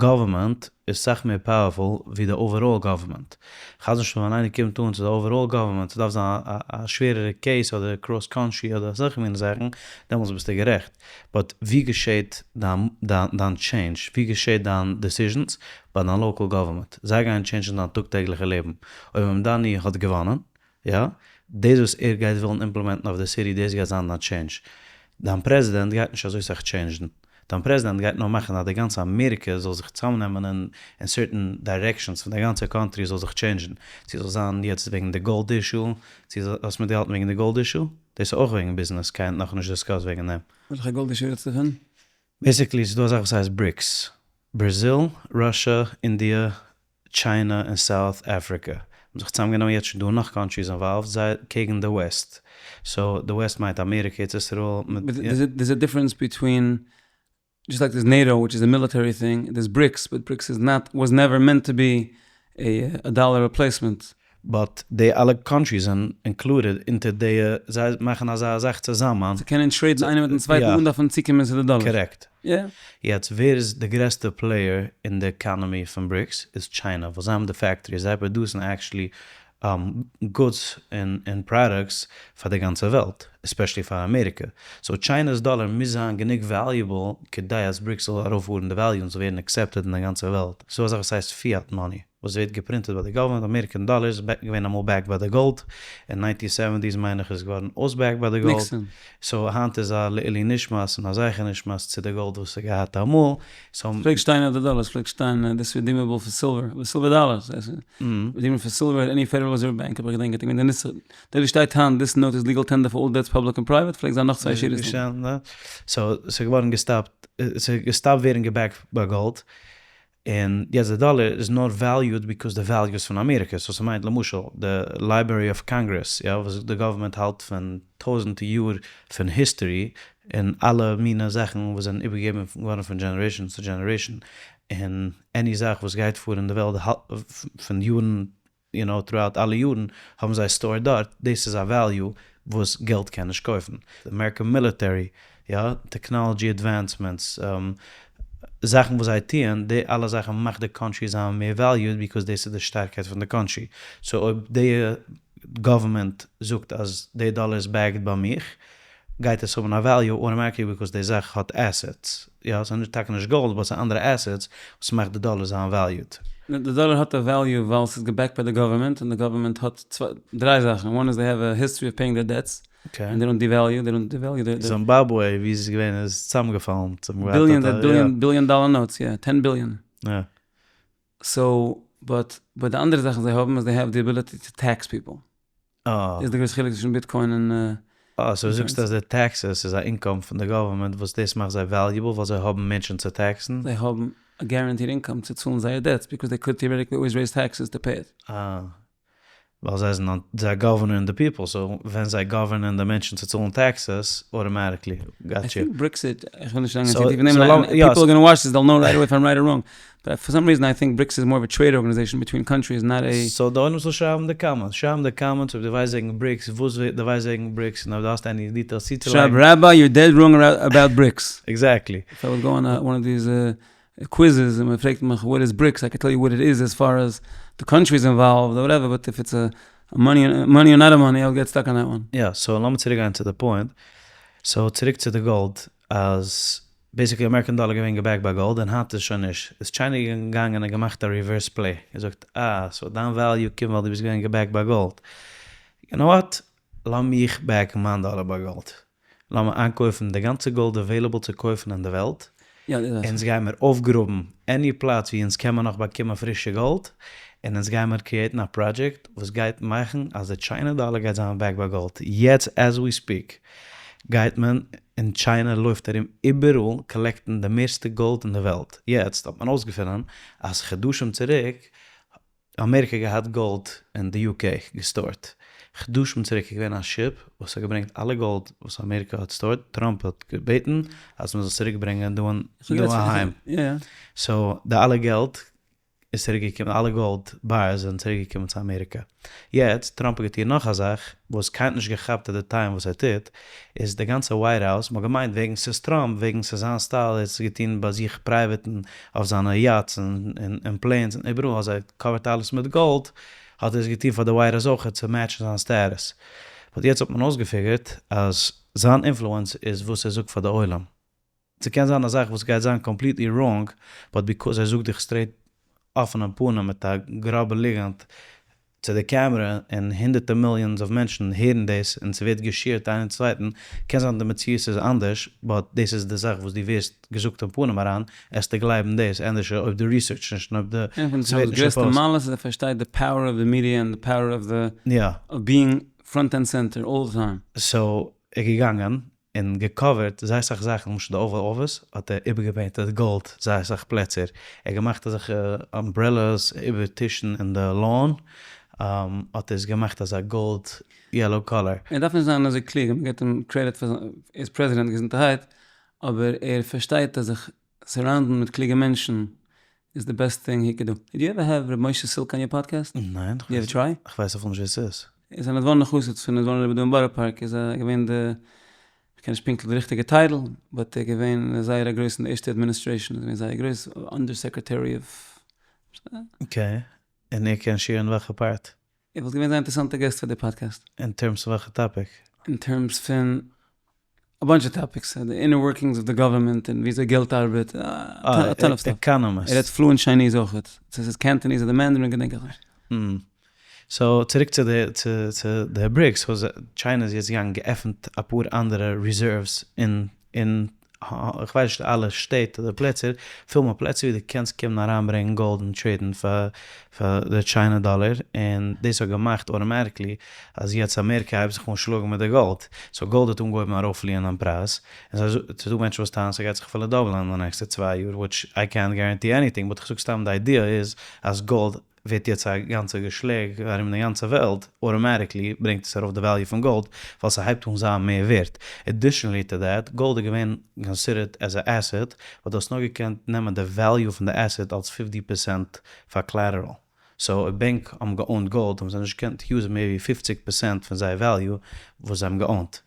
government איז סאך מער powerful ווי די overall government. חס ושלום ווען איינער קומט אן צו די overall government, ס'דארף זיין א שווערערע case אדער cross country אדער אזעלכע מינע זאכן, דעמאלטס ביסטו גערעכט. But ווי געשעט דיין דיין change? ווי געשעט דיין decisions? ביי דיין local government. זיי גייען change ן דיין טאג טעגליכע לעבן. אויב מאמדאני האט געוואנען, יא, דאס וואס ער גייט ווילן implement ן אויף די city דאס גייט זיין דיין change. דיין פרעזידענט גייט נישט אזוי סאך change ן. דיין פרעזידענט גייט נאר מאכן אז די גאנצע אמעריקע זאל זיך צוזאמנעמען אין אין certain directions פון די גאנצע country זאל זיך change ן. צו זאל זיין יעצט וועגן די gold issue, צו האסט מיטגעהאלטן וועגן די gold issue? דאס איז אויך וועגן ביזנעס, קיינער האט נאכנישט discussed וועגן דעם. וועלכע gold issue רעדסטו פון? Basically ס'איז דא א זאך וואס הייסט בריקס, בראזיל, Russia, אינדיע, China און South Africa האבן זיך צוזאמגענומען יעצט שוין דא נאך countries involved זיי קעגן די West, so די West מיינט אמעריקע, ארץ ישראל, מיט. There's a difference between just like there's NATO which is a military thing, there's BRICS but BRICS is not was never meant to be a dollar replacement. But די אלע countries זענען included אונטער די זיי מאכן אזא זאך צוזאמען. זיי קענען trade ן איינער מיטן צווייטן אן דארפן צוקומען צו די דאלער. Correct. יעצט ווער איז די גרעסטע player אין די economy פון בריקס? איז China ווייל זיי האבן די factories זיי produce ן actually goods און products פאר די גאנצע וועלט especially פאר אמעריקע. So China's דאלער מוז זיין גענוג valuable כדי אז בריקס זאל ארויפפארן די value און זאל ווערן accepted אין די גאנצע וועלט. ס'דא אזאך וואס הייסט fiat money וואס ווערט גע print עט ביי די government, American דאלער איז געווען אמאל backed ביי די gold, אין nineteen seventies מיין איך איז געווארן אויס backed ביי די gold, so היינט איז א לעילוי נשמת און א זכר נשמת צו די gold וואס איז געהאט אמאל, so. ס'פלעגט שטיין אויף די דאלער, ס'פלעגט שטיין this redeemable for silver, אבער silver dollars, redeemable for silver at any Federal Reserve Bank, אבער איך געדענק געווען די נוסח, דער ווי שטייט היינט this note is legal tender for all debts public and private, פלעגט זיין נאך צוויי שורות. So ס'איז געווארן גע stop ט, ס'איז גע stop ט ווערן גע back ט ביי gold, און יעצט די דאלער איז נאר valued because די value איז פון אמעריקע, so ס'מיינט למשל די Library of Congress יא וואס די government האלט פון טויזענטע יאר פון history און אלע מינע זאכן וואס זענען איבערגעגעבן געווארן פון generation צו generation און any זאך וואס גייט פאר אין די וועלט פון יארן you know throughout אלע יארן האבן זיי stored דארט, דאס איז א value וואס געלט קען נישט קויפן. די American military, יא, technology advancements, זאכן וואס זיי טוען, די אלע זאכן מאכט די country זיין מער valued because דאס איז די שטארקייט פון די country. So אויב די government זאגט אז די דאלער איז backed ביי מיך, גייט עס האבן א value automatically because די זאך האט assets, יא ס'איז טאקע נישט גאלד but ס'איז אנדערע assets וואס מאכט די דאלער זיין valued. די דאלער האט א value ווייל ס'איז גע backed ביי די government און די government האט צוויי דריי זאכן one איז they have a history of paying their debts און they don't devalue they don't devalue די. זימבאבווע ווי ס'איז געווען איז צוזאמגעפאלן. Billion billion billion dollar notes יא ten billion. יא. So but but די אנדערע זאכן זיי האבן איז they have the ability to tax people. איז די גרויסע חילוק צווישן Bitcoin און. אה, so זאגסטו אז די taxes איז א income פון די government וואס דאס מאכט זיי valuable ווייל זיי האבן מענטשן צו tax ן? זיי האבן א guaranteed income צו צאלן זייער debts because they could theoretically always raise taxes to pay it. אה, ווייל זיי זענען זיי govern ען די people, so ווען זיי govern ען די מענטשן צו צאלן taxes, automatically, gotcha. I think בריקס איז, איך וויל נישט אריינגיין צו טיף אין דעם, people gonna watch this, they'll know right away if I'm right or wrong, but for some reason I think בריקס איז more of a trade organization between countries not a. So די עולם זאל שרייבן די comments, שרייבן די comments אויב די ווייסט וועגן בריקס, וואס די ווייסט וועגן בריקס, און אויב די האסט any details צוצולייגן. שרייב Rabbi you're dead wrong about בריקס. Exactly. If I would go on one of these quizzes און מען פרעגט מיך what is בריקס I can tell you what it is as far as the countries involved or whatever but if it's a money money or not a money I will get stuck on that one. יא, so לאמיר צוריק גיין צו די point. So צוריק צו די גאלד, אז basically American דאלער געווען גע backed ביי גאלד און היינט איז שוין נישט, איז China געגאנגען און געמאכט א reverse play, געזאגט אה, so דיין value קומט ווייל דו ביסט געווען גע backed ביי גאלד, you know what, לאמיך back ן מיין דאלער ביי גאלד, לאמיר איינקויפן די גאנצע גאלד available צו קויפן אין די וועלט, אונז גיימיר אויפגראבן any פלאץ ווי אונז קען מען נאך באקומען פרישע גאלד, און אונז גיימיר create ן א פראדזשעקט וואס גייט מאכן אז די China דאלער גייט זיין backed ביי גאלד, יעצט as we speak גייט מען אין China לויפט ארום איבעראל collect ן די מערסטע גאלד אין די וועלט, יעצט האט מען אויסגעפונען אז חדשים צוריק אמעריקע האט געהאט גאלד אין די UK גע store ט, חדשים צוריק איז געווען א ship וואס האט געברענגט אלע גאלד וואס אמעריקע האט stored, טראמפ האט געבעטן אז מען זאל צוריק ברענגען דא אהיים, so די אלע געלט. איז צוריק געקומען, אלע gold bars זענען צוריק געקומען צו אמעריקע. יעצט, טראמפ האט געטון נאך א זאך, וואס קיינער האט נישט געכאפט at the time וואס ער טוט, איז די גאנצע ווייט האוז, מ'האט געמיינט וועגן ס'איז טראמפ, וועגן ס'איז זיין סטייל, ער האט עס געטון ביי זיך private און אויף זיינע yachts און planes און איבעראל אז ער cover ט אלעס מיט גאלד, האט ער עס געטון פאר די ווייט האוז אויכעט צו match ן זיין status. But יעצט האט מען אויסגע figure ט אז זיין influence איז וואס ער זאגט פאר די עולם. ס'קען זיין א זאך וואס גייט זיין completely wrong, but because ער זאגט דיך straight אפענעם פנים מיט א גראבע ליגנט צו די קעמרע און הונדערטער millions of מענטשן הערן דאס און ס'ווערט גע share ט איינער צווייטן, קען זיין די מציאות איז אנדערש but דאס איז די זאך וואס דו ווערסט געזאגט אין פנים אריין, עסטו גלייבן דאס ענדערש אויב דו research סט נישט און אויב די איינע פון ס'ווערט טראמפ'ס נישט גרעסטע גע post. מעלות איז ער פארשטייט די power of the media און די power of the יא. of being front and center all the time. So ער געגאנגען און גע cover ט זייער סאך זאכן, למשל די Oval Office האט ער איבערגע paint עט גאלד זייער סאך פלעצער, ער האט געמאכט אזעלכע umbrellas איבער טישן אין די lawn, האט ער עס געמאכט אזא gold yellow color. ער דארף נישט זיין אזוי קלוג, מען געבט אים credit פאר זיין, ער איז פרעזידענט געזונטערהייט, אבער ער פארשטייט אז זיך surround ן מיט קלוגע מענטשן איז די best thing he could do. Did you ever have ר' משה סילק on your podcast? ניין, Did you ever try? כ'ווייס אפילו נישט ווער ס'איז. איז א נדבן חסיד פון נדבן רבי דא אין בארא פארק איז ער געווען די, כ'קען נישט פונקטליך די ריכטיגע title, but ער געווען זייער א גרויס אין די ערשטע administration איז געווען זייער גרויס, under secretary of. Okay, און ער קען share ן וועלכע part? ער וואלט געווען זייער אינטערעסאנטע guest פאר די פאדקעסט. אין terms פון וועלכע topic? אין terms פון א bunch of topics, די inner workings of the government און וויאזוי געלט ארבעט, א ton of stuff. Economist. ער רעדט fluent Chinese אויכעט, צו ס'איז Cantonese אדער Mandarin געדענק איך נישט. So צוריק צו די צו די בריקס, וואס China איז יעצט געגאנגען געעפנט אפאר אנדערע reserves אין אין איך ווייס נישט אלע שטעט אדער פלעצער, פול מיט פלעצער ווי דו קענסט קומען אריינברענגען גאלד און trade ן פאר פאר די China דאלער, און דאס האט געמאכט automatically אז יעצט אמעריקע הייבט זיך אן שלאגן מיט די גאלד, so גאלד האט אנגעהויבן ארויפפליען אין פרייז, און ס'איז דא מענטשן וואס טענה'ן ס'גייט זיך אפילו double ען אין די נעקסטע צוויי יאר, וויטש איי קענט גערענטי עניטינג, באט איך זאג סתם די idea איז אז גאלד ווערט יעצט א גאנצע געשלעג ארום די גאנצע וועלט, automatically ברענגט עס ארויף די value פון גאלד, ווייל ס'הייבט אן זיין מער ווערט. Additionally to that, גאלד איז געווען considered as a asset, ווייל דו האסט נאר געקענט נעמען די value פון די asset אלס 50 פערסענט פאר collateral. So אויב בענק האבן גע own ט גאלד האבן זיי נישט געקענט use ן מער ווי 50 פערסענט פון זייער value וואס זיי האבן גע own ט.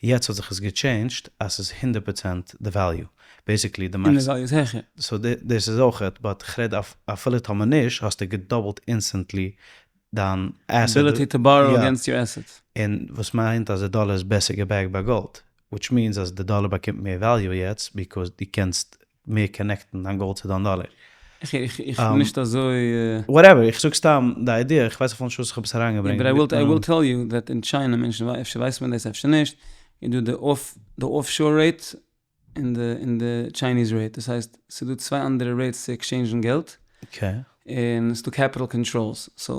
יעצט האט זיך עס גע change ט אז ס'איז הונדערט פראצענט די value. Basically די און די מאכסט. value איז העכער. So דאס איז אויכעט, but כ'רעד אפילו טאמער נישט האסטו גע double ט instantly דיין asset. Ability to borrow against your assets. און וואס מיינט אז די דאלער איז בעסער גע back ט ביי גאלד, which means אז די דאלער באקומט מער value יעצט because דו קענסט מער connect ן דיין גאלד צו דיין דאלער. איך בין נישט אזוי. Whatever, איך זאג סתם די idea, איך ווייס אפילו נישט וואס איך האב עס אריינגעברענגט. But I will tell you that אין China מענטשן, אפשר ווייסט מען דאס אפשר נישט, איז דא די offshore rate און די און די Chinese rate, דאס הייסט ס'איז דא צוויי אנדערע rates צו exchange ן געלט, און ס'איז דא capital controls, so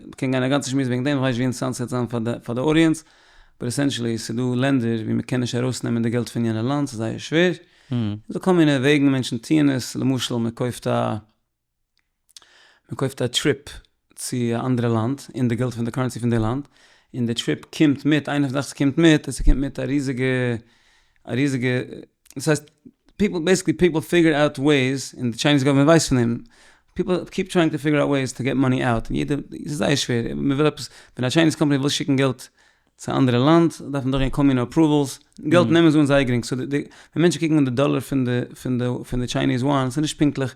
מ'קען גיין א גאנצע שמועס וועגן דעם, כ'ווייס נישט ווי אינטערעסאנט ס'וועט זיין פאר די פאר די audience, but essentially ס'איז דא לענדער ווי מ'קען נישט ארויסנעמען די געלט פון יענע לאנד, ס'איז זייער שווער, ס'איז דא כל מיני וועגן מענטשן טוען עס, למשל מ'קויפט א מ'קויפט א trip צו א אנדערע לאנד אין די געלט פון די currency פון די לאנד, און די trip קומט מיט, איינע פון די זאכן וואס קומט מיט איז ס'קומט מיט א ריזיגע א ריזיגע, דאס הייסט people basically people figure out ways, און די Chinese government ווייסט פון דעם, people keep trying to figure out ways to get money out, און יעדער, ס'איז זייער שווער, מ'וויל עפעס, ווען א Chinese company וויל שיקן געלט צו א אנדערע לאנד דארף מען דורכגיין כל מיני approvals, געלט נעמען זיי אן זייער גרינג, so די ווען מענטשן קוקן אן די דאלער פון די פון די פון די Chinese yuan ס'איז נישט פונקטליך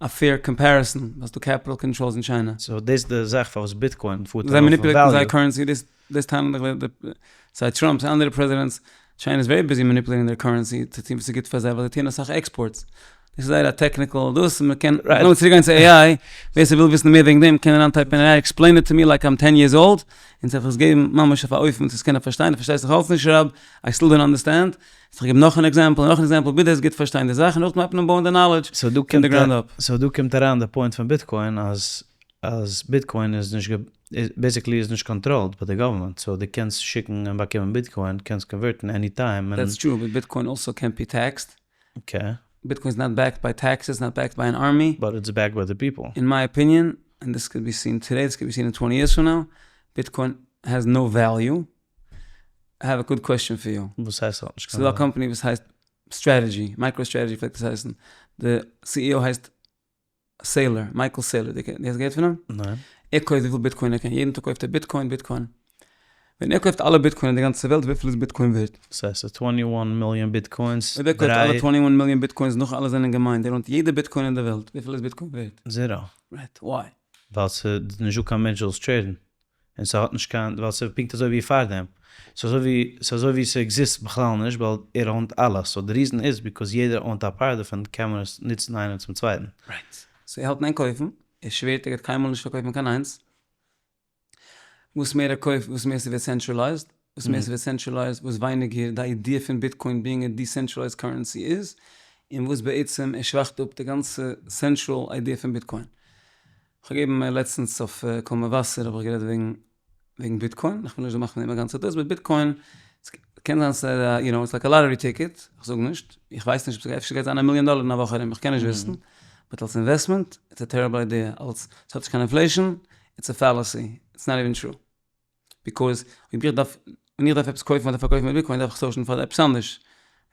א fair comparison ווייל ס'דא capital controls אין China. So דאס איז די זאך פארוואס Bitcoin פארט זיי ארויף אין manipulate ן זייער value. currency, דאס דאס טענה'ן דאך די סיי טראמפ סיי אנדערע פרעזידענטס, China איז very busy manipulating דער currency צו טון וואס איז גוט פאר זיי ווייל זיי טוען אסאך exports, דאס איז זייער א technical דאס, מען קען לאמיר צוריק גיין צו AI, ווער ס'וויל וויסן מער וועגן דעם קען אריין type ן AI explain it to me like I'm ten years old, און ס'וועט עס געבן ממש אויף א אופן וואס עס קענען פארשטיין, דו פארשטייסט נאך אלץ נישט רב, I still don't understand, זיך געבן נאך אן example און נאך אן example ביז דו וועסט גוט פארשטיין די זאך און נאכדעם הייבט מען אן בויען די knowledge פון די ground up. So דא קומט אריין די point פון Bitcoin אז אז Bitcoin איז נישט basically איז נישט controlled ביי די government so דו קענסט שיקן און באקומען Bitcoin קענסט convert ן any time. That's true but Bitcoin also קענט בי טעקסד. Okay. Bitcoin איז not backed by taxes, not backed by an army. But it's backed by the people. In my opinion, and this could be seen today, this could be seen in twenty years from now, Bitcoin has no value. I have a good question for you. וואס הייסט ס'האט נישט קיין ס'איז דא א קאמפאני וואס הייסט Strategy, MicroStrategy פלעגט עס הייסן, די CEO הייסט. סעילאר, מייקל סעילאר, דו האסט געהערט פון אים? ניין. ער קויפט וויפיל ביטקוין ער קען, יעדן טאג קויפט ער ביטקוין, ביטקוין. ווען ער קויפט אלע ביטקוין אין די גאנצע וועלט, וויפיל איז ביטקוין ווערט? סא ס'איז twenty one מיליאן ביטקוינס, אויב ער קויפט אלע twenty one מיליאן ביטקוינס נאך אלע זענען געמיינט, ער own ט יעדע ביטקוין אין די וועלט, וויפיל איז ביטקוין ווערט? זירא. Right, why? ווייל ס'איז נישטא קיין מענטש זאל עס trade ן. און ס'האט נישט קיין, ווייל ס'איז פונקט אזוי ווי פארדעם. ס'איז אזוי ווי, ס'איז אזוי ווי ס'עקזיסט בכלל נישט ווייל ער own ט אלעס. So די reason איז because יעדער own ט א part דערפון קען מען עס נוצן איינער צום צווייטן. Right. So ער האלט אין איין קויפן, ער שווערט ער גייט קיינמאל נישט פארקויפן קיין איינס. וואס מער ער קויפט וואס מער ס'ווערט centralized, וואס מער ס'ווערט centralized וואס ווייניגער די idea פון ביטקוין being א decentralized currency איז, און וואס בעצם ער שוואכט אפ די גאנצע central idea פון ביטקוין. כ'האב געגעבן לעצטנס אויף קול מבשר האב איך גערעדט וועגן וועגן ביטקוין, איך וויל נישט דא מאכן פון דעם א גאנצע דאס, but ביטקוין קען זיין ס'איז א you know it's like א lottery ticket, איך זאג נישט, איך ווייס נישט, אפשר גייט זיין א מיליאן דאלער אין א וואך ארום, איך קען נישט וויסן, but אלס investment it's a terrible idea, אלס ס'האט נישט קיין inflation, it's a fallacy, it's not even true. Because אויב איך דארף, ווען איך דארף עפעס קויפן אדער פארקויפן מיט ביטקוין דארף איך טוישן פאר עפעס אנדערש,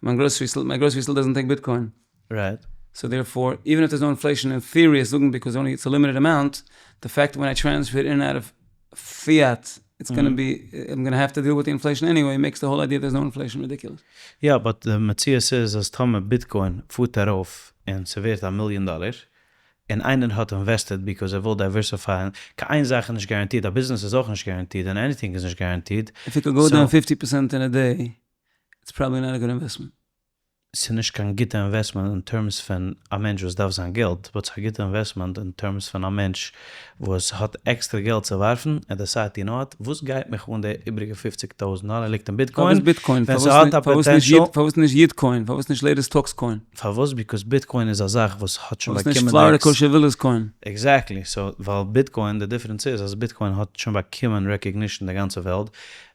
מיין גראסערי still, מיי grocery still doesn't take ביטקוין. Right. So therefore, even if there's no inflation אין theory עס זאגן because only it's a limited amount, די fact when I transfer in out of fiat it's gonna be, I'm gonna have to deal with די inflation anyway, makes די whole idea there's no inflation ridiculous. יא, but די מציאות איז אז טאמער ביטקוין פארט ארויף און ס'ווערט א מיליאן דאלער, און איינער האט invested because ער וויל diversify ען, קיין איין זאך איז נישט guaranteed, א ביזנעס איז אויך נישט guaranteed, און anything איז נישט guaranteed. If it could go down fifty percent in a day, it's probably not a good investment. ס'איז נישט קיין גוטע investment אין terms פון א מענטש וואס דארף זיין געלט, but ס'איז א גוטע investment אין terms פון א מענטש וואס האט עקסטערע געלט צו ווארפן, ער decide ט you know what, וואס גייט מיך אן די איבריגע פופציג טויזנט דאלער ליגט אין ביטקוין, פארוואס ביטקוין? ווען ס'האט א potential. פארוואס נישט יוטקוין? פארוואס נישט לעיטעסט טאלקס coin? פארוואס? Because ביטקוין איז א זאך וואס האט שוין פארוואס נישט באקומען פלארידע kosher ווילעס coin? Exactly, so ווייל ביטקוין, די difference איז אז ביטקוין האט שוין באקומען recognition די גאנצע וועלט,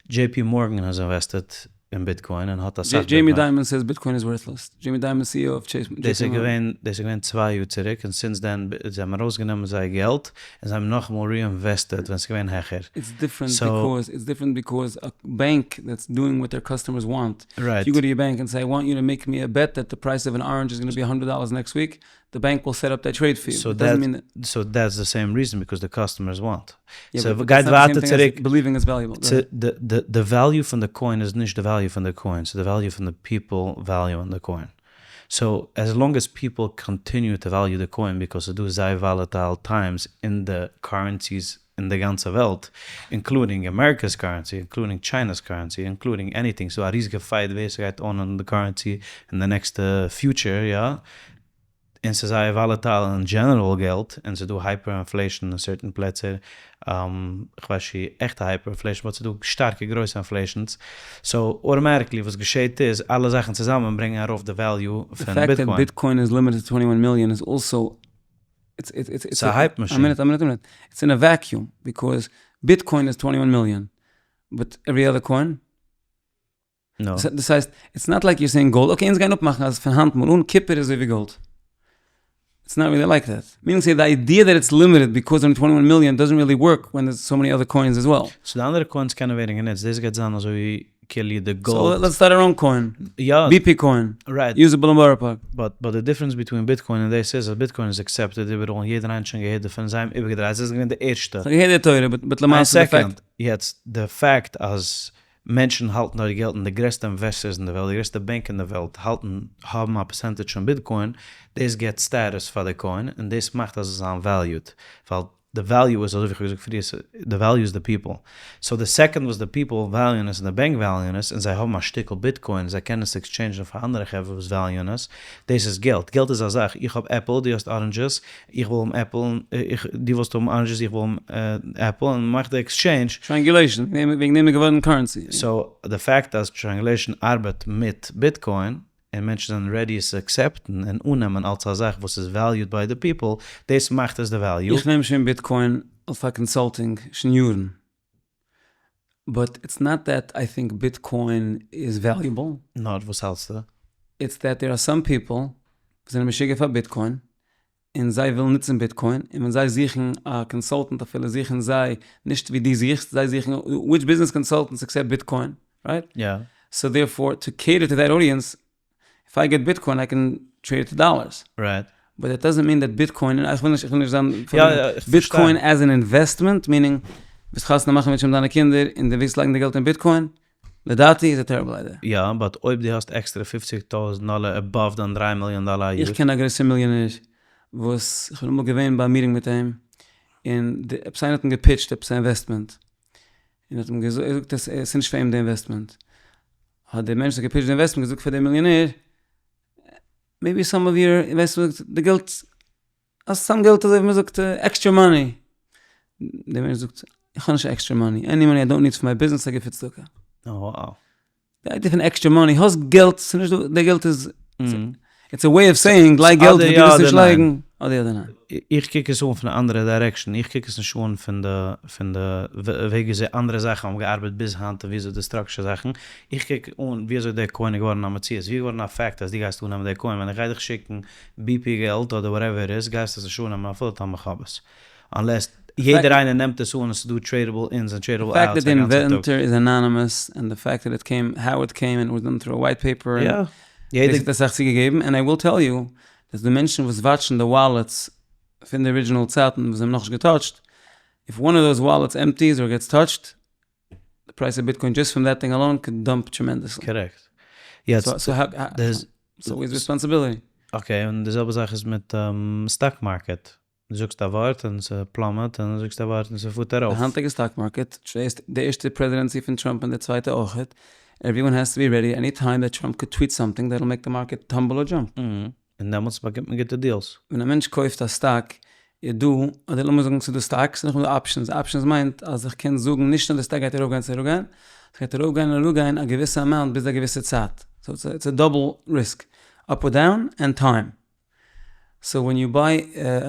דזשעי פי מארגען has invested אין ביטקוין און האט אסאך דזשעימי דיימאן says ביטקוין איז worthless, דזשעימי דיימאן CEO of טשעיס. דאס איז געווען, דאס איז געווען צוויי יאר צוריק און since then זיי האבן ארויסגענומען זייער געלט און זיי האבן נאכאמאל reinvested ווען ס'איז געווען העכער. It's different because, it's different because א bank that's doing what their customers want, if you go to your bank and say I want you to make me a bet that the price of an orange is gonna be hundred dollars next week, די bank will set up that trade for you, doesn't mean that. So that's די same reason because די customers want. So גייט ווייטער צוריק. Believing it's valuable. די value פון די coin איז נישט די value פון די coin, ס'איז די value פון די people value ען די coin. So as long as people continue to value די coin because ס'איז דא זייער volatile times אין די currencies אין די גאנצע וועלט, including אמעריקא'ס currency, including טשיינע'ס currency, including anything, ס'איז דא א ריזיגע fight ווער ס'גייט own ען די currency אין די נעקסטע future, יא. און ס'איז זייער volatile אין general געלט, און ס'איז דא hyper inflation אין certain פלעצער, כ'ווייס נישט צו עכטע hyper inflation, but ס'איז דא שטארקע גרויסע inflations, so automatically וואס געשעט איז, אלע זאכן צוזאמען ברענגען ארויף די value די פון fact that ביטקוין. ביטקוין איז limited to twenty one מיליאן איז also, it's it's it's ס'איז א hype מאשין. א מינוט א מינוט א מינוט, it's אין א vacuum, because ביטקוין איז twenty one מיליאן, but every other coin? No. דאס הייסט, it's not like you're saying gold, okay אונז גייען אפמאכן אז פון היינט מאל אן קופער איז אזוי ווי גאלד. It's not really like that. Meaning say די idea that it's limited because only twenty one מיליאן doesn't really work when there's so many other coins as well. So די אנדערע coins קענען ווערן גענוצט, דאס גייט זיין אזוי ווי כאילו די גאלד. So let's start our own coin. יא. BP coin. Right. Usable אין בארא פארק. But but די difference between ביטקוין און דאס איז אז ביטקוין איז accepted איבעראל און יעדער איינער האט שוין געהערט דערפון זיי האבן איבערגעדרייט זיי זענען געווען די ערשטע. כ'האב געהערט די תורה but למעשה די fact. יעצט די fact אז מענטשן האלטן דארט געלט און די גרעסטע investors אין די וועלט, די גרעסטע בענק אין די וועלט האלטן האבן א percentage פון ביטקוין, דאס געבט status פאר די coin און דאס מאכט אז עס זאל זיין valued, ווייל די value איז אזוי ווי איך האב געזאגט פריער די value איז די people, so די second וואס די people value ען עס און די בענק value ען עס און זיי האבן א שטיקל ביטקוין זיי קענען עס exchange ן פאר אנדערע חברה וואס value ען עס, דאס איז געלט, געלט איז א זאך, איך האב עפל דו האסט oranges, איך וויל האבן עפל, דו ווילסט האבן oranges איך וויל האבן עפל, און מ'מאכט די exchange. Triangulation, וועגן דעם איז געווארן currency. So די fact אז triangulation ארבעט מיט ביטקוין, און מענטשן זענען ready עס צו accept ן און אננעמען אלס א זאך וואס איז valued ביי די people, דאס מאכט עס די value. איך נעם שוין ביטקוין פאר consulting שוין יארן. But it's not that I think ביטקוין איז valuable. נאר וואס האלטסטו? It's that there are some people וואס זענען משוגע פאר ביטקוין, און זיי ווילן נוצן ביטקוין, און ווען זיי זוכן א consultant אפילו זוכן זיי נישט ווי דו זוכסט, זיי זוכן which business consultants accept ביטקוין, right? יא. So therefore to cater to that audience, if I get ביטקוין I can trade it to dollars. Right. באט דעט דאזענט מין דעט ביטקוין, איך וויל נישט, איך וויל נישט זיין, ביטקוין עז ען אינוועסטמענט, מינינג, וועסט חתונה מאכן מיט דיינע קינדער און דו ווילסט לייגן די געלט אין ביטקוין, לדעתי איז א terrible idea. יא, but אויב דו האסט עקסטערע 50 טויזנט דאלער above דיין 3 מיליאן דאלער א יאר. איך קען א גרויסע מיליאנער וואס איך בין אמאל געווען ביי א meeting מיט אים, און עפעס איינער האט אים גע pitch ט עפעס א investment, און האט אים געזאגט אז עס איז נישט פאר אים די investment, האט דער מענטש וואס האט גע pitch ט די investment געזאגט פאר דעם מיליאנער, maybe some of your investment, די געלט, האסט סתם געלט אזוי ווי מען זאגט extra money, דער מענטש זאגט, איך האב נישט extra money, any money I don't need for my business I give for צדקה. די idea פון extra money, האסט געלט, ס'איז נישט דא, די געלט איז, it's a way of saying, לייג געלט וואו דו ווילסט נישט לייגן, אדער יא אדער ניין. איך קוק עס אן פון א אנדערע direction, איך קוק עס נישט אן פון די פון די וועג וויאזוי אנדערע זאכן האבן געארבעט ביז היינט און וויאזוי די structure זאכן, איך קוק אן וויאזוי דער coin איז געווארן א מציאות, ווי איז געווארן א fact אז דו גייסט אננעמען דער coin, ווען איך גיי דיך שיקן BP געלט אדער whatever איט איז, גייסטו עס נישט אננעמען אפילו טאמער כ'האב עס. unless יעדער איינער נעמט עס אן און ס'איז דא tradable ins און tradable outs א גאנצן טאג. די fact that the inventor is anonymous and the fact that it came how it came and was done through a white paper דאס האט אסאך צוגעגעבן and I will tell you אז די מענטשן וואס watch ן די wallets פון די original צייטן וואס זיי האבן נאכנישט גע touch ט if one of those wallets empties or gets touched די price of Bitcoin just from that thing alone could dump tremendously. Correct. יעצט so איז responsibility. Okay און די זעלבע זאך איז מיט stock market. דו זאגסט א ווארט און ס' plummet און דו זאגסט א ווארט און ס'פארט ארויף. די היינטיגע stock market, די ערשטע presidency פון טראמפ און די צווייטע אויכעט, everyone has to be ready any time that Trump could tweet something that will make the market tumble or jump. און דעמאלטס באקומט מען גוטע deals. ווען א מענטש קויפט א סטאק איז דא, אדער לאמיר זאגן ס'איז דא stocks און נאכדעם איז דא options, options מיינט אז איך קען זאגן נישט נאר די סטאק גייט ארויפגיין צו אראפגיין, ס'גייט ארויפגיין און אראפגיין א געוויסע amount ביז א געוויסע צייט, so it's a double risk, up or down and time. So when you buy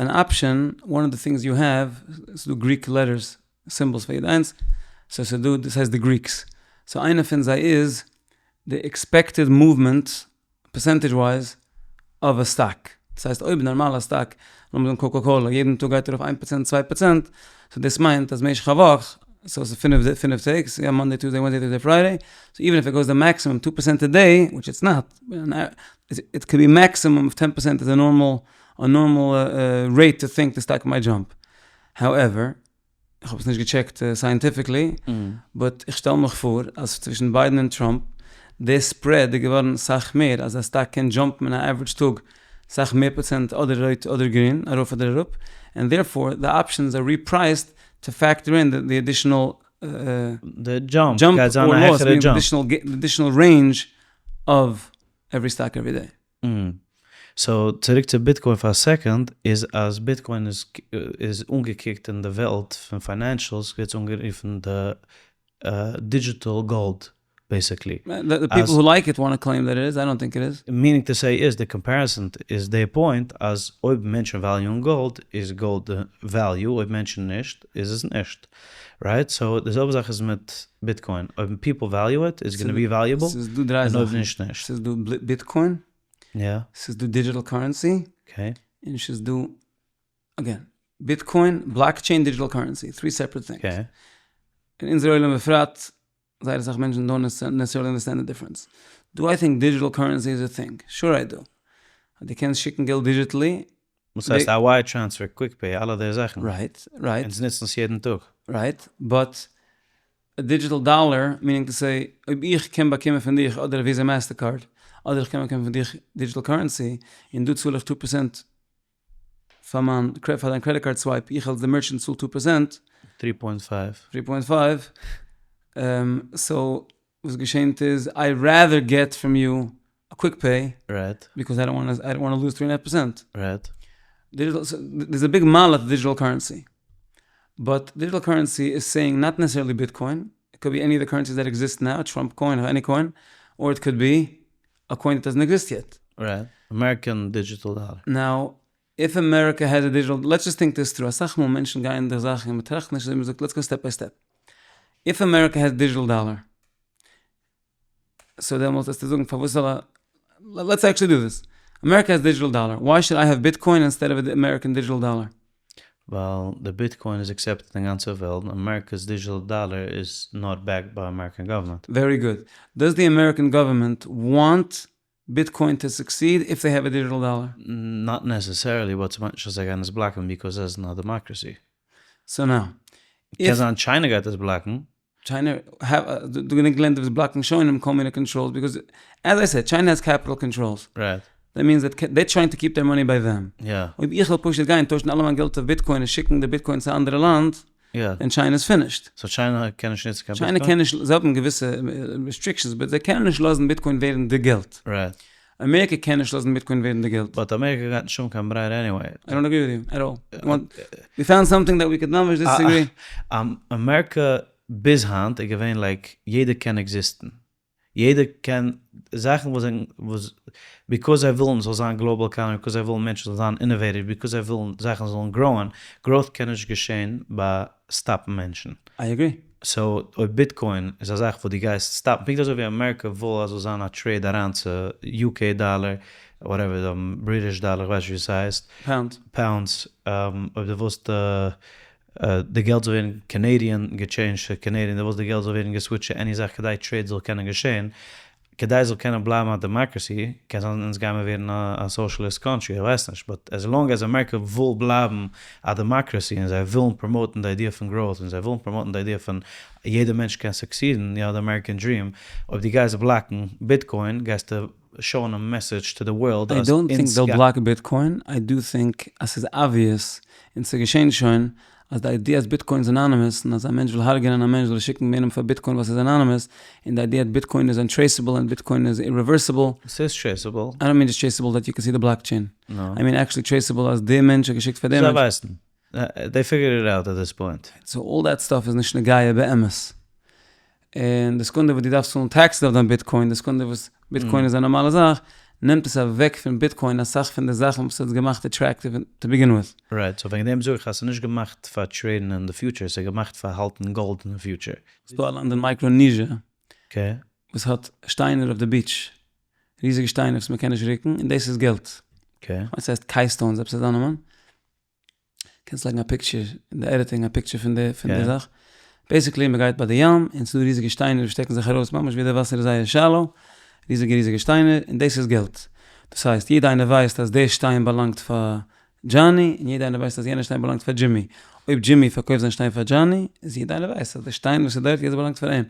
an option, one of the things you have, ס'איז דא Greek letters, symbols פאר יעדע איינס, so ס'איז דא, דאס הייסט די Greeks, so איינע פון זיי איז די expected movement percentage wise of a stock, דאס הייסט אויב נארמאל א סטאק, לאמיר זאגן קאקא קאלע, יעדן טאג גייט ארויף 1% 2%, so דאס מיינט אז משך א וואך, so ס'איז פינף טעג, ס'איז Monday Tuesday Wednesday Thursday Friday, so even if it goes the maximum 2% a day, which it's not, it could be maximum of 10% is a normal a normal rate to think the stock might jump. However, איך האב עס נישט געטשעקט scientifically, but איך שטעל מיך פאר אז צווישן ביידן און טראמפ, די spread איז געווארן סאך מער, אז א סטאק קען jump ן אין א average טאג סאך מער פראצענט אדער רויט אדער גרין, ארויף אדער אראפ, and therefore the options are repriced to factor in the additional די jump גייט זיין א העכערע jump. די additional range of every stock every day. So צוריק צו ביטקוין פאר א second, איז אז ביטקוין איז איז אנגעקוקט אין די וועלט פון financials ווערט עס אנגערופן די digital gold basically. The people who like it want to claim that it is, I don't think it is. Meaning to say איז די comparison איז די point אז אויב מענטשן value ען גאלד איז גאלד די value אויב מענטשן נישט איז עס נישט. Right? So די זעלבע זאך איז מיט ביטקוין אויב people value it איז gonna be valuable ס'איז דא דריי און אויב זאכן. נישט נישט. ס'איז דא ביטקוין, ס'איז דא digital currency, און ס'איז דא, again, ביטקוין, blockchain, digital currency, three separate things. אין אונזער עולם בפרט, זייער אסאך מענטשן don't necessarily understand the difference. Do I think digital currency is a thing? Sure I do. אז דו קענסט שיקן געלט digitally. וואס הייסט א wire transfer, quick pay, אלע די זאכן. Right, right. אונז נוצן עס יעדן טאג. Right, but א digital dollar, meaning to say, אויב איך קען באקומען פון דיך אדער א וויזא מעסטערקארד, אדער איך קען באקומען פון דיך digital currency, און דא צאל איך 2% פאר מיין פאר דיין credit card swipe, איך אלס די merchant צאל 2%. 3.5. 3.5. So וואס געשענט איז, I rather get from you a quick pay, because I don't want to lose 3 and a half percent. There's a big מעלה to digital currency, but digital currency is saying not necessarily Bitcoin, it could be any of the currencies that exist now, Trump coin or any coin, or it could be a coin that doesn't exist yet. Right, American digital dollar. Now, if America has a digital, let's just think this through, אסאך מאל מענטשן גייען די זאכן און מ'טראכט נישט אזוי, מ'זאגט let's go step by step. If America has digital dollar, so דעמאלטס וועסטו זאגן פארוואס זאל א, let's actually do this, America has digital dollar, why should I have Bitcoin instead of the American digital dollar? ווייל די ביטקוין איז accepted אין גאנצע וועלט, אמעריקא'ס digital dollar איז נאר backed by American government. Very good. Does the American government want. Bitcoin to succeed if they have a digital dollar. Not necessarily, but ס'מיינט נישט אז זיי גייען עס block ן because עס איז נאר democracy. So now. קען זיין China גייט עס block ן. China, דא גענוג לענדער וואס block ן שוין און כל מיני controls because as I said China has capital controls. Right. That means that they trying to keep their money by them. יא. אויב איך וועל פשוט גיין טוישן אלע מיין געלט אויף Bitcoin און שיקן די Bitcoin צו א אנדערע לאנד, יא. Then China איז finished. So China קען נישט נוצן קיין China Bitcoin? קען נישט, זיי האבן געוויסע restrictions but זיי קענען נישט לאזן Bitcoin ווערן די געלט. Right. אמעריקע קען נישט לאזן Bitcoin ווערן די געלט. But אמעריקע גייט נישט האבן קיין ברירה anyway. I don't agree with you at all. We found something that we could ממש disagree. אמעריקע ביז היינט איז געווען like יעדער קען exist ן. יעדער קען זאכן וואס זענען וואס because זיי ווילן ס'זאל זיין global economy, because זיי ווילן מענטשן זאלן זיין innovative, because זיי ווילן זאכן זאלן grow ען, growth קען נישט געשען ביי stop ן מענטשן. I agree. So אויב Bitcoin איז א זאך וואס דו גייסט stop ן, פונקט אזוי ווי אמעריקע וויל אז זאל זיין א trade אריין צו UK dollar, whatever, British dollar, איך ווייס נישט ווי ס'הייסט. Pound. Pounds, אויב דו ווילסט די געלט זאל ווערן Canadian גע change ט צו Canadian, דו ווילסט די געלט זאל ווערן גע switch ט צו any זאך כדי trade זאל קענען געשען, כדי זאל קענען בלייבן א democracy, קען זיין אונז גיימער ווערן א socialist country, איך ווייס נישט, but as long as אמעריקע וויל בלייבן א democracy און זיי ווילן promote ן די idea פון growth און זיי ווילן promote ן די idea פון יעדע מענטש קען succeed ן, יא די American dream, אויב דו גייסט block ן Bitcoin גייסטו show ען א message to the world I אז don't think אונז they'll block Bitcoin, I do think אז ס'איז obvious און ס'איז געשען שוין אז די idea אז Bitcoin איז anonymous און אז א מענטש וויל הרג'ענען א מענטש זאל ער שיקן מענעם פאר Bitcoin ווייל ס'איז anonymous און די idea אז Bitcoin איז untraceable און Bitcoin איז irreversible. ס'איז traceable. I don't mean just traceable that you can see the blockchain. No. I mean actually traceable אז דער מענטש האט געשיקט פאר דעם זיי מענטש. ווייסן. They figured it out at this point. So all that stuff איז נישט נוגע באמת. און די סעקונדע וואס דו דארפסט צאלן taxes אויף דיין Bitcoin, די סעקונדע וואס Bitcoin איז א נארמאלע זאך, נעמט עס אוועק פון Bitcoin אסאך פון די זאכן וואס האט עס געמאכט attractive to begin with. Right, so וועגן דעם זאג איך אז ס'איז נישט געמאכט פאר trade ן אין די future, ס'איז געמאכט פאר האלטן גאלד אין די future. ס'איז דא א לאנד אין Micronesia וואס האט שטיינער אויף די beach, ריזיגע שטיינער וואס מ'קען נישט רוקן, און דאס איז געלט. כ'מיין ס'הייסט Keystones, עפעס אזא נאמען. קענסט לייגן א picture אין די editing א picture פון די פון די זאך. Basically מען גייט ביי די ים און ס'דא ריזיגע שטיינער וואס שטעקן זיך ארויס ממש ווי די וואסער איז זייער shallow, ריזיגע ריזיגע שטיינער און דאס איז געלט. דאס הייסט יעדע איינער ווייסט אז די שטיין באלאנגט פאר דזשאני און יעדע איינער ווייסט אז יענע שטיין באלאנגט פאר דזשימי. אויב דזשימי פארקויפט זיין שטיין פאר דזשאני איז יעדע איינער ווייסט אז די שטיין וואס איז דארט יעצט באלאנגט פאר אים.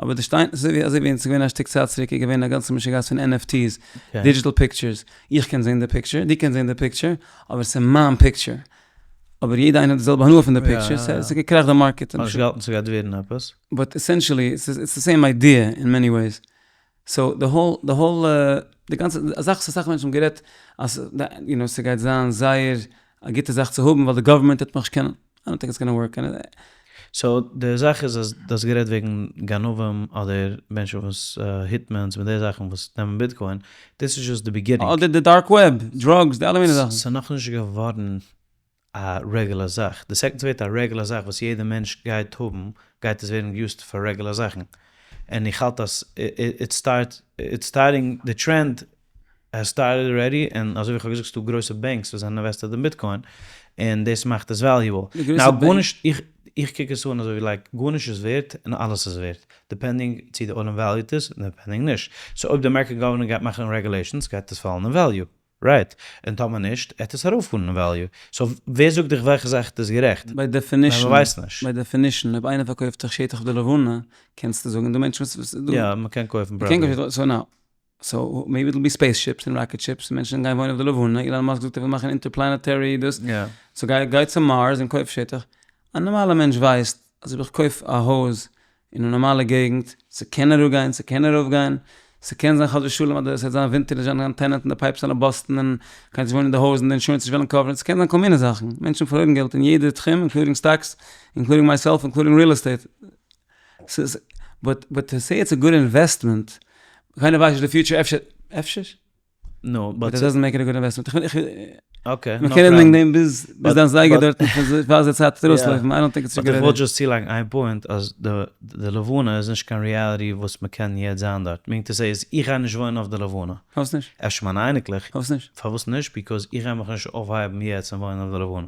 אבער די שטיין אזוי ווי אזוי ווי אונז איז געווען א שטיק צייט צוריק איז געווען א גאנצע משוגעת פון NFTs, digital pictures, איך קען זען די picture, דו קענסט זען די picture, אבער ס'איז מיין picture. אבער יעדע איינער האט די זעלבע הנאה פון די picture, ס'איז געקראכט די market. האסט נישט געהאלטן ס'גייט ווערן עפעס? But essentially, it's the same idea in many ways. So די whole, די whole, די גאנצע זאך וואס אסאך מענטשן האבן גערעדט אז you know ס'גייט זיין זייער א גוטע זאך צו האבן ווייל די government וועט מיך נישט קענען, I don't think it's gonna work. So די זאך איז אז דו האסט גערעדט וועגן גנבים אדער מענטשן וואס hitmans מיט די זאכן וואס נעמען Bitcoin, דאס איז just די beginning. אדער די dark web, drugs, די אלע מיני זאכן. ס'איז נאכנישט געווארן א רעגולער זאך, די second ס'ווערט א רעגולער זאך וואס יעדע מענטש גייט האבן, גייט עס ווערן גע use ט פאר רעגולער זאכן, און איך האלט אז it's start, it's starting, די trend has started already, און אזוי ווי איך האב געזאגט ס'דא גרויסע banks וואס זענען invested אין Bitcoin, און דאס מאכט עס valuable. Now גארנישט, איך איך קוק עס אן אזוי ווי like גארנישט איז ווערט און אלעס איז ווערט, depending צו די עולם value ט עס און depending נישט. So אויב די אמעריקען government גייט מאכן regulations גייט עס פאלן אין value, right? און טאמער נישט עט עס ארויפפארן אין value. So ווער זאגט דיך וועלכע זאך איז גערעכט? By definition, מ'ווייסט נישט. By definition, אויב איינער פארקויפט דיך שטח אויף די לבנה, קענסטו זאגן דא מענטשן וואס דא. יא, מ'קען קויפן property. So now, so maybe it'll be space ships און rocket ships און מענטשן גייען וואוינען אויף די לבנה, אילאן מאסק זאגט ער וויל מאכן interplanetary דאס, so גיי גיי צו Mars און קויף שטח, א נארמאלע מענטש ווייסט אז אויב איך קויף א הויז אין א נארמאלע געגנט, ס'קען אראפגיין ס'קען ארויפגיין, ס'קען זיין חס ושלום אז ס'וועט זיין ווינטער נישט זיין קיין tenant און די pipes וועלן burst ן און קיינער נישט וואוינען אין די הויז און די אינשורענס נישט וועלן cover ן, ס'קען זיין כל מיני זאכן, מענטשן פארלוירן געלט אין יעדע תחום including stocks, including myself, including real estate. ס'איז, but but to say it's a good investment, קיינער ווייסט נישט די future, אפשר, אפשר? נו, but it doesn't make it a good investment. איך איך Okay, מ'קען רעדן וועגן דעם ביז ביז דיין זייגער דארטן פאר די צייט ארויסלויפן, I don't think it's a good idea. But איך וואלט just צולייגן איין point אז די די לבנה איז נישט קיין reality וואס מ'קען יעצט זיין דארט, meaning to say איז איך גיי נישט וואוינען אויף די לבנה. פארוואס נישט? אפשר מיינע אייניקלעך. פארוואס נישט? פארוואס נישט? Because איך גיי מיך נישט אויפהייבן יעצט און וואוינען אויף די לבנה.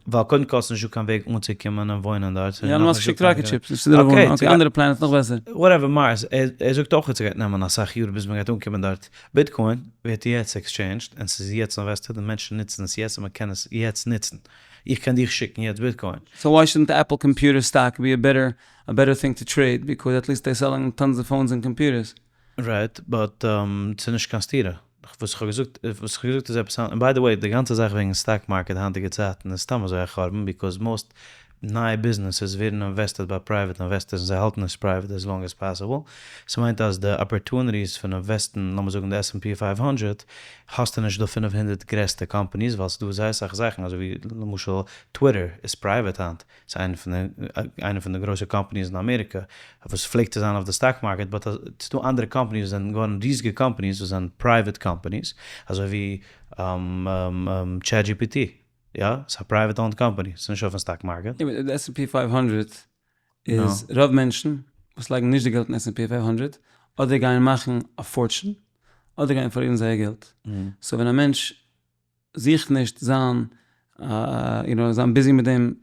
ווייל קודם כל ס'נישט דא קיין וועג אנצוקומען און וואוינען דארט. יא, Elon Musk שיקט rocket ships, נישט צו די לבנה, okay אנדערע planets נאך בעסער. Whatever, Mars, ער זאגט אויך אז ס'גייט נעמען אסאך יאר ביז מ'גייט אנקומען דארט. Bitcoin ווערט יעצט exchanged און ס'איז יעצט invested און מענטשן נוצן עס יעצט און מ'קען עס יעצט נוצן. איך קען דיך שיקן יעצט Bitcoin. So why shouldn't Apple computer stock be a better a better thing to trade because at least they selling tons of phones and computers. Right, but ס'איז נישט קיין סתירה. וואס איך האב געזאגט, וואס איך האב געזאגט איז עפעס אנדערש. און by the way, די גאנצע זאך וועגן stock market היינטיגע צייטן איז סתם אזוי א חורבן, because most נייע ביזנעסעס ווערן invested ביי private investors און זיי האלטן עס private as long as possible. ס'מיינט אז די opportunities פון invest ן, לאמיר זאגן די S&P 500, האסטו נישט די 500 גרעסטע companies, ווייל ס'דא זייער סאך זאכן, אזוי ווי למשל Twitter איז private היינט. ס'איז איינע פון די איינע פון די גרויסע companies אין אמעריקע וואס פלעגט צו זיין אויף די stock market but ס'איז דא אנדערע companies וואס זענען געווארן ריזיגע companies וואס זענען private companies אזוי ווי ChatGPT יא ס'איז א private owned company ס'איז נישט אויפן stock market. יא but די S&P 500 איז רוב מענטשן וואס לייגן נישט די געלט אין S&P 500 אדער גייען מאכן א fortune אדער גייען פארלירן זייער געלט so ווען א מענטש זוכט נישט זיין יו נאו זיין busy מיט דעם,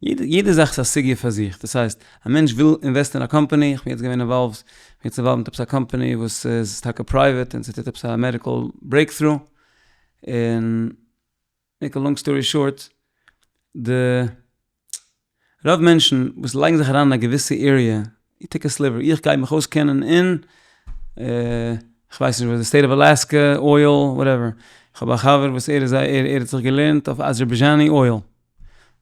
יעדע זאך איז א סוגיא פאר זיך, דאס הייסט א מענטש וויל invest ן אין א קאמפאני, איך בין יעצט געווען involved, כ'בין יעצט involved מיט עפעס א קאמפאני וואס איז טאקע private און ס'טוט עפעס א medical breakthrough, און make a long story short, די רוב מענטשן וואס לייגן זיך אריין אין א געוויסע area, you take a sliver, איך גיי מיך אויסקענען אין, כ'ווייס נישט וואס, די state of Alaska, oil, whatever, כ'האב א חבר וואס ער איז א, ער האט זיך געלערנט אויף Azerbaijani oil,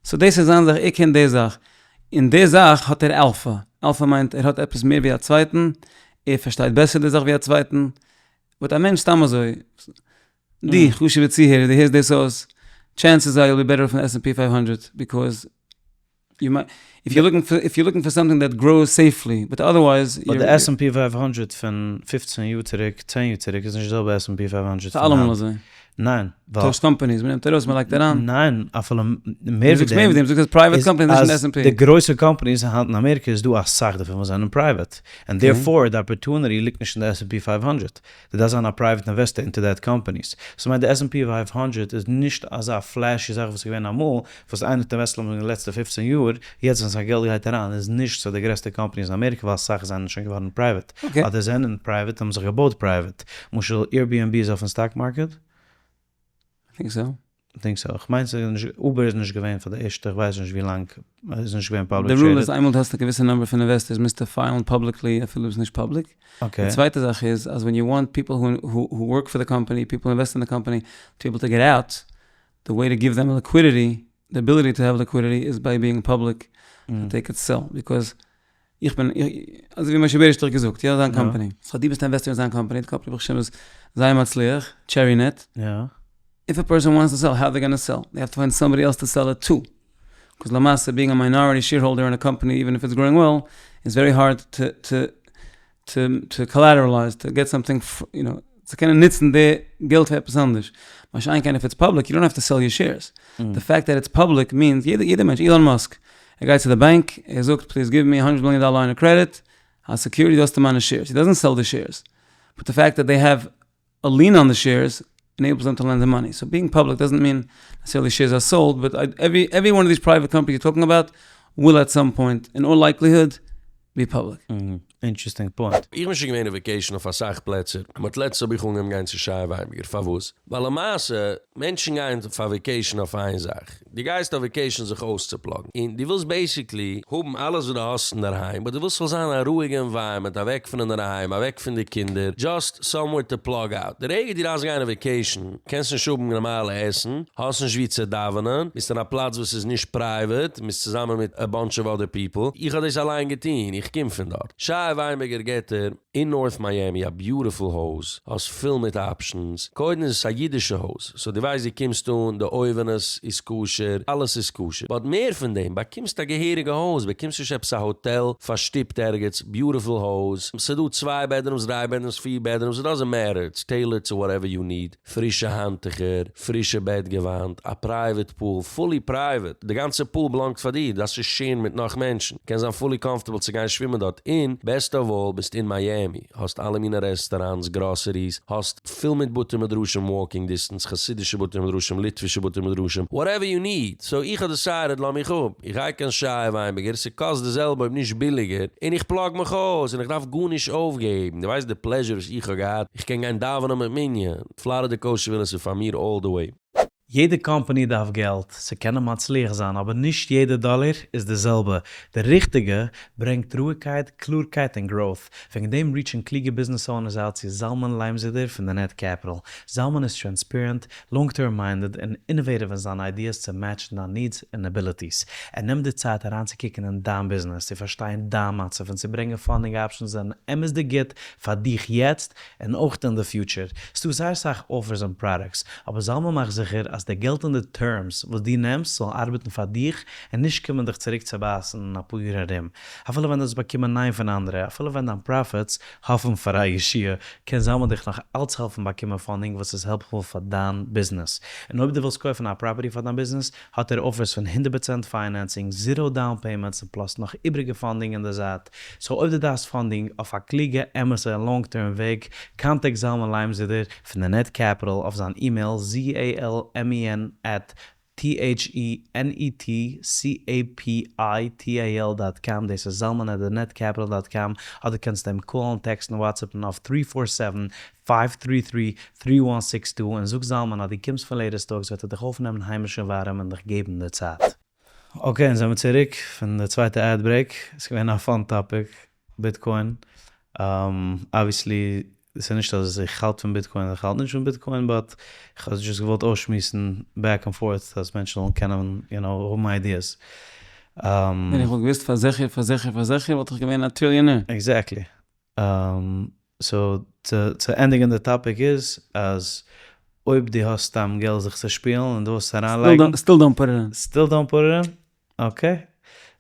so דאס איז זיין זאך, ער קען די זאך, אין די זאך האט ער alpha, alpha מיינט ער האט עפעס מער ווי א צווייטן, ער פארשטייט בעסער די זאך ווי א צווייטן, but א מענטש סתם אזוי, דו חשוב'ע צוהערער, דו הערסט דאס אויס, chances are you'll be better off אין S&P 500, because you might, if you looking if you looking for something that grows safely, but otherwise but די S&P 500 פון 15 יאר צוריק, 10 יאר צוריק איז נישט די זעלבע S&P 500 פון היינט. ס'איז אלעמאל אזוי. ניין, ווייל. טוישט companies, מ'נעמט ארויס, מ'לייגט אריין. ניין, אפילו מער ווי דעם. מער ווי דעם, זאגסט אז private companies נישט אין S&P. די גרויסע companies היינט אין אמעריקע איז דא אסאך דערפון וואס זענען private, און therefore די opportunity ליגט נישט אין די S&P 500. דו דארפסט זיין א private investor into that companies. סאו מיינט די S&P 500 איז נישט אזא flashy זאך וואס איז געווען אמאל, וואס איינער האט invested אין די לעצטע 15 יאר, יעצט ווען זיין געלט גייט אריין איז נישט צו די גרעסטע companies אין אמעריקע ווייל אסאך זענען שוין געווארן private, אדער זענען private און האבן זיך געבויט private. למשל Airbnb איז אויפן stock market? I think so. Think so. כ'מיין ס'איז נישט, Uber איז נישט געווען פאר די ערשטע כ'ווייס נישט ווי לאנג איז נישט געווען public traded. די rule איז איינמאל דו האסט א געוויסע number פון investors מוזטו file ן publicly אפילו ביסט נישט public. די צווייטע זאך איז אז ווען you want people who work for the company, people invest in the company, to able to get out, the way to give them liquidity, the ability to have liquidity is by being public, they could sell, because איך בין, אזוי ווי משה בעריש האט דאך געזאגט, יא זיין קאמפאני, so דו ביסט investor אין זיין קאמפאני, די קאמפאני ברוך השם איז זייער מצליח, Cherry Net, if a person wants to sell, how they gonna sell? They have to find somebody else to sell it to, 'cause למעשה being a minority shareholder אין א קאמפאני even if it's growing well, איז very hard to to to to collateralize, to get something you know, צו קענען נוצן די געלט פאר עפעס אנדערש, מה שאין כן if it's public, you don't have to sell your shares, די fact that it's public means, יעדע מענטש, Elon Musk, ער גייט צו די באנק, ער זאגט please give me hundred million dollar line of credit, as security דא האסטו מיינע shares, he doesn't sell the shares, but the fact that they have a lien on the shares enables them to lend the money, so being public doesn't mean necessarily shares are sold, but every every one of these private companies you're talking about will at some point in all likelihood be public. Interesting point. איך בין שוין געווען אויף vacation אויף אסאך פלעצער, but לעצטנס האב איך אנגעהויבן גיין צו שייע וויינבערגער, פארוואס? ווייל למעשה, מענטשן גייען פאר vacation אויף איין זאך, דו גייסט אויף vacation זיך אויסצו plug ן, און דו ווילסט basically האבן אלעס וואס דו האסט אינדערהיים, but דו ווילסט ס'זאל זיין א רואיגע environment, אוועק פון אינדערהיים, אוועק פון די קינדער, just somewhere to plug out. די רגע דו דארפסט גיין אויף vacation, קענסט נישט האבן נארמאלע עסן, האסט נישט וואו צו דאווענען, ביסט אין א פלאץ וואס איז נישט private, מ'איז צוזאמען מיט a bunch of other people, איך האב דאס אליין געטון, איך קום פון דארט. שייע וויינבערגער געט ער אין North Miami א beautiful הויז, האסט פול מיט options, קודם איז עס א אידישע הויז, so דו ווייסט דו קומסט אן, די אויווענעס איז כשר. כשר, אלעס איז כשר, but מער פון דעם, באקומסט א געהעריגע הויז, באקומסט נישט עפעס א האטעל פארשטופט ערגעץ, beautiful הויז, ס'דא צוויי bedrooms, דריי bedrooms, פיר bedrooms, it doesn't matter, it's tailored to whatever you need, פרישע האנטוכער, פרישע בעטגעוואנט, א private pool, fully private, די גאנצע pool באלאנגט פאר דיר, דארפסט נישט share ן מיט נאך מענטשן, קענסט זיין fully comfortable צו גיין שווימען דארט, און best of all ביסט אין מיאמי, האסט אלע מיני רעסטאראנטס, groceries, האסט פול מיט בתי מדרשים walking distance, חסידישע בתי מדרשים, ליטווישע בתי מדרשים, whatever you need, so איך האב decided לאז מיך אפ, איך גיי קיין שייע וויינבערגער, ס'קאסט די זעלבע אויב נישט ביליגער, און איך plug מיך אויס, און איך דארף גארנישט אויפגעבן, דו ווייסט די pleasure וואס איך האב געהאט, איך קען גיין דאווענען מיט מנין, פלארידע kosher ווילעס איז פאר מיר all the way. יעדע קאמפאני דארף געלט צו קענען מצליח זיין אבער נישט יעדע דאלער איז די זעלבע, די ריכטיגע ברענגט רואיגקייט, קלארקייט און growth, וועגן דעם reach ען קלוגע business owners out צו זלמן ליימזידער פון די נעט קעפיטאל, זלמן איז transparent, long term minded און innovative אין זיינע ideas צו match ן דיין needs און abilities. ער נעמט די צייט אריינצוקוקן אין דיין ביזנעס, צו פארשטיין דיין מצב און צו ברענגען funding options זענען אמת'דיג גוט פאר דיך יעצט און אויך אין די future. ס'דא זייער סאך offers און products, אבער זלמן מאכט זיכער אז די געלט און די terms וואס דו נעמסט זאלן ארבעטן פאר דיך און נישט קומען דיך צוריק צו בייסן אין אפאר יאר ארום. אפילו ווען דו האסט באקומען ניין פון אנדערע, אפילו ווען דיין profits האפן פאר א ישועה, קען זלמן דיך נאך אלץ העלפן באקומען funding וואס איז helpful פאר דיין ביזנעס. און אויב דו ווילסט קויפן א property פאר דיין ביזנעס, האט ער offers פון 100% financing, zero down payments און plus נאך איבריגע funding אין די זייט. so אויב דו דארפסט funding אויף א קלוגע, אמת'ע און long term וועג, contact זלמן ליימזידער פון די נעט קעפיטאל אויף זיין אימעיל zalmen at thenetcapital dot com, דאס איז זלמן at די נעט קעפיטאל dot com, אדער קענסטו אים call ן, טעקסטן, WhatsApp ן אויף 347-533-3162 און זאג זלמן אז דו קומסט פון לעיטעסט טאלקס וועט ער דיך אויפנעמען היימיש און ווארעם און דיך געבן די צייט. okay, אונז זעמיר צוריק פון די צווייטע ad break, עס איז געווען א fun topic, Bitcoin, obviously ס'איז נישט אז איך האלט פון Bitcoin אדער איך האלט נישט פון Bitcoin, but איך האב just געוואלט אויסשמועסן back and forth אז מענטשן זאלן קענען יו נאו האבן ideas. ווען איך וואלט געוואוסט פאר זיכער פאר זיכער פאר זיכער וואלט איך געווען א trillionaire. Exactly. So צו ענדיגן די topic איז אז אויב דו האסט סתם געלט זיך צו שפילן און דו ווילסט עס אריינלייגן. Still don't put it in. Still don't put it in? Okay.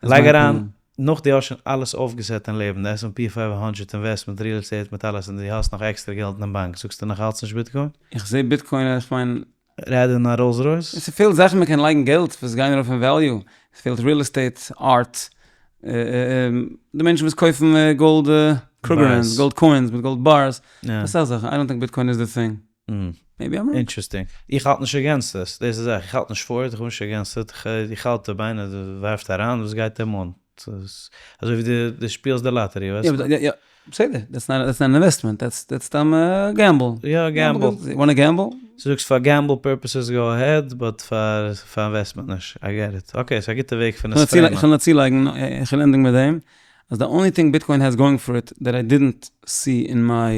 לייג אריין, נאך דו האסט שוין אלעס אויפגעסעט אין לעבן, די S&P 500 investment, real estate מיט אלעס, און דו האסט נאך עקסטערע געלט אינעם באנק, זאגסטו נאך אלץ נישט Bitcoin? איך זע Bitcoin, איך מיין. רעדן א Rolls Royce? עס פעלט זאכן מען קען לייגן געלט וואס גייען ארויף אין value, עס פעלט real estate, art, די מענטשן וואס קויפן gold Krugerrands, gold coins מיט gold bars, אסאך זאכן, I don't think Bitcoin איז די thing. Maybe I'm wrong. Interesting. איך האלט נישט against עס, דאס איז די זאך, איך האלט נישט פאר עס, איך בין נישט against it, איך האלט אויב איינער ווארפט אריין, וואס גייט אים אן? אזוי ווי דו שפילסט די lottery, ווייסט? יא, יא, בסדר, that's not an investment, that's סתם gamble. יא, gamble. Wanna gamble? זאגסט פאר gamble purposes go ahead, but פאר investment נישט. I get it. Okay, ס'איז א גוטע וועג פון עס frame ען. איך וויל נאר צולייגן, איך וויל ענדיגן מיט דעם, אז די only thing Bitcoin has going for it that I didn't see in my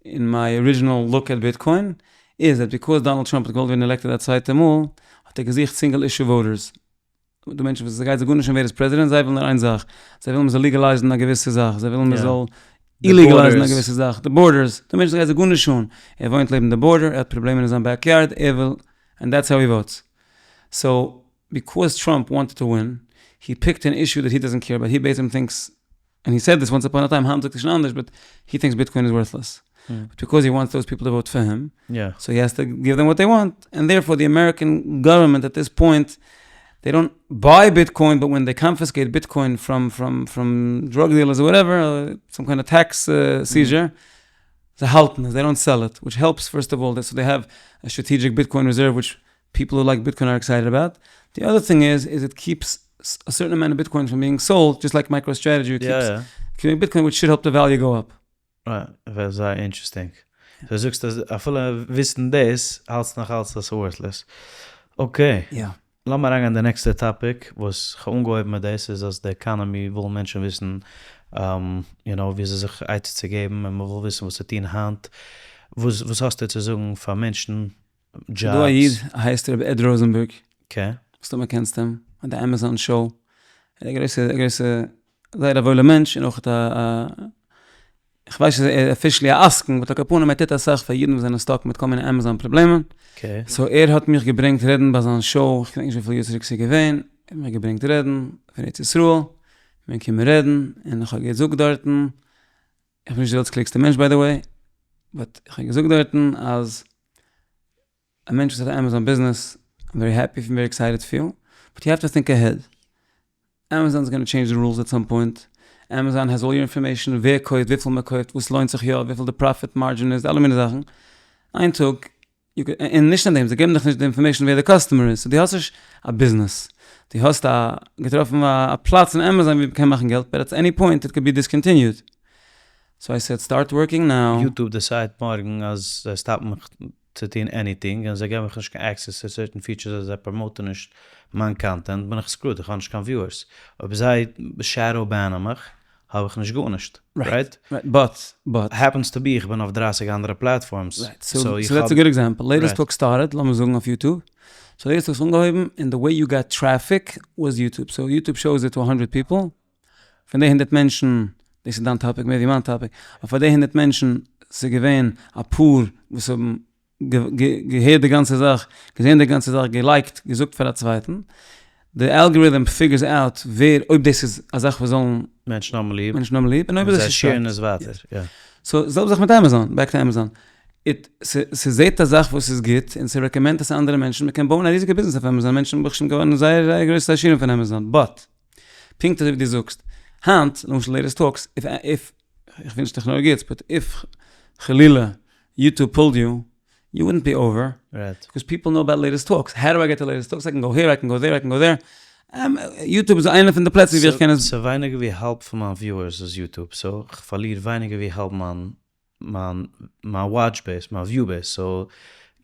in my original look at Bitcoin איז that because דאנאלד טראמפ האט געוואלט ווערן elected א צווייטע מאל האט ער געזוכט single issue voters. די מענטשן וואס עס גייט זיי גארנישט אן ווער איז פרעזידענט, זיי ווילן נאר איין זאך, זיי ווילן מען זאל legalize ן א געוויסע זאך, זיי ווילן מען זאל illegalize ן א געוויסע זאך, די borders, די מענטשן גייט זיי גארנישט אן, ער וואוינט לעבן די border, ער האט פראבלעמען אין זיין backyard, ער וויל, and that's how he votes. So, because טראמפ wanted to win, he picked an issue that he doesn't care about, he בעצם thinks and he said this once upon a time, היינט זאגט ער שוין אנדערש, but he thinks Bitcoin is worthless. But because he wants those people to vote for him, so he has to give them what they want, and therefore the American government at this point, they don't buy Bitcoin, but when they confiscate Bitcoin from from from drug dealers or whatever, some kind of tax seizure, זיי האלטן עס, they don't sell it, which helps first of all, so they have a strategic Bitcoin reserve which people who like Bitcoin are excited about. The other thing is, is it keeps a certain amount of Bitcoin from being sold, just like MicroStrategy keeps keeping Bitcoin, which should help the value go up. רייט, זייער interesting. סאו זאגסט אז אפילו וויסן דאס, האלטסטו נאך אלץ אז ס'איז worthless. Okay. יא. לאמיר אריינגיין אין די נעקסטע topic, וואס כ'האב אנגעהויבן מיט דאס, איז אז די economy ווילן מענטשן וויסן, you know, וויאזוי זיך עצה צו געבן, און מ'וויל וויסן וואס צו טון היינט. וואס וואס האסטו צו זאגן פאר מענטשן, ס'דא א איד הייסט ר' עד ראזענבערג, okay. מסתמא קענסט אים, האט די Amazon show, ער איז א גרויסע גרויסע זייער א וואוילע מענטש און אויך א. איך ווייס נישט ער איז officially א עסקן, but על כל פנים ער טוט אסאך פאר אידן וואס זענען stuck מיט כל מיני עמעזאן פראבלעמען. so ער האט מיך געברענגט רעדן ביי זיין show, איך געדענק נישט וויפיל יאר צוריק ס'איז געווען, ער האט מיך געברענגט רעדן פון ארץ ישראל, כ'בין געקומען רעדן, און איך האב געזאגט דארטן, איך בין נישט די וועלט'ס קלוגסטע מענטש by the way, but איך האב געזאגט דארטן אז א מענטש וואס האט א עמעזאן ביזנעס, I'm very happy און very excited for you, but you have to think ahead. עמעזאן is gonna change the rules at some point, עמעזאן has all your information, ווער קויפט, וויפיל מען קויפט, וואס לוינט זיך יא, וויפיל די profit margin איז, אלע מיני זאכן. איין טאג, און נישט נאר דעם, זיי געבן דיך נישט די information ווער די customer איז, so דו האסט נישט א ביזנעס, דו האסט א, געטראפן א פלאץ אין עמעזאן ווי מ'קען מאכן געלט, but at any point it could be discontinued. so I said start working now. יוטוב decide מארגן אז זיי stop ן מיך צו טון anything און זיי געבן מיך נישט קיין access צו certain features אז זיי promote ן נישט מיין content בין איך screwed איך האב נישט קיין viewers אויב זיי shadow ban ען מיך האב איך נישט גארנישט right? But but. Happens to be איך בין אויף 30 אנדערע platforms so that's a good example לעיטעסט טאלק started לאמיר זאגן אויף יוטוב so לעיטעסט טאלק האט אנגעהויבן און די וועי you got traffic was יוטוב so יוטוב shows it to הונדרעט people פון די הונדרעט מענטשן, דאס איז דיין topic מער ווי מיין topic, אבער פאר די הונדרעט מענטשן ס'איז געווען אפאר וואס האבן געהערט די גאנצע זאך, געזען די גאנצע זאך, גע like ט, געזאגט פאר א צווייטן, די algorithm figures out ווער, אויב דאס איז א זאך וואס זאלן מענטשן האבן ליב, מענטשן האבן ליב, און אויב איז עס זיי share ן עס ווייטער, יא. so זעלבע זאך מיט עמעזאן, back to עמעזאן, it, ס'זעט א זאך וואס איז גוט און ס' recommend עס אנדערע מענטשן, מ'קען בויען א ריזיגע ביזנעס אויף עמעזאן, מענטשן ברוך השם געווארן זייער זייער גרויסע עשירים פון עמעזאן, but. פונקט אזוי ווי דו זאגסט, היינט, למשל לעיטעסט טאלקס, if if, איך ווינטש דיך נאר גוטס, but if חלילה יוטוב pulled you, you wouldn't be over, because people know about לעיטעסט טאלקס, how do I get to לעיטעסט טאלקס, I can go here, I can go there, I can go there, יוטוב איז איינע פון די פלעצער ווי איך קען עס. ס'איז ווייניגער ווי האלב פון מיין viewers איז יוטוב, so כ'פארליר ווייניגער ווי האלב מיין מיין מיין watch base, מיין view base, so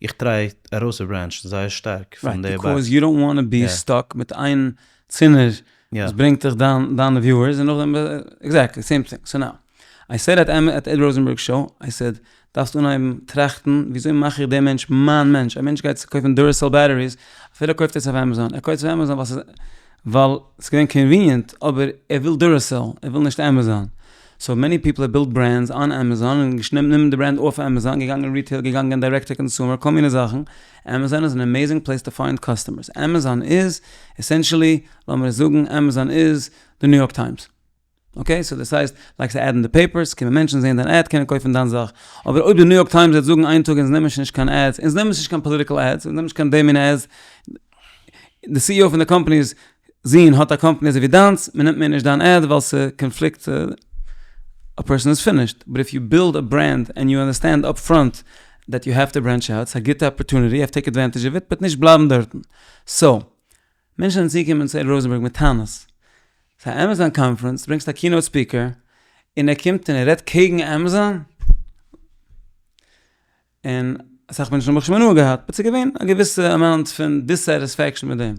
איך try ארויס צו branch ן זייער שטארק פון די באקס. Because you don't wanna be stuck מיט איין צינור וואס ברענגט דיך דיין דיינע viewers און נאכדעם exactly same thing. So now I said at at עד ראזענבערג show I said דארפסט אנהייבן טראכטן וויאזוי מאך איך דעם מענטש מיין מענטש, א מענטש גייט צו קויפן דורעסעל batteries אפילו ער קויפט עס אויף עמעזאן, ער קויפט עס אויף עמעזאן ווייל ס'איז ווייל ס'איז געווען convenient אבער ער וויל דורעסעל ער וויל נישט עמעזאן. So many people have built brands on עמעזאן און גענומען די brand אויף עמעזאן, געגאנגען retail, געגאנגען direct to consumer, כל מיני זאכן, עמעזאן איז אן amazing place to find customers, עמעזאן איז essentially, לאמיר עס זאגן, עמעזאן איז די ניו יארק טיימס, okay? So דאס הייסט, לייגסט א ad אין די papers, קומען מענטשן זעהן דיין ad, קענען קויפן דיין זאך, אבער אויב די ניו יארק טיימס וועט זאגן איין טאג אונז נעמען שוין נישט קיין ads, אונז נעמען נישט קיין political ads, אונז נעמען נישט קיין די מין ads, די CEO פון די קאמפאני'ס זון האט א קאמפאני אזוי ווי דיינס, מען נעמט מער נישט דיין ad ווייל ס' conflict, א person איז finished, but if you build a brand and you understand up front that you have to branch out, ס'איז א גוטע opportunity, you have to take advantage of it, but נישט בלייבן דארטן. So, מענטשן זענען צוגעקומען צו עד ראזענבערג מיט טענות, ס'איז א עמעזאן קאנפרענס, ברענגסט א keynote speaker, און ער קומט און ער רעדט קעגן עמעזאן? און אסאך מענטשן האבן ברוך השם הנאה געהאט, but ס'איז געווען א געוויסע amount פון dissatisfaction מיט דעם.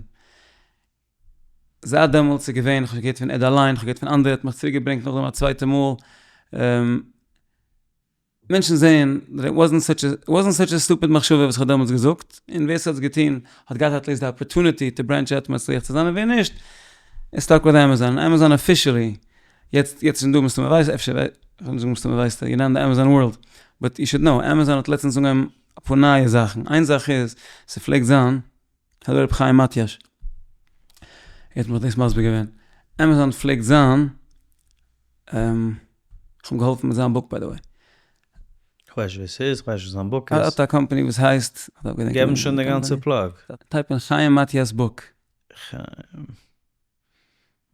זייט דעמאלטס איז געווען, כ'האב געהערט פון עד אליין, כ'האב געהערט פון אנדערע, האט מיך צוריק געברענגט נאכדעם א צווייטע מאל, מענטשן זעען that it wasn't such a, it wasn't such a stupid מחשבה וואס כ'האב דעמאלטס געזאגט, און ווער ס'האט עס געטון האט געהאט at least די opportunity to branch out מצליח צו זיין, און ווער נישט איז stuck with עמעזאן, און עמעזאן officially יעצט יעצט איז דא מסתמא ווייסט אפשר איך וויל נישט זאגן מסתמא ווייסטו you're not in the עמעזאן world but you should know עמעזאן האט לעצטענס אנגעהויבן אפאר נייע זאכן איין זאך איז ס'פלעגט זיין העלא רבי חיים מאטיאש ער האט מיך דאס מסביר געווען עמעזאן פלעגט זיין איך האב אים געהאלפן מיט זיין book by the way. כ'ווייס נישט ווער ס'איז, כ'ווייס נישט וואס זיין book איז. ער האט א קאמפאני וואס הייסט. געב אים שוין די גאנצע plug. Type אין חיים מאטיאס book. חיים.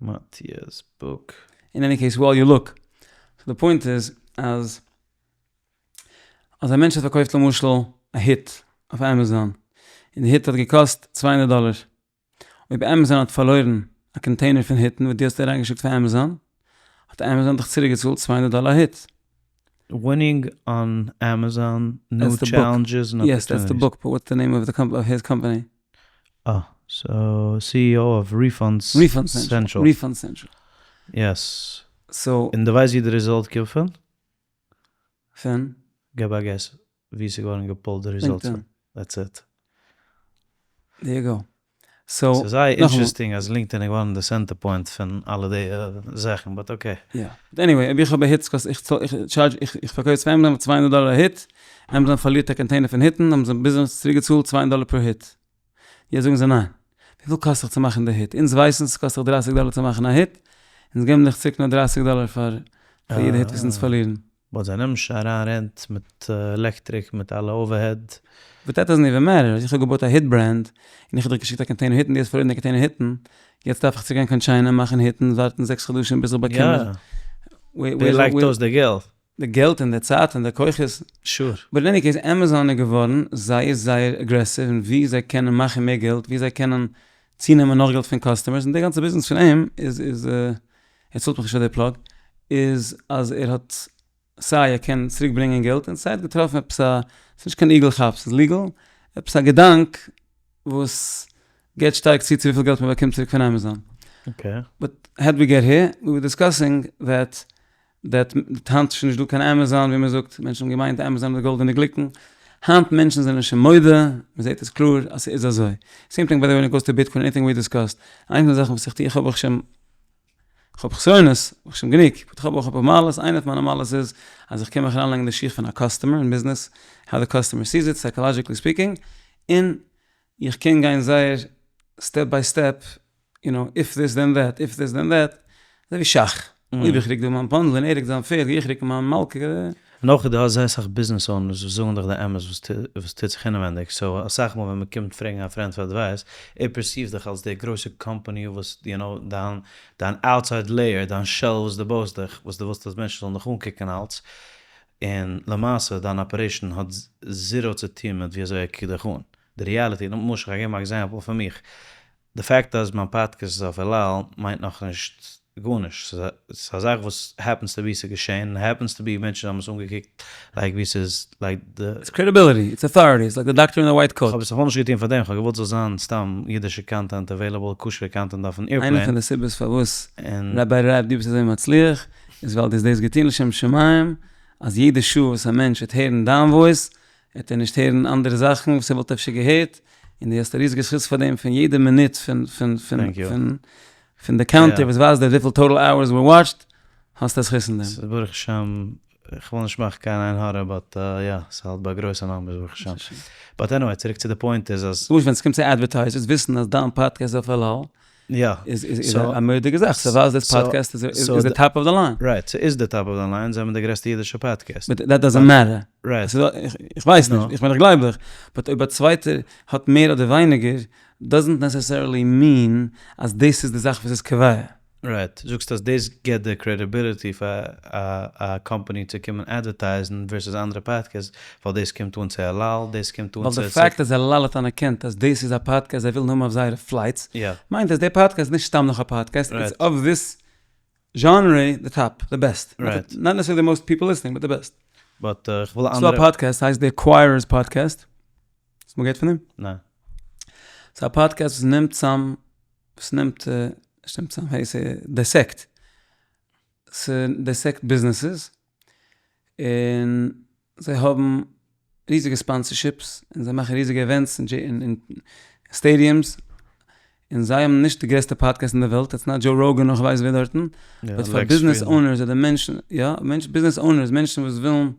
מאטיאס book. In any case while you look. So די point איז אז אז א מענטש האט פארקויפט למשל א הוט אויף עמעזאן און די הוט האט געקאסט 200 דאלער, אויב עמעזאן האט פארלוירן א container פון הוטן וואס דו האסט אריינגעשיקט פאר עמעזאן, האט עמעזאן דיך צוריקגעצאלט 200 דאלער א הוט. Winning on Amazon, new challenges and Yes, that's the book, but what's the name of the of his company? אה, so CEO of Refund Central. Refund Central. Yes. So. און דו ווייסט ווי די result קומט פון? פון? געב א guess ווי ס'איז געווארן גע pull ט די results פון. That's it. There you go. So, ס'איז זייער נאכאמאל. interesting אז LinkedIn איז געווארן די center point פון אלע די זאכן, but okay. יא. But anyway, אויב איך האב א היט, ס'קאסט, איך צאל, איך charge, איך פארקויף צו Amazon פאר 200 דאלער א היט, Amazon פארלירט א container פון היטן, האבן זיי ביז אונז צוריק געצאלט 200 דאלער פער היט. יעצט זאגן זיי ניין. וויפיל קאסט זיך צו מאכן די היט? אונז ווייסן ס'קאסט זיך 30 דאלער צו מאכן א היט, אונז געבן דיך צוריק נאר 30 דאלער פאר יעדע היט וואס אונז פארלירן. But זיי נעמען שוין אריין rent מיט electric מיט אלע overhead. But that doesn't even matter, איך האב געבויט א היט brand, און איך האב דיך געשיקט א container היטן, דו האסט פארלוירן די container היטן, יעצט דארף איך צוגיין קיין China מאכן היטן, ווארטן זעקס חדשים ביז איך באקום יא. ווער לייגט אויס די געלט? די געלט און די צייט און די כוחות. Sure. But in any case, Amazon איז געווארן זייער זייער aggressive אין ווי זיי קענען מאכן מער געלט, ווי זיי קענען צונעמען נאך געלט פון customers, און די גאנצע ביזנעס פון אים איז איז ער צאלט מיך נישט פאר די plug, איז אז ער האט סיי ער קען צוריק ברענגען געלט און סיי ער האט געטראפן עפעס א, ס'איז נישט קיין איגל כאפ, ס'איז legal, עפעס א געדאנק וואס געבט שטארק צו צו וויפיל געלט מ'באקומט צוריק פון Amazon. But how did we get here, we were discussing that that היינט איז שוין נישט דא קיין Amazon ווי מ'זאגט, מענטשן האבן געמיינט Amazon איז די גאלדענע גליקן, היינט מענטשן זענען שוין מודה, מ'זעט עס קלאר אז ס'איז אזוי. Same thing by the way when it goes to Bitcoin, anything we discussed, איינע פון די זאכן וואס איך טו, איך האב ברוך השם כ'האב חסרונות, ברוך השם גענוג, but כ'האב אויך אפאר מעלות, איינע פון מיינע מעלות איז אז איך קען מיך אריינלייגן אין די שיך פון א customer אין ביזנעס, how the customer sees it, psychologically speaking, און איך קען גיין זייער step by step, you know, if this then that, if this then that, אזוי ווי שאך, אויב איך רוק דא מיין פאנדל און ער רוקט זיין פערד, גיי איך רוקן מיין מלכה. און אויך איז דא זייער אסאך business owners וואס זאגן דיך די אמת וואס טוט זיך אינעווענדיג, so אסאך מאל ווען מען קומט פרעגן א friend פאר advice, ער perceive ט דיך אלס די גרויסע קאמפאני וואס you know דיין דיין outside layer, דיין shell וואס דו בויסט דיך, וואס דו ווילסט אז מענטשן זאלן דיך אנקוקן אלס, און למעשה דיין operation האט zero צו טון מיט ווי אזוי ער קוקט דיך אן, די reality, למשל איך גיב א example פון מיך, די פאקט אז מיין פאדקעסט איז אויף אל על מיינט נאכנישט גארנישט, ס'איז א זאך וואס happens to be ס'איז געשען, happens to be מענטשן האבן עס אנגעקוקט like ווי ס'איז like די. It's credibility, it's authority, it's like the doctor in the white coat. כ'האב עס בכלל נישט געטון פאר דעם, כ'האב געוואלט ס'זאל זיין סתם אידישע content available, כשר'ע content אויפן airplane. איינע פון די סיבות פארוואס Rabbi רב דו ביסט אזוי מצליח, איז ווייל דו האסט דאס געטון לשם שמים, אז יעדע שעה וואס א מענטש וועט הערן דיין voice, וועט ער נישט הערן אנדערע זאכן וואס ער וואלט אפשר געהערט, און דו האסט א ריזיגע זכות פאר דעם פון יעדע מינוט פון פון פון פון פון די counter וואס ווייזט דיר וויפיל total hours were watched, האסטו א זכות אין דעם. ס'איז ברוך השם, איך וויל נישט מאכן קיין עין הרע but יא, ס'האלט ביי גרויסע numbers ברוך השם. But anyway, צוריק צו די point איז אז. למשל ווען ס'קומט צו advertisers וויסן אז דיין פאדקעסט איז אויף אל על, יא. איז א מורא'דיגע זאך, ס'ווייזט דאס פאדקעסט איז די top of the line. Right, ס'איז די top of the line, זיי האבן די גרעסטע אידישע podcast. But that doesn't matter. Right. איך ווייס נישט, איך מיין איך גלייב דיך, but אויב א צווייטער האט מער אדער ווייניגער, doesn't necessarily mean אז דאס איז די זאך וואס איז קובע. Right, זאגסט אז דאס געבט די credibility פאר א קאמפאני צו קומען advertise ן versus אנדערע podcasts, ווייל דאס קומט אן צו אל על, דאס קומט אן צו. ווייל די פאקט אז אל על האט אנערקענט אז דאס איז א פאדקעסט זיי ווילן האבן אויף זייערע flights, מיינט אז די פאדקעסט איז נישט סתם נאך א פאדקעסט, it's of this genre the top, the best. Not necessarily the most people listening, but the best. But איך וויל א אנדערע. ס'דא א פאדקעסט ס'הייסט די Acquirer's Podcast, האסט אמאל געהערט פון דעם? ניין. ס'איז א פאדקעסט וואס נעמט צאם, וואס נעמט, נישט נעמט צאם, העי ס'דעסעקט, ס'דעסעקט ביזנעסעס, און זיי האבן ריזיגע sponsorships, און זיי מאכן ריזיגע events אין stadiums, און זיי האבן נישט די גרעסטע פאדקעסט אין די וועלט, it's not Joe Rogan נאך ווייסט ווער דארטן, but פאר business owners אדער מענטשן, יא, business owners, מענטשן וואס ווילן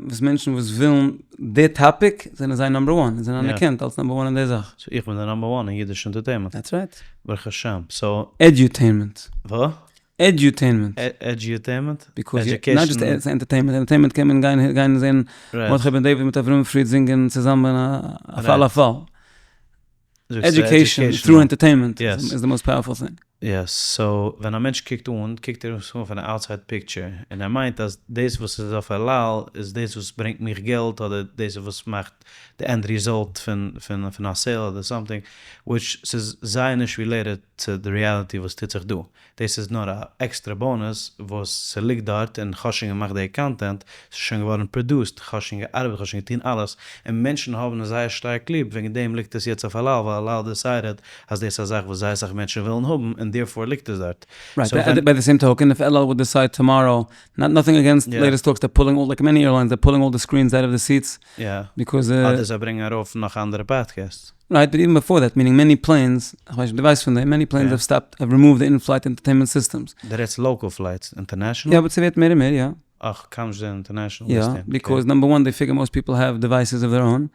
וואס מענטשן וואס ווילן די topic זענען זיי number one, זיי זענען אנערקענט אלס number one אין די זאך. So איך בין די number one אין אידיש entertainment. That's right. ברוך השם. So. Edutainment. וואס? Edutainment. Edutainment? Because not just entertainment, entertainment קען מען גיין גיין זען מרדכי בן דוד מיט אברהם פריד זינגען צוזאמען א פאל א פאל. Education through entertainment איז די most powerful thing. Yes, so ווען א מענטש קוקט אן, קוקט ער עס אן פון א outside picture, און ער מיינט אז דאס וואס איז אויף אל על איז דאס וואס ברענגט מיך געלט אדער דאס איז וואס מאכט די end result פון פון א sale אדער something, which ס'איז זייער נישט related צו די reality וואס טוט זיך דא. דאס איז נאר א עקסטרע bonus וואס ס'ליגט דארט און כ'האב שוין געמאכט די content, ס'איז שוין געווארן produced, כ'האב שוין געארבעט, כ'האב שוין געטון אלעס, און מענטשן האבן עס זייער שטארק ליב, וועגן דעם ליגט עס יעצט אויף אל על, ווייל אל על decided אז דאס איז א זאך וואס זייער אסאך מענטשן ווילן האבן, און. און therefore ליגט עס דארט. Right, by the same token, if El Al would decide tomorrow, not nothing against latest talks, they're pulling all, like many airlines, they're pulling all the screens out of the seats. Because אדער זיי ברענגען ארויף נאך אנדערע podcasts. Right, but even before that, meaning many planes, איך ווייס נישט אויב דו ווייסט פון דעם, many planes have stopped, have removed the in-flight entertainment systems. דו רעדסט local flights, international? יא, but ס'ווערט מער און מער, יא. אך, קאם נישט זען international. יא, because number one, they figure most people have devices of their own.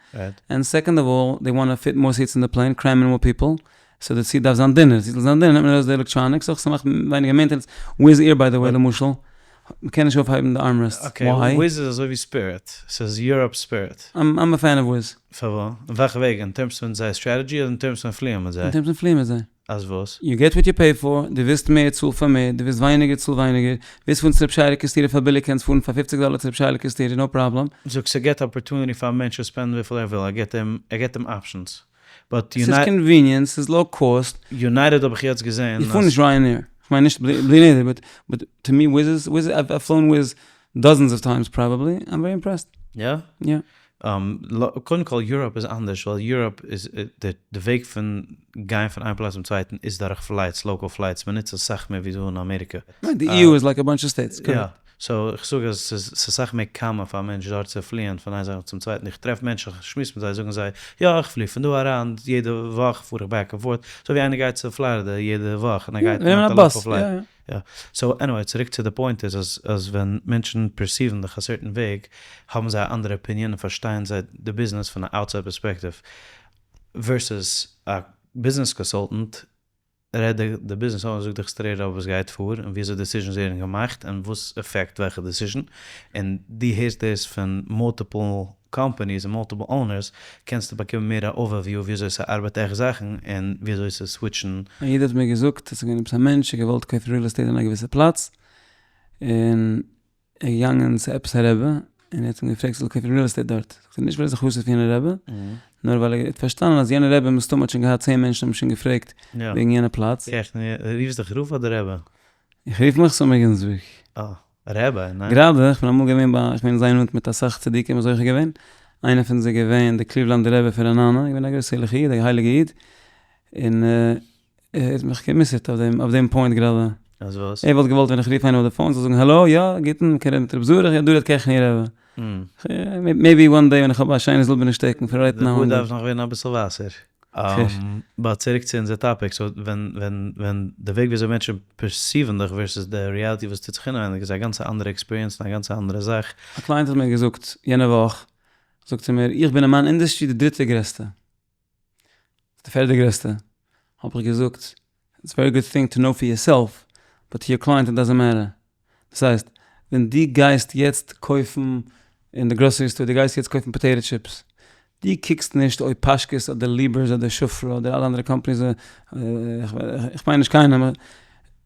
And second of all, they want to fit more seats in the plane, cram in more people. So די seat דארף זיין דינער, seat זאל זיין דינער, נעמט מען ארויס די electronics, אויך ס'מאכט ווייניגער maintenance. Wizz Air by the way למשל, מ'קען נישט אויפהייבן די armrest, Okay, why? Wizz איז אזוי ווי Spirit, ס'איז Europe Spirit. I'm a fan of Wizz. פארוואס? אין וועלכע וועג? אין terms פון זייער strategy אדער אין terms פון פליען מיט זיי? אין terms פון פליען מיט זיי. אז וואס? You get what you pay for, דו ווילסט מער צאל פאר מער, דו ווילסט ווייניגער צאל ווייניגער, ווילסט פארן צו רב שייעלע קעסטירער פאר ביליג קענסט פארן פאר פופציג דאלער צו רב שייעלע קעסטירער no problem. זאג, ס'געט opportunity פאר א מענטש צו spend ען וויפיל ער וויל, ער געט אים, ער געט אים options. But ס'איז convenience, ס'איז low cost. United האב איך יעצט געזען איך פאר נישט Ryanair, איך מיין נישט בלי נדר, but but to me Wizz איז, Wizz, I've flown Wizz dozens of times probably, I'm very impressed. יא? יא. קודם כל Europe איז אנדערש ווייל Europe איז די וועג פון גיין פון איין פלאץ צום צווייטן איז דורך flights, local flights, מען נוצט אסאך מער ווי דא אין אמעריקע. די EU איז like a bunch of states, correct. יא, so איך זאג אז ס'איז אסאך מער common פאר א מענטש דארט צו פליען פון איין זאך צום צווייטן, איך טרעף מענטשן, איך שמועס מיט זיי, זאגן זיי, יא איך פלי פון דא אריין, יעדע וואך פאר איך back and forth, אזוי ווי איינער גייט צו פלארידע יעדע וואך און ער גייט נעמען א באס, יא יא. יא, so anyway צוריק צו די point איז אז אז ווען מענטשן perceive ן דיך א certain וועג האבן זיי א אנדערע opinion און פארשטייען זיי די ביזנעס פון א outside perspective versus א ביזנעס consultant רעדט די ביזנעס owner זאגט דיך straight up וואס גייט פאר און וויאזוי decisions ווערן געמאכט און וואס affect וועלכע decision און דו הערסט דאס פון multiple companies און multiple owners קענסטו באקומען מער א overview וויאזוי ס'ארבעט עכט זאכן און וויאזוי צו switch ן. א איד האט מיר געזאגט אז ס'איז געווען עפעס א מענטש האט געוואלט קויפן real estate אין א געוויסע פלאץ, און ער איז געגאנגען צו עפעס א רבי, און ער האט אים געפרעגט זאל ער קויפן real estate דארט, זאגט ער נישט ווייל ער איז א חסיד פון יענע רבי, נאר ווייל ער האט פארשטאנען אז יענע רבי מסתמא האט שוין געהאט צען מענטשן האבן שוין געפרעגט וועגן יענע פלאץ. רופסט דיך רב אדער רבי? איך רוף מיך סאמע גינזבורג. אה, רבי, ניין? גראדע, איך בין אמאל געווען ביי, איך בין זייער נאנט מיט אסאך צדיקים זוכה געווען, איינער פון זיי געווען די קליוולאנדער רבי פון רעננה, געווען א גרויסע ערליכע איד, א הייליגע איד, און ער האט מיך גע'מוסר'ט אויף דעם, אויף דעם point גראדע. אז וואס? ער וואלט געוואלט ווען איך רוף איינעם אויף די phone זאל זאגן האלא, יא, גוטן, מ'קען רעדן מיט רב זרח, יא, דא רעדט קעכן איר רבי. Maybe one day ווען איך האב א שיינע זילבערנע שטעקן פון right now. די בארד דארף נאך ווערן אביסל ווייסער. But צוריק צו אונזער topic, so ווען ווען ווען די וועג וויאזוי מענטשן perceive ן דיך versus די reality וואס טוט זיך אינעווייניג איז א גאנצע אנדערע experience און א גאנצע אנדערע זאך. א client האט מיר געזאגט יענע וואך, זאגט ער מיר, איך בין אין מיין industry די דריטע גרעסטע. די פערדע גרעסטע, האב איך געזאגט, it's very good thing to know for yourself, but to your client it doesn't matter. דאס הייסט, ווען דו גייסט יעצט קויפן אין די grocery store, דו גייסט יעצט קויפן potato chips, דו קוקסט נישט אויב פאשקעס אדער ליבערס אדער שופרא אדער אלע אנדערע companies, איך מיין נישט קיינעם,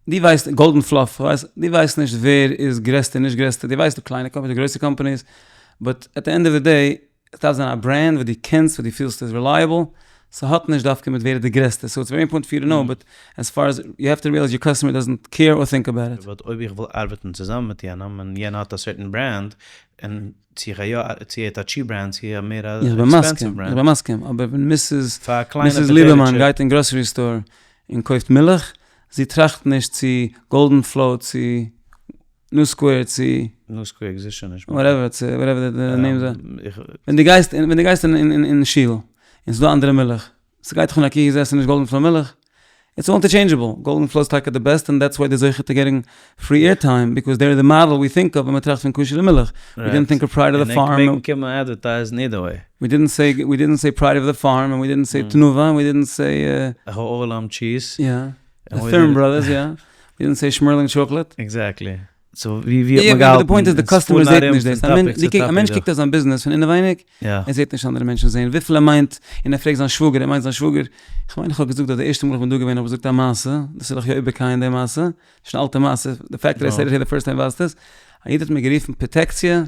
דו ווייסט גאלדען פלאף, דו ווייסט נישט ווער איז גרעסטע נישט גרעסטע, דו ווייסט די קליינע companies די גרויסע companies, but at the end of the day, עס דארף זיין א brand וואס דו קענסט וואס דו פילסט איז reliable, ס'האט נישט דווקא מיט ווער איז די גרעסטע, so it's very important for you to know, but as far as you have to realize your customer doesn't care or think about it. But אויב איך וויל ארבעטן צוזאמען מיט יענעם און יענער האט א certain brand, און צו איך א יא, צו ער האט א cheap brand צו א מער א expensive brand. איך בין מסכים, אבער ווען Mrs. Mrs. ליבערמאן גייט אין grocery store און קויפט מילך, זי טראכט נישט צו גאלדען פלאו צו ניו סקווער צו. ניו סקווער exist שוין נישט מער. Whatever, צו whatever די names are. ווען דו גייסט ווען דו גייסט אין שול און ס'איז דא אנדערע מילך, ס'גייט דיך אן א קי געזעסן נישט גאלדען פלאו מילך? It's all interchangeable, גאלדען פלאו איז טאקע די בעסט און that's why די זוכה to getting free air time, because they're the model we think of ווען מ'טראכט פון כשר'ע מילך, we didn't think of pride of the farm. און ענק מעגן קומען advertise ן either way. We didn't say, we didn't say pride of the farm, and we didn't say תנובה, and we didn't say. העולם cheese. יא. די Thurm brothers, יא. We didn't say שמערלינג chocolate. Exactly. So ווי ווי האט מען געהאלטן? די point איז די customer זעט נישט דאס. א מענטש קוקט אויף זיין ביזנעס פון אינעווייניג, ער זעט נישט אנדערע מענטשן זעען וויפיל ער מיינט, און ער פרעגט זיין שוואגער, ער מיינט זיין שוואגער, איך מיין איך האב געזאגט אז די ערשטע מאל איך בין דא געווען האב איך געזאגט א מעשה, דאס איז דאך יא איבערקייען די מעשה, נישט אן אלטע מעשה, the fact that I said it here the first time ווייזט עס, א איד האט מיר גערופן פראטעקציע,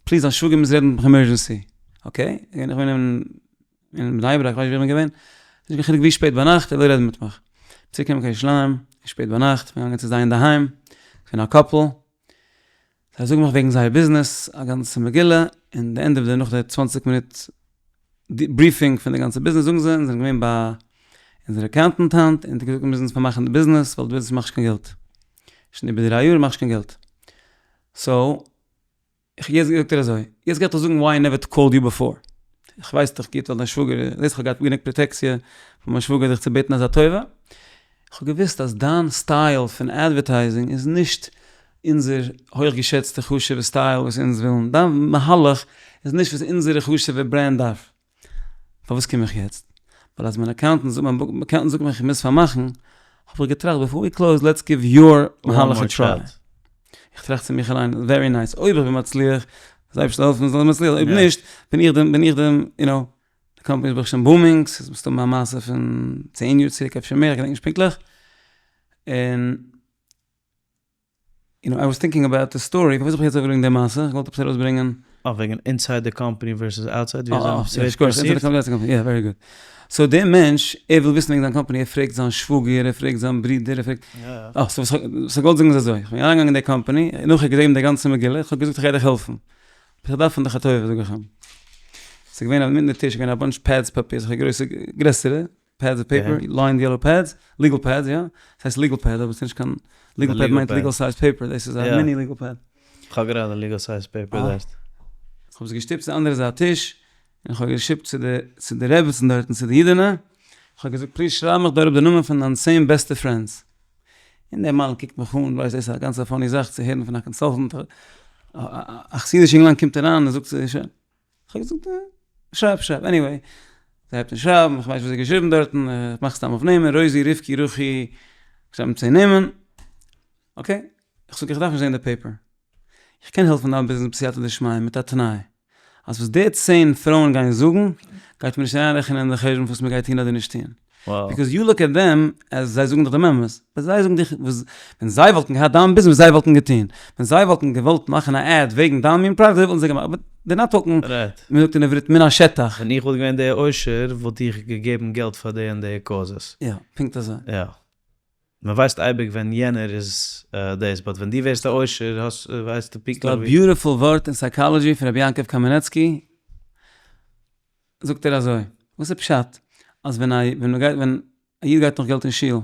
please זיין שוואגער מוז רעדן מיט מיך emergency, okay, איך בין אין אין בני ברק, כ'ווייס נישט ווי כ'בין געווען, נישט קיין חילוק ווי שפעט ביינאכט, ער וויל רעדן מיט מיך. צוריק געקומען קיין ירושלים, שפעט ביינאכט, כ'בין געגאנגען צו זיי אינדערהיים, געווען א couple, זיי זאגן מיך וועגן זייער ביזנעס, א גאנצע מגילה, און די ענדע אוו די נאך די צוואנציג מינוט briefing פון די גאנצע ביזנעס זאגן זיי, אונז זענען געווען ביי, אונזער accountant היינט, און האט געזאגט מיר מוזן אונז פארמאכן די ביזנעס, ווייל די ביזנעס מאכט נישט קיין געלט. שוין איבער דריי יאר מאכט נישט קיין געלט. so, איך יעצט זאגט ער אזוי, יעצט גייט ער זאגן why I never called you before. איך ווייס דיך גוט ווייל דיין שוואגער, זעסט איך האב געהאט גענוג פראטעקציע פון מיין שוואגער דיך צו בעטן אזא טובה. איך האב געוואוסט אז דיין style פון advertising איז נישט אונזער הויכגעשעצטע חשוב'ע style וואס אונז ווילן, דיין מהלך איז נישט וואס אונזערע חשוב'ע brand דארף. פארוואס קום איך יעצט? ווייל אז מיין accountant זאגט מיין accountant זאגט מיר איך מוז פארמאכן, האב איך געטראכט before we close let's give your מהלך א try. איך טראכט צו מיך אליין, very nice, אויב איך בין מצליח, זאל אייבערשטער העלפן איך זאל מצליח זיין, אויב נישט, בין איך די, בין איך די, you know, די קאמפאני איז ברוך השם booming, ס'איז מסתמא א מעשה פון צען יאר צוריק אפשר מער, איך געדענק נישט פונקטליך, און you know, I was thinking about the story, פארוואס האב איך יעצט אויפגעברענגט די מעשה? איך וואלט עפעס ארויסברענגען. אה, וועגן inside די קאמפאני versus outside, ווי אזוי ס'ווערט perceived? יא, very good. so דער מענטש, ער וויל וויסן וועגן זיין קאמפאני, ער פרעגט זיין שוואגער, ער פרעגט זיין ברודער, ער פרעגט, אה, so וואס איך האב געוואלט זאגן איז אזוי, איך בין אריינגעגאנגען אין די קאמפאני, נאך איך געגעבן די גאנצע מגילה, איך האב געזאגט איך גיי דיך העלפן, איך דארף פון דיך א טובה, זאג איך אים. ס'איז געווען אינמיטן די טיש איז געווען א bunch pads פאפיר, אזעלכע גרויסע, גרעסערע, pads of paper, lined yellow pads, legal pads יא, ס'הייסט legal pad אבער ס'נישט קיין, legal pad מיינט legal size paper, דאס איז א mini legal pad. כ'האב גראדע legal size paper דארט. כ'האב עס געשטופט צו די אנדערע זייט טיש, און כ'האב געשופט צו די צו די רעבעצן דארטן צו די אידענע, כ'האב געזאגט please שרייב מיך דא אראפ די נאמען פון דיין צען בעסטע friends. און דער מאן קוקט מיך אן, ווייסט דאס איז א גאנצע funny זאך צו הערן פון א consultant, א חסידישע אינגערמאן קומט אריין און זאגט צו כ'האב געזאגט שרייב שרייב, anyway, זי הייבט אן שרייבן, כ'ווייס נישט וואס זי האט געשריבן דארטן, כ'מאך סתם אויף נעמען, רויזי, רבקי, רוחי, שרייבן צען נעמען, okay, איך זאג איך דארף נישט זען די paper, איך קען העלפן דיין ביזנעס בסייעתא דשמיא מיט א תנאי, אז וואס די צען פרויען גייען זאגן, גייט מען נישט אריינרעכענען אין די חשבון וואס מ'גייט טון אדער נישט טון. because you look at them אז זיי זאגן דיך דעם אמת, באט זיי זאגן דיך וואס ווען זיי וואלטן געהאט דיין ביזנעס וואס זיי וואלטן געטון, ווען זיי וואלטן געוואלט מאכן א ad וועגן דיין מין פראדוקט אזוי וואלטן זיי געמאכט, but they're not talking, מען זאגט אין עברית מן השטח. ווען איך וואלט געווען דער עושר וואלט איך געגעבן געלט פאר די און די causes. יא, פונקט אזוי. יא. מען ווייסט אייביג ווען יענער איז דאס, but ווען דו ווערסט א עושר האסט ווייסטו פונקטליך ווי. ס'דא א beautiful ווארט אין סייקאלעדזשי פון רבי יעקב קאמינעצקי. זאגט ער אזוי, וואס איז פשט אז ווען א ווען מ'גייט ווען א איד גייט נאך געלט אין שול,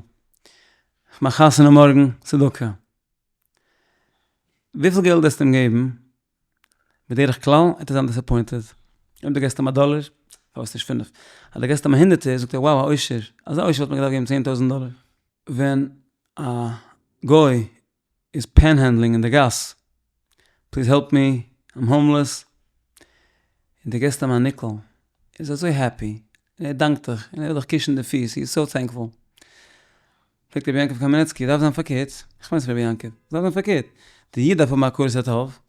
איך מאך חתונה מארגן, צדקה, וויפיל געלט וועסטו אים געבן, בדרך כלל וועט ער זיין disappointed, אויב דו געסט אים א דאלער, פארוואס נישט פינף, אז דו געסט אים א הונדערטער זאגט ער wow א עושר, אזא עושר וואלט מען געדארפט געבן 10,000 דאלער. ווען א גוי איז panhandling אין די גאס, please help me, I'm homeless, און דו געסט אים א nickel, ער איז אזוי happy, און ער דאנקט דיך, און ער וויל דיך קישן די פיס, he is so thankful. פרעגט רבי יעקב קאמינעצקי, דארף זיין פארקערט? איך מיין ס'איז רבי יעקב, דארף זיין פארקערט, די איד דארף האבן הכרת הטוב,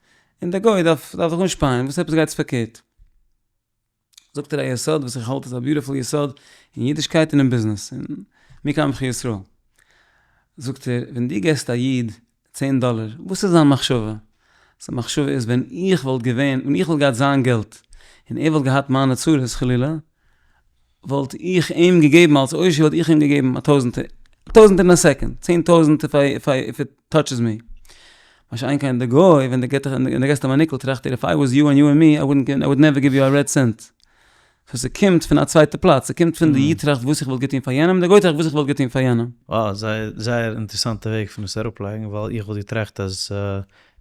און דער גוי דארף דארף זיך אנשפייען, וואס עפעס גייט עס פארקערט? זאגט ער א יסוד וואס איך האלט איז א beautiful יסוד אין אידישקייט און אין ביזנעס, און מי כעמך ישראל. זאגט ער, ווען דו געסט א איד צען דאלער, וואס איז זיין מחשבה? זיין מחשבה איז ווען איך וואלט געווען, ווען איך וואלט געהאט זיין געלט, און ער וואלט געהאט מיינע צרות חלילה, וואלט איך אים געגעבן אלס עושר וואלט איך אים געגעבן א טויזענטער, א טויזענטער אין א second, צען טויזענט if it touches me. מה שאין כן די גוי, ווען די געסט אים א nickel טראכט ער if I was you and you and me, I would never give you a red cent. so ס'קומט פון א צווייטע פלאץ, ס'קומט פון די איד טראכט וואס איך וואלט געטון פאר יענעם, די גוי טראכט וואס איך וואלט געטון פאר יענעם. wow, זייער זייער אינטערעסאנטע וועג פון עס אראפלייגן, ווייל איך וואלט געטראכט אז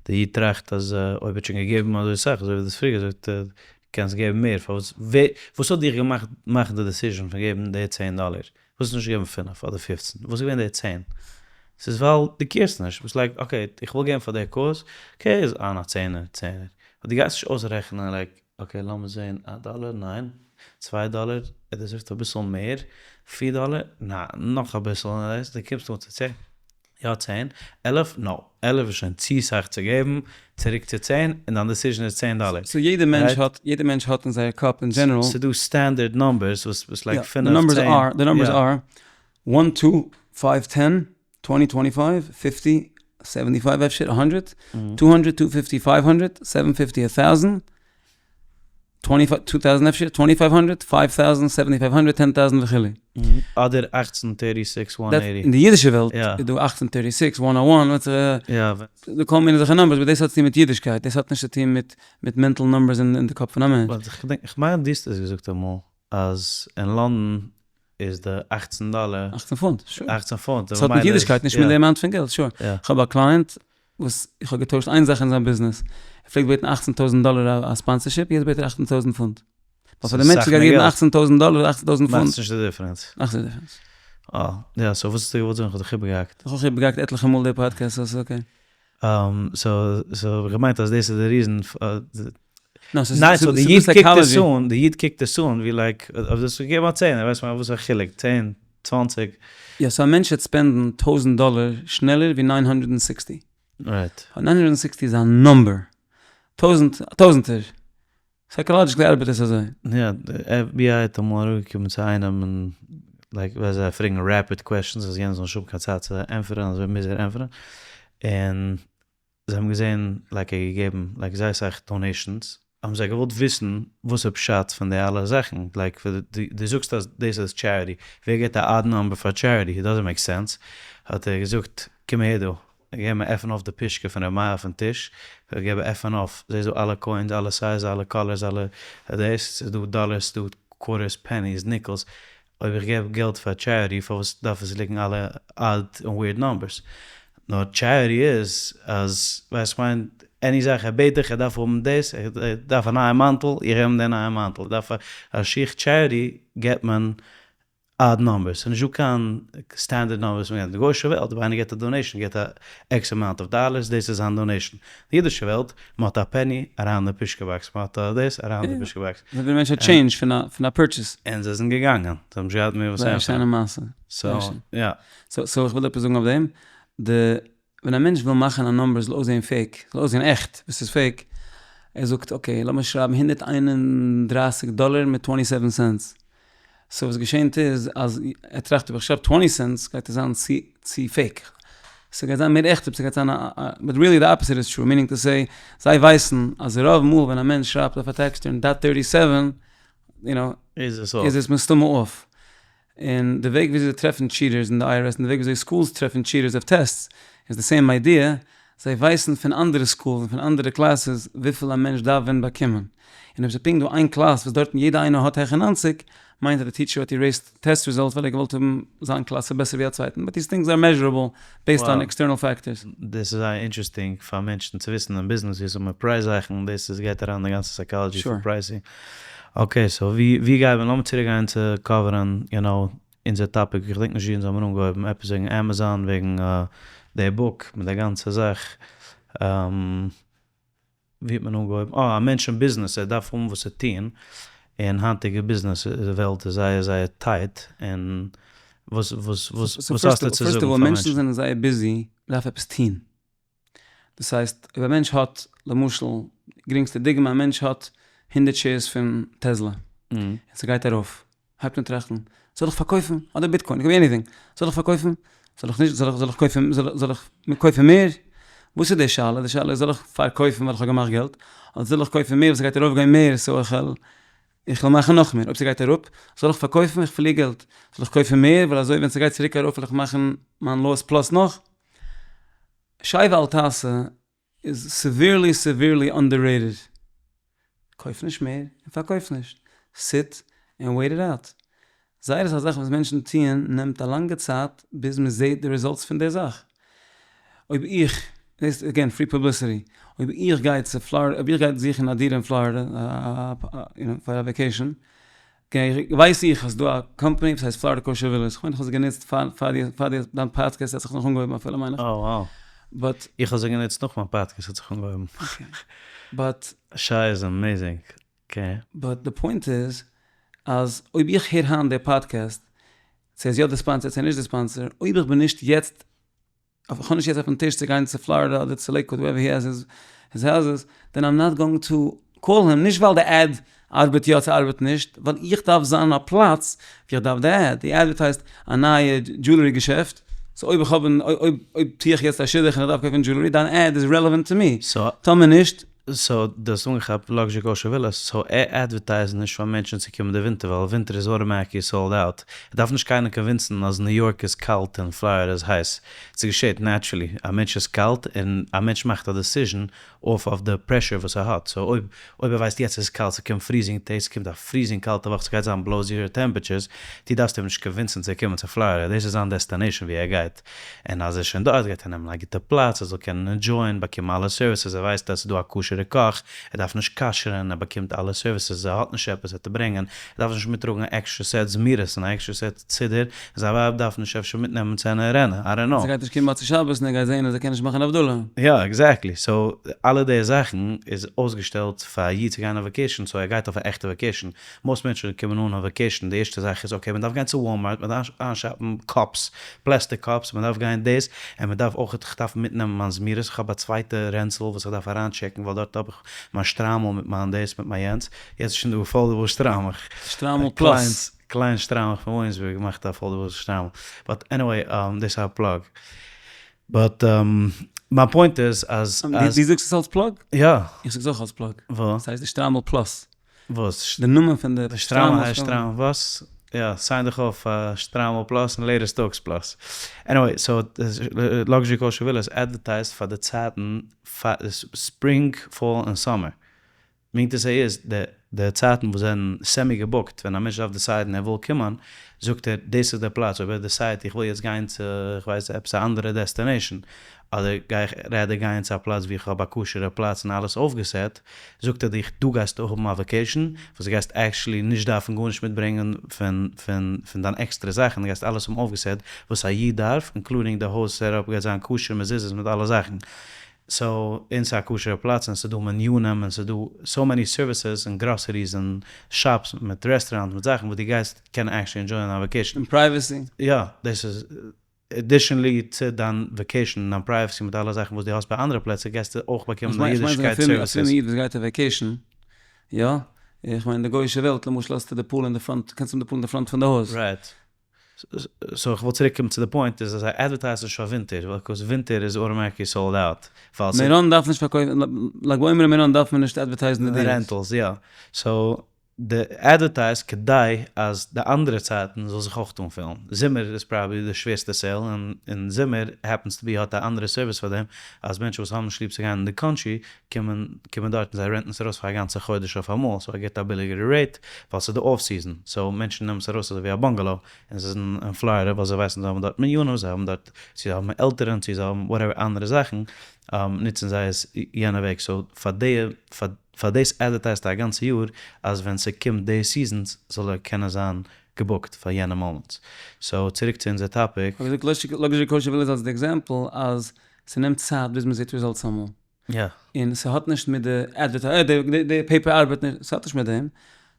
די איד טראכט אז אויב ער האט שוין געגעבן אזוי סאך, אזוי ווי דו האסט פריער געזאגט, קענסט געבן מער, פארוואס וואס האט דיך געמאכט מאכן די decision פון געבן די צען דאלער? וואס נישט געבן פינף אדער פופצן? וואס איז געווען די צען? ס'איז ווייל דו care סט נישט, ביסט like okay איך וויל געבן פאר די cause, okay איז איין א צענער, צענער, באט דו גייסט נישט אויסרעכענען like okay לאמיר זעהן א דאלער ניין, צוויי דאלער ער deserve ט אביסל מער, פיר דאלער ניין נאך אביסל דו קומסט אן צו צען. יא צען, 11, no, 11 איז שוין צו סאך צו געבן, צוריק צו צען, און דיין decision איז צען דאלער. so יעדע מענטש האט, יעדע מענטש האט אין זייער קאפ אין general. ס'דא standard numbers וואס וואס like פינף, צען. די numbers are, one, two, five, ten, twenty, twenty five, fifty, seventy five אפשר, א הונדרעט, two hundred, two fifty, five hundred, seven fifty, א thousand, two thousand אפשר, twenty five hundred, five thousand, seventy five hundred, ten thousand וכו'. אדער אכצן thirty six one eighty. אין די אידישע וועלט איז דא אכצן thirty six one o one, דא כל מיני אזעלכע numbers, אבער דאס האט צוטון מיט אידישקייט, דאס האט נישט צוטון מיט מיט mental numbers אין די קאפ פון א מענטש. כ'מיין דו האסט עס געזאגט אמאל אז אין לאנדאן. איז די 18 דאלער. 18 פונט, sure. 18 פונט. ס'האט מיט אידישקייט, נישט מיט די amount פון געלט, sure. כ'האב א client וואס איך האב געטוישט איין זאך אין זיין ביזנעס, ער פלעגט בעטן 18 טויזנט דאלער א sponsorship, יעצט בעט ער 18 טויזנט פונט. ווייל פאר די מענטש גייט געבן 18 טויזנט דאלער, 18 טויזנט פונט. מאכט נישט די difference. מאכט נישט די difference. אה, יא, so וואס האסטו געוואלט זאגן? כ'האב דיך איבערגעהאקט. איך האב אויך איבערגעהאקט עטליכע מאל די פאדקעסט, so ס'איז okay. So, so האב איך געמיינט אז דאס איז די reason. ניין, so די איד קוקט עס אן, די איד קוקט עס אן ווי like, אויב דו האסט געגעבן א צענער, ווייסט מען וואס איז א חילוק, צען, 20. יא, so א מענטש וועט spend ן טויזנט דאלער שנעלער ווי 960. Right. 960 איז א number. טויזנט, א טויזנטער. Psychologically ארבעט עס אזוי. יא, די FBI האט אמאל אראפגעקומען צו איינעם און like ווען זיי פרעגן rapid questions אז יענער זאל נישט האבן קיין צייט צו ענטפערן אזוי מוז ער ענטפערן, און זיי האבן געזען like ער האט געגעבן like זייער סאך donations, האבן זיי געוואלט וויסן וואס איז פשט פון די אלע זאכן, like דו זאגסט אז דאס איז charity, ווער געבט א odd number פאר charity, it doesn't make sense, האט ער געזאגט קום אהער דא, געב מיר עפן אויף די פושקע פון ר' מאיר אויפן טיש, געב עפן אויף, זעסט דא אלע coins, אלע size, אלע colors, אלע דאס, ס'איז דא דאלערס, ס'איז דא quarters, pennies, nickels, אויב איך געב געלט פאר charity פארוואס דארף עס ליגן אלע odd און weird numbers? נאר charity איז אז ווייסט כ'מיין any זאך ער בעט דיך ער דארף האבן דאס, ער דארף א נייע מאנטל, איך געב אים די נייע מאנטל, ער דארף א שיך, charity געבט מען odd numbers, ס'איז נישטא קיין standard numbers וואס מ'געבט, די גוי'שע וועלט אויב איינער געבט א donation געבט א X amount of dollars דאס איז זיין donation, די אידישע וועלט מ'האט א penny אריין אין די פושקע box, מ'האט א דאס אריין אין די פושקע box. אזוי ווי די מענטש האט change פון א purchase. און זיי זענען געגאנגען, זיי האבן נישט געהאט מער וואס זייער שיינע מעשה. So, יא. So איך וויל עפעס זאגן אויף דעם, די ווען א מענטש וויל מאכן א number זאל אויסזען fake, זאל אויסזען עכט, וואס איז fake, ער זאגט okay לאמיר שרייבן 131 דאלער מיט 27 cents, so וואס געשענט איז אז ער טראכט אויב איך שרייב 20 cents גייט עס זיין צו fake, ס'גייט זיין מער עכט אויב ס'גייט זיין א, but really the opposite is true, meaning to say, זיי ווייסן אז רוב מאל ווען א מענטש שרייבט אויף א tax return dot 37, you know, איז עס מסתמא off. און די וועג וויאזוי זיי טרעפן cheaters אין די IRS און די וועג וויאזוי schools טרעפן cheaters אויף tests איז די same idea, זיי ווייסן פון אנדערע schools און פון אנדערע classes וויפיל א מענטש דארף ווען באקומען, און אויב ס'איז פונקט דא איין קלאס וואס דארטן יעדע איינער האט העכער 90, מיינט אז די teacher האט erased test results ווייל ער האט געוואלט האבן זיין קלאס איז בעסער ווי א צווייטן, but these things are measurable based on external factors. דאס איז זייער interesting פאר מענטשן צו וויסן אין ביזנעס וויאזוי מען price זאכן, דאס איז גייט אריין אין די גאנצע psychology פון pricing. Okay so ווי ווי גייט מען? לאמיר צוריק גיין צו cover ן you know אונזער topic, איך געדענק נישט ווי אונז האבן אנגעהויבן, עפעס וועגן עמעזאן, וועגן די book מיט די גאנצע זאך, ווי האט מען אנגעהויבן? אה, א מענטש אין ביזנעס ער דארף האבן וואס צו טון, און היינטיגע ביזנעס וועלט איז זייער זייער tight, און וואס וואס וואס וואס האסטו צו זאגן פאר מענטשן? מענטשן זענען זייער busy, מ'דארף עפעס טון. דאס הייסט, אויב א מענטש האט, למשל, גרינגסטע דוגמא, א מענטש האט 100 shares פון טעסלא, און ס'גייט ארויף, הייבט אן טראכטן, זאל איך פארקויפן? אדער Bitcoin, could be anything, זאל איך פארקויפן? זאל איך נישט? זאל איך זאל איך קויפן? זאל איך קויפן מער? וואס איז די שאלה? די שאלה איז זאל איך פארקויפן ווייל איך האב געמאכט געלט? אדער זאל איך קויפן מער וואס ס'גייט ארויפגיין מער so איך וועל איך וועל מאכן נאך מער? אויב ס'גייט אראפ, זאל איך פארקויפן? איך פארליר געלט. זאל איך קויפן מער ווייל אזוי ווען ס'גייט צוריק ארויף וועל איך מאכן מיין loss plus נאך? שב ואל תעשה איז severely severely underrated. קויף נישט מער און פארקויף נישט. Sit and wait it out. זייער אסאך זאכן וואס מענטשן טוען נעמט א לאנגע צייט ביז מען זעט די results פון די זאך. אויב איך, דאס איז again free publicity, אויב איך גיי צו פלארידע, אויב איך גיי זוכן א דירה אין פלארידע פאר א vacation, ווייס איך אז ס'דא א קאמפאני וואס הייסט Florida Kosher Villas, כ'מיין איך האב עס גענוצט פאר פאר דיין פאדקעסט האט זיך נאך אנגעהויבן אפילו מיין איך. Oh wow. But. איך האב זיי גענוצט נאך מיין פאדקעסט האט זיך אנגעהויבן. Okay. But. שי איז amazing. Okay. But די point איז אז אויב איך הער היינט די פאדקעסט, צו ער איז יא די sponsor צו ער איז נישט די sponsor, אויב איך בין נישט יעצט איך האב נישט יעצט אויפן טיש צו גיין צו פלארידע אדער צו לעיקוואד wherever he has his houses, then I'm not going to call him, נישט ווייל די ad ארבעט יא צו ארבעט נישט, ווייל איך דארף זיין אין א פלאץ ווי איך דארף די ad, די advertised א נייע jewelry געשעפט, so אויב איך האב אויב אויב טו איך יעצט א שידוך און איך דארף קויפן jewelry, דיין ad איז relevant to me, טאמער נישט. So דו האסט אנגעכאפט luxury kosher villas, so ער advertise נישט פאר מענטשן צו קומען די ווינטער ווייל ווינטער איז automatically sold out. ער דארף נישט קיינעם convince ן אז ניו יארק איז קאלט און פלארידע איז הייס. ס'געשעט naturally. א מענטש איז קאלט און א מענטש מאכט א decision off אויף די pressure וואס ער האט. So אויב אויב ער ווייסט יעצט איז קאלט ס'קומט freezing טעג ס'קומט א freezing קאלטע וואך ס'גייט זיין below zero temperatures, דו דארפסט אים נישט convince ן צו קומען צו פלארידע דאס איז זיין destination ווי ער גייט. און אז ער איז שוין דארט גייט ער נעמען א גוטע פלאץ ער זאל קענען enjoy ען, באקומען אלע services, ער ווייסט אז ס'איז דא א כשר'ע קאך, ער דארף נישט כשר'ען, ער באקומט אלע services, ער האט נישט עפעס צו ברענגען, ער דארף נישט מיטטראגן א עקסטרע set זמירות און א עקסטרע set סידור, און זיין ווייב דארף נישט אפשר מיטנעמען צענע רענע, I don't know. זי גייט נישט קומען מוצאי שבת און ער גייט זען אז ער קען נישט מאכן הבדלה. יא, exactly, so אלע די זאכן איז אויסגעשטעלט פאר א איד צו גיין אויף vacation, so ער גייט אויף א עכטע vacation, most מענטשן קומען אן אויף vacation די ערשטע זאך איז okay מען דארף גיין צו וואלמארט מען דארף איינשאפן cups plastic cups מען דארף גיין דאס און מען דארף אויך איך דארף מיטנעמען מיין זמירות איך האב א צווייטע רענצל וואס איך דארף אריינטשעקן ווייל דארט האב איך מיין שטריימל מיט מיין דאס מיט מיין יענץ יעצט איז שוין דא foldable שטריימלעך שטריימל plus. קליין שטריימל פון וויליאמסבורג געמאכט א foldable שטריימל but anyway דאס איז א plug but מיין point איז אז דו זאגסט עס אלס plug? יא. איך זאג עס אויך אלס plug. וואס? ס'הייסט די שטריימל plus. וואס? די נאמען פון די שטריימל הייסט שטריימל וואס? יא, sign דיך אויף פאר שטריימל plus און Latest Talks plus. Anyway, so Luxury Kosher Villas advertised פאר די צייטן פאר spring, fall און summer. מיינט עס איז די צייטן וואס זענען semi געבוקט, ווען א מענטש דארף decide ן ער וויל קומען, זאגט ער דאס איז די פלאץ, אויב ער decide ט איך וויל יעצט גיין צו כ'ווייס עפעס א אנדערע destination, אדער גיי איך rather גיין צו א פלאץ ווי איך האב א כשר'ע פלאץ און אלעס אויפגעסעט, זאגט ער דיך דא גייסטו האבן א vacation וואס דו גייסט actually נישט דארפן גארנישט מיטברענגען פון פון פון דיין עקסטערע זאכן, דו גייסט אלעס האבן אויפגעסעט וואס א איד דארף, including די הויז setup גייט זיין כשר מזוזות מיט אלע זאכן. So און ס'איז א כשר'ע פלאץ און ס'איז דא מנינים און ס'איז דא so many services און groceries און shops מיט restaurants מיט זאכן וואס דו גייסט קענען actually enjoy ען א vacation. און privacy. יא, דאס איז additionally צו דיין vacation און דיין privacy מיט אלע זאכן וואס דו האסט ביי אנדערע פלעצער גייסטו אויך באקומען די אידישקייט services. א פרומע איד וואס גייט אויף vacation, יא, איך מיין אין די גוי'אישע וועלט למשל האסטו די pool אין די front, קענסט האבן די pool אין די front פון די הויז. Right. So איך וויל צוריק קומען צו די point איז אז זיי advertise ן נישט פאר ווינטער ווייל 'cause ווינטער איז automatically sold out ווייל ס'איז. מירון דארף נישט פארקויפן, לג בעומר אין מירון דארף מען נישט advertise ן די דירות. Rentals יא. So די advertise כדי אז די אנדערע צייטן זאל זיך אויך אנפילן. זומער איז probably די שווערסטע sale און און זומער happens to be האט א אנדערע service פאר דעם אז מענטשן וואס האבן נישט ליב צו גיין אין די country קומען קומען דארט און זיי rent ן עס ארויס פאר א גאנצע חודש אויף אמאל so ער געט א ביליגערע rate ווייל ס'איז די off season so מענטשן נעמען עס ארויס אזוי ווי א bungalow און זיי זענען אין פלארידע ווייל זיי ווייסן זיי האבן דארט מנינים זיי האבן דארט צו זיי האבן עלטערן צו זיי האבן whatever אנדערע זאכן נוצן זיי עס יענע וועג so פאר די פאר דאס advertise ט ער א גאנצע יאר אז ווען ס'קומט די seasons זאל ער קענען זיין געבוקט פאר יענע moments so צוריק צו אונזער topic. כ'האב געזאגט Luxury Kosher Villas אלס די example אז ס'נעמט צייט ביז מ'זעט results אמאל. און ס'האט נישט מיט די advertising, די paper ארבעט נישט, ס'האט נישט מיט דעם,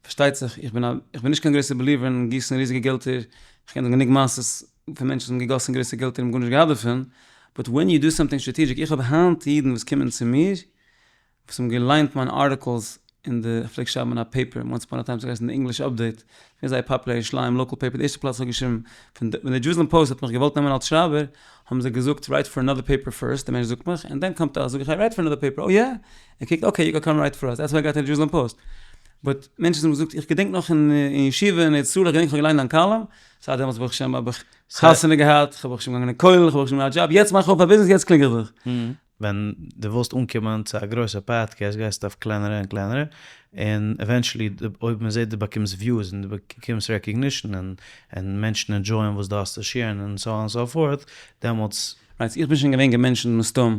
פארשטייט זיך איך בין א, איך בין נישט קיין גרויסע believer אין גיסן ריזיגע געלטער, איך קען גענוג מעשות פון מענטשן וואס האבן געגאסן גרויסע געלטער און גארנישט געהאט דערפון, but when you do something strategic, איך האב היינט אידן וואס קומען צו מיר, וואס האבן געליינט מיינע articles אין די, איך פלעג שרייבן אין א paper, once upon a time, ס'האט געהייסן די English Update, געווען זייער פאפולער אין ירושלים, local paper, די ערשטע פלאץ וואס איך האב געשריבן, פון ווען די Jerusalem Post האט מיך געוואלט נעמען אלס שרייבער, האבן זיי געזאגט write for another paper first, די מענטש זאגט מיך, and then come to us, זאג איך I write for another paper, oh yeah? ער קוקט okay you can come write for us, that's how I got אין Jerusalem Post. But מענטשן האבן געזאגט איך געדענק נאך אין ישיבה אין ארץ ישראל, איך געדענק איך האב געליינט דיין column, זייט דעמאלטס ברוך השם האב איך חתונה געהאט, איך האב ברוך השם געגאנגען אין כולל, איך האב ברוך השם געהאט א דזשאב, יעצט מאך איך אויף א ביזנעס, יעצט קלינג איך דיך. ווען דו ווילסט אנקומען צו א גרויסע פאדקעסט גייסטו אויף קלענערע און קלענערע, און eventually אויב מען זעט דו באקומסט views און דו באקומסט recognition און און מענטשן enjoy ען וואס דו האסט צו share ן און so on so forth, דעמאלטס. Right, איך בין שוין געווען געמענטשענט מסתם,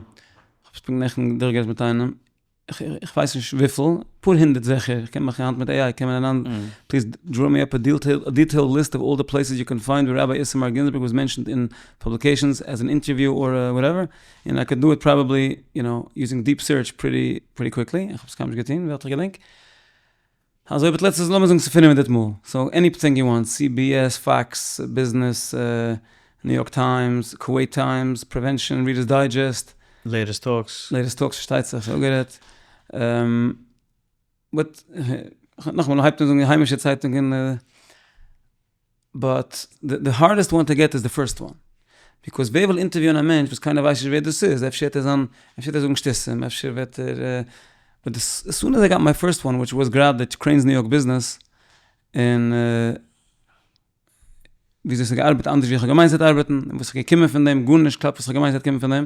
כ'האב עס פונקט נעכטן דורכגערעדט מיט איינעם, איך ווייס נישט וויפיל, אפאר הונדערט זיכער, איך קען מיך היינט מיט AI קען מען אריין, please draw me up a detailed list of all the places you can find where Rabbi Issamar Ginzberg was mentioned in publications as an interview or whatever, and I could do it probably you know using deep search pretty pretty quickly, איך האב עס קיינמאל נישט געטון וועלט איך געדענק. אזוי but לעצטענס לאמיר זאגן ס'איז 500 מאל, so anything you want, CBS, Fox Business, New York Times, Kuwait Times, Prevention, Reader's Digest. Latest Talks. Latest Talks פארשטייט זיך, שוין אפגערעדט. But נאכאמאל מ'הייבט אן זאגן היימישע צייטונגען. But the hardest one to get is the first one. Because ווער וויל אינטערוויוען א מענטש וואס קיינער ווייסט נישט ווער דאס איז, אפשר וועט ער זיין, אפשר וועט ער זאגן שטותים, אפשר וועט ער. But as soon as I got my first one which was גראדע די Crain's New York Business און וויאזוי ס'האט געארבעט אנדערש ווי איך האב געמיינט ס'וועט ארבעטן, און וואס איז געקומען פון דעם, גארנישט קלאפט וואס איך האב געמיינט ס'וועט קומען פון דעם,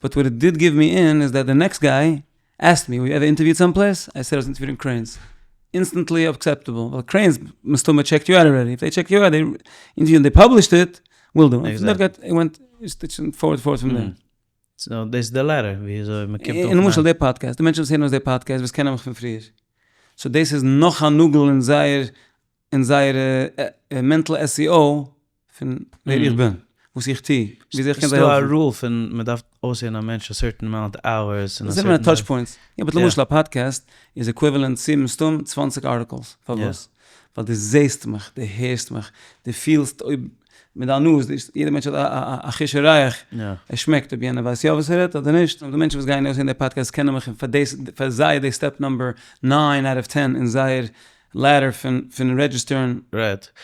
but what it did give me in is that the next guy asked me, were you ever interviewed some place? I said I was interviewed in Crain's. Instantly acceptable, ווייל Crain's מסתמא checked you out already, if they checked you out, they interviewed and they published it, will do. און פון דארט גייט, it went forward forward from there. So דאס איז די ladder ווי אזוי מען קומט אויף. און למשל די פאדקעסט, די מענטשן וואס הערן אויס די פאדקעסט וואס קענען מיך פון פריער, so דאס איז נאך א נאגל אין זייער אין זייער mental SEO פון ווער איך בין, וואס איך טו, וויאזוי איך קען זיי העלפן. ס'איז דא א rule פון מען דארף אויסהערן א מענטש א certain amount hours. דאס זענען מיינע touch points. יא but למשל א פאדקעסט איז equivalent צו מסתם 20 articles. פארוואס? ווייל דו זעסט מיך, דו הערסט מיך, דו פילסט אויב מיט דיין נאז, יעדער מענטש האט א חוש הריח, ער שמעקט אויב יענער ווייסט יא וואס ער רעדט אדער נישט, און די מענטשן וואס גייען אויסהערן די פאדקעסט קענען מיך און פאר דאס פאר זיי איז דאס step number nine out of ten אין זייער ladder פון פון register ן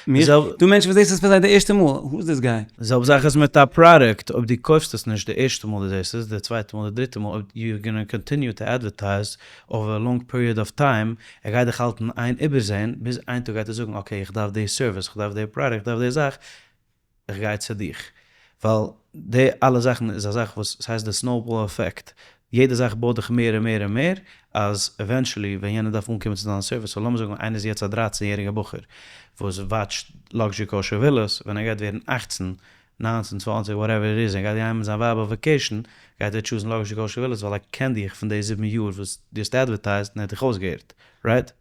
מיך, דא מענטשן וואס דאס איז פאר זיי די ערשטע מאל, who is this guy? די זעלבע זאך איז מיט א פראדוקט, אויב דו קויפסט עס נישט די ערשטע מאל דו זעסט עס, די צווייטע מאל, די דריטע מאל, אויב you gonna continue to advertise over a long period of time, ער גייט דיך האלטן איין איבערזען, ביז איין טאג גייט ער זאגן okay איך דארף די סערוויס, איך דארף די פראדוקט, איך דארף די זאך, איך גיי צו דיך. ווייל די אלע זאכן איז א זאך וואס ס'הייסט די snowball effect, יעדע זאך בויט דיך מער און מער און מער, אז eventually ווען יענער דארף אנקומען צו דיין סערוויס, so לאמיר זאגן איינער איז יעצט א 13 יעריגע בחור וואס watch ט Luxury Kosher Villas, ווען ער גייט ווערן 18, 19, 20, whatever it is, ער גייט גיין מיט זיין ווייב אויף vacation, גייט ער choose ן Luxury Kosher Villas ווייל ער קען דיך פון די זיבן יאר וואס דו האסט advertised און ער האט דיך אויסגעהערט, right?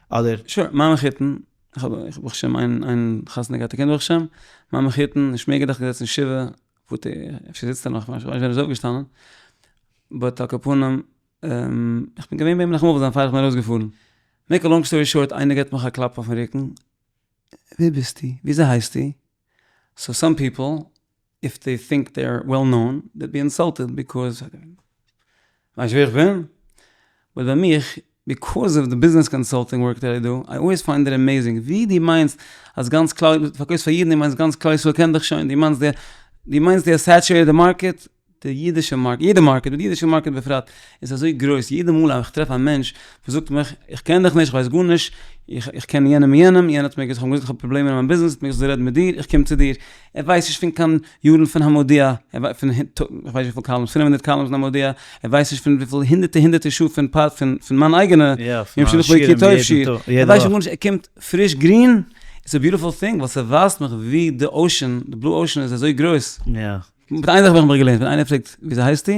אדער. Sure, מיין מחותן, איך האב ברוך השם איין איין חתונה געהאט א קינד ברוך השם, מיין מחותן, נישט מער געדאכט געזעצן שבעה, פארט אפשר זיצט ער נאך, כ'ווייס נישט ווען ער איז אויפגעשטאנען, but על כל פנים, איך בין געווען ביי אים נאכאמאל זיין פאר איך בין ארויסגעפארן, make a long story short, איינער געבט מיך א קלאפ אויפן רוקן, ווער ביסטו? וויאזוי הייסטו? So some people if they think they are well known they'd be insulted because ווייסט ווער איך בין? But ביי מיך because of the business consulting work that I do I always find it amazing ווי דו מיינסט אז גאנץ כלל דו פארקויפסט פאר אידן דו מיינסט גאנץ כלל ישראל קען דיך שוין דו מיינסט דו מיינסט דו האסט saturated די market די אידישע market, יעדע market, און די אידישע market בפרט, איז אזוי גרויס, יעדע מאל איך טרעף א מענטש וואס זאגט מיך, איך קען דיך נישט, איך ווייס גארנישט, איך קען יענעם און יענעם, יענער האט מיר געזאגט, איך האב אים געזאגט איך האב פראבלעמען אין מיין ביזנעס, האט מיר געזאגט איך זאל רעדן מיט דיר, איך קום צו דיר, ער ווייסט נישט פון קיין יארן פון המודיע, ער ווייסט פון, איך ווייס נישט וויפיל columns, 500 columns אין המודיע, ער ווייסט נישט פון וויפיל הונדערטער הונדערטער שעה פון פון מיין אייגענע, ער ווייסט גארנישט, ער קומט פריש גרין, it's a beautiful thing, ווייל ס'ווייזט מיך ווי די ocean, די blue ocean איז אזוי גרויס. מיט איין זאך האב איך מיך געלערנט, ווען איינער פרעגט וויאזוי הייסטו,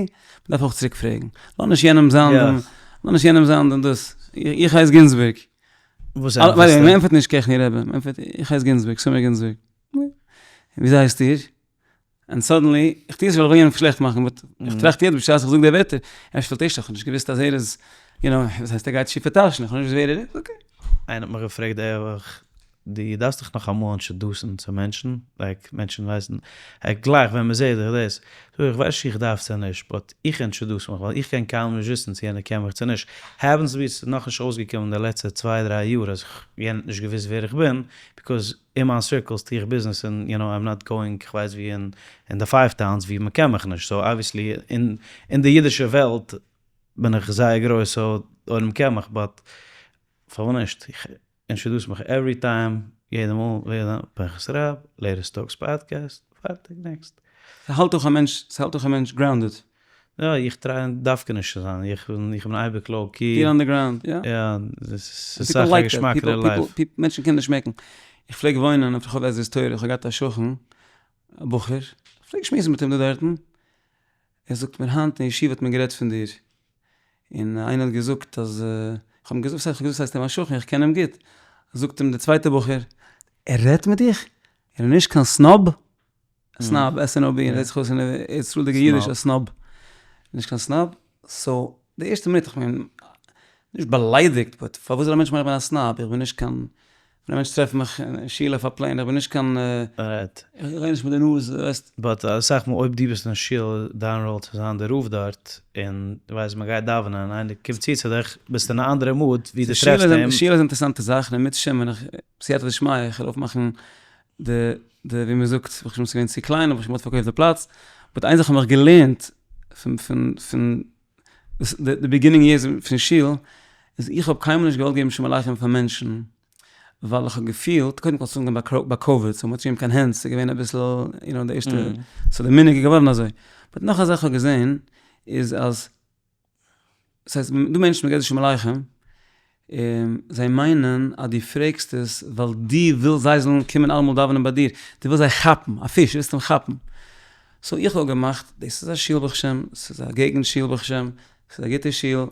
מ'דארף אויך צוריק פרעגן. לאז נישט יענעם זיין דעם, לאז נישט יענעם זיין דעם דאס. איך הייס גינזבערג. וואס ענטפערסטו? מען ענטפערט נישט קעכני רבי, מען ענטפערט איך הייס גינזבערג, סומער גינזבערג. וויאזוי הייסט איר? And suddenly, איך טו עס נישט ווייל איך וויל יענעם שלעכט מאכן, but איך טראכט יעצט בשעת איך זאג די ווערטער, אפשר פילט ער שלעכט, איך האב נישט געוואוסט אז ער איז, you know, וואס הייסט ער גייט שיפע טאשן, איך האב נישט געוואוסט ווער ער איז, okay. איינער האט מיך געפרעגט די וואך, דו דארפסט דיך נאך אמאל introduce ן צו מענטשן, like מענטשן ווייסן גלייך ווען מען זעט דיך דאס, זאג איך ווייס איך דארף צו נישט, but איך introduce מיך ווייל איך קען קיינמאל נישט וויסן צו יענער קען מיך צו נישט, happens to be ס'איז נאכנישט אויסגעקומען די לעצטע צוויי דריי יאר אז יענער האט נישט געוויסט ווער איך בין, because אין מיין circles טו איך ביזנעס און you know I'm not going כ'ווייס ווי אין די five towns ווי מ'קען מיך נישט, so obviously אין די אידישע וועלט בין איך זייער גרויס so די עולם קען מיך but פארוואס נישט? איך introduce מיך every time, יעדע מאל, ווער פנחס רב, Latest Talks podcast, פארטיג, next. ס'האלט אויך א מענטש, ס'האלט אויך א מענטש grounded. יא, איך try דווקא נישט צו זיין, איך בין איך בין אייביג low key. Feet on the ground, יא. יא, ס'איז אסאך א געשמאקערע life. מענטשן קענען נישט שמעקן. איך פלעג וואוינען אויף רחוב עזרת תורה, איך האב געהאט א שכן, א בחור, איך פלעג שמועסן מיט אים דא דארטן, ער זאגט מיר היינט אין ישיבה האט מען גערעדט פון דיר, און איינער האט געזאגט אז, איך האב אים געזאגט, וואס הייסט, איך האב געזאגט ס'הייסט אים א שכן, איך קען אים גוט, זאגט אים דער צווייטער בחור, ער רעדט מיט דיך? ער איז נישט קיין snob? Snob, S N O B, ער רעדט זיך אויס אין ארץ ישראל'דיגע אידיש א snob, נישט קיין snob, so די ערשטע מינוט איך בין נישט באליידיגט, but פארוואס זאל א מענטש מיינען איך בין א snob, איך בין נישט קיין ווען א מענטש טרעפט מיך אין שול אויף א plane, איך בין נישט קיין, איך גיי נישט מיט די נאז, ווייסט. But אסאך מאל אויב דו ביסט אין שול, דיין ראל צו זיין די רב דארט, און דו ווייסט מען גייט דאווענען און איינער קומט צו צו דיך, ביסטו אין א אנדערע mood ווי דו טרעפסט אים. שול איז אינטערעסאנטע זאך, און מיט ווען איך, בסייעתא דשמיא, איך וועל אויפמאכן די, די ווי מען זאגט, ברוך השם ס'איז געווען צו קליין, אבער כ'האב פארקויפט די פלאץ, but איין זאך האב איך געלערנט פון פון פון. די beginning years פון שול, איז איך האב קיינמאל נישט געוואלט געבן שלום עליכם פאר מענטשן, ווייל איך האב געפילט, קודם כל ס'איז אנגעהויבן ביי קאוויד, so מ'האט נישט געגעבן קיין hands, ס'איז געווען אביסל, you know, די ערשטע, so די מנהג איז געווארן אזוי. But נאך א זאך איך האב געזען, איז אז, ס'הייסט, דא מענטשן מ'געבט זיי שלום עליכם, און זיי מיינען אז דו פרעגסט עס ווייל דו ווילסט זיי זאלן קומען אלעמאל דאווענען ביי דיר, דו ווילסט זיי כאפן, א פיש, ווילסט אים כאפן. So איך האב געמאכט, דאס איז א שול ברוך השם, ס'איז א געגנט שול ברוך השם, ס'איז א גוטע שול,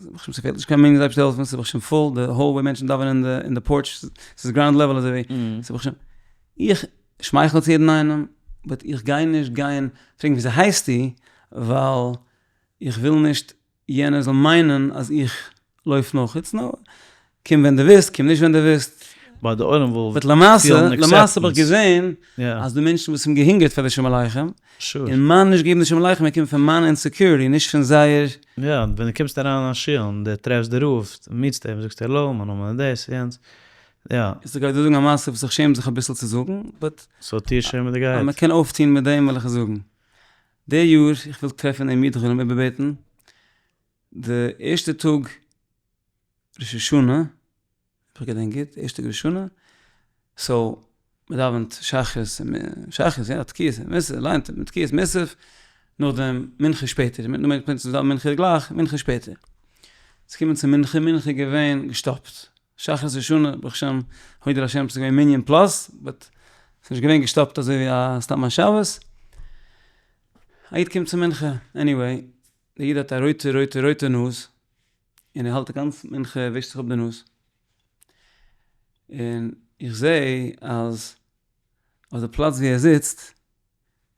ברוך השם ס'פעלט נישט קיין מנין זיי העלפן, ס'איז ברוך השם פול, די hallway מענטשן דאווענען אין די porch, ס'איז ground level אזוי ווי, ס'איז ברוך השם, איך שמייכל צו יעדן איינעם, but איך גיי נישט גיין פרעגן וויאזוי הייסטו, ווייל איך וויל נישט יענער זאל מיינען אז איך לויף נאך, it's no, קום ווען דו ווילסט, קום נישט ווען דו ווילסט. But די עולם וויל but למעשה, למעשה האב איך געזען אז די מענטשן וואס האבן געהונגערט פאר די שלום עליכם, און מיין נישט געבן די שלום עליכם איז געקומען פון מיין insecurity, נישט פון זייער. יא, ווען דו קומסט אריין אין א שול און דו טרעפסט די רב, meet סטו אים, זאגסטו העלא, מיין נאמען איז דאס, יענץ, יא. איך גיי דא זאגן א מעשה וואס איך שעם זיך אביסל צו זאגן, but. So טוה שעמעדיגערהייט. אז מען קען אויפטון מיט דעם וועל איך עס זאגן. די יאר, איך וויל טרעפן דעם איד, איך וויל אים איבערבעטן, די ערשטע טאג ראש השנה, אויב איך געדענק גוט, ערשטע טאג ראש השנה, so מען דאווענט שחרית, שחרית יא, תקיעות, מוסף, ליינט מען תקיעות מוסף, נאכדעם מנחה שפעטער, מנחה גלייך, מנחה שפעטער. עס קומען צו מנחה, מנחה איז געווען געשטאפט, שחרית ראש השנה, ברוך השם, הודו להשם ס'איז געווען מנין plus, but ס'איז נישט געווען געשטאפט אזוי ווי א סתם א שבת. א איד קומט צו מנחה, anyway, דער איד האט א רויטע רויטע רויטע נאז, און ער האלט גאנץ מנחה ווישט זיך אפ די נאז, און איך זע אז אויף די פלאץ ווי ער זיצט,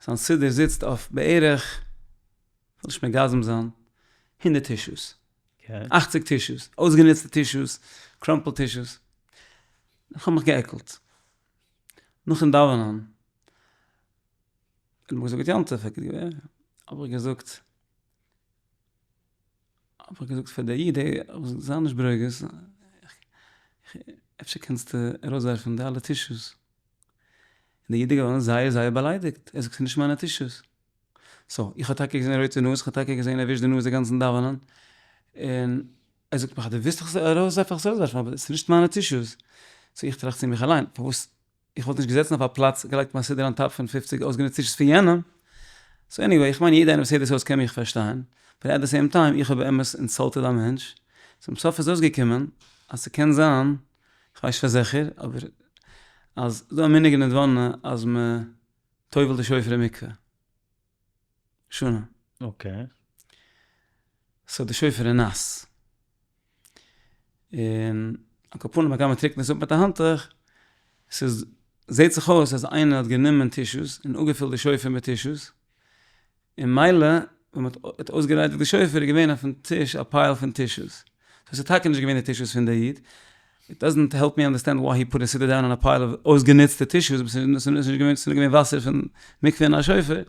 זיין סידור זיצט אויף בערך, כ'וויל נישט מגזם זיין, 100 tissues, 80 tissues, אויסגענוצטע tissues, crumpled tissues, איך האב מיך גע'עקלט. נאכן דאווענען, האט מען געזאגט יום טוב, האב איך געזאגט, האב איך געזאגט פאר די איד, זיי נישט ברוגז, אפשר קענסטו ארויסווארפן די אלע tissues? און די איד איז געווארן זייער זייער באליידיגט, ער זאגט ס'איז נישט מיינע tissues. So, איך האב טאקע געזען א רויטע נאז, איך האב טאקע געזען ער ווישט די נאז די גאנצן דאווענען, און ער זאגט מיך אז דו ווילסט איך זאל ארויסווארפן, איך זאל ארויסווארפן, אבער ס'איז נישט מיינע tissues. So איך טראכט צו מיך אליין, פארוואס איך וואלט נישט געזעצן אויף א פלאץ, געלייגט מיין סידור on top פון 50 אויסגענוצטע tissues פון יענעם. So anyway, איך מיין יעדער איינער וואס הערט דאס אויס קען מיך פארשטיין, but at the same time, איך האב באמת insulted א מענטש, צום סוף איז אויסגעקומען אז ס'קען זיין, כ'ווייס נישט פאר זיכער, אבער אז ס'דא א מנהג אין נדבורנה אז מ'טובל'ט די שופר אין מקווה. שנה. Okay. So די שופר איז נאס. און על כל פנים הגם מ'טריקנט עס אפ מיט א האנטוך, ס'איז זעהט זיך אויס אז איינער האט גענומען tissues און אפגעפילט די שופר מיט tissues, און מילא ווען מ'האט אויסגעליידיגט די שופר איז געווען אויפן טיש א pile פון tissues. So ס'איז טאקע נישט געווען די tissues פון די איד. It doesn't help me understand why he put a סידור down on a pile of אויסגענוצטע tissues, ס'איז נישט געווען ס'איז נאר געווען וואסער פון מקווה אין א שופר.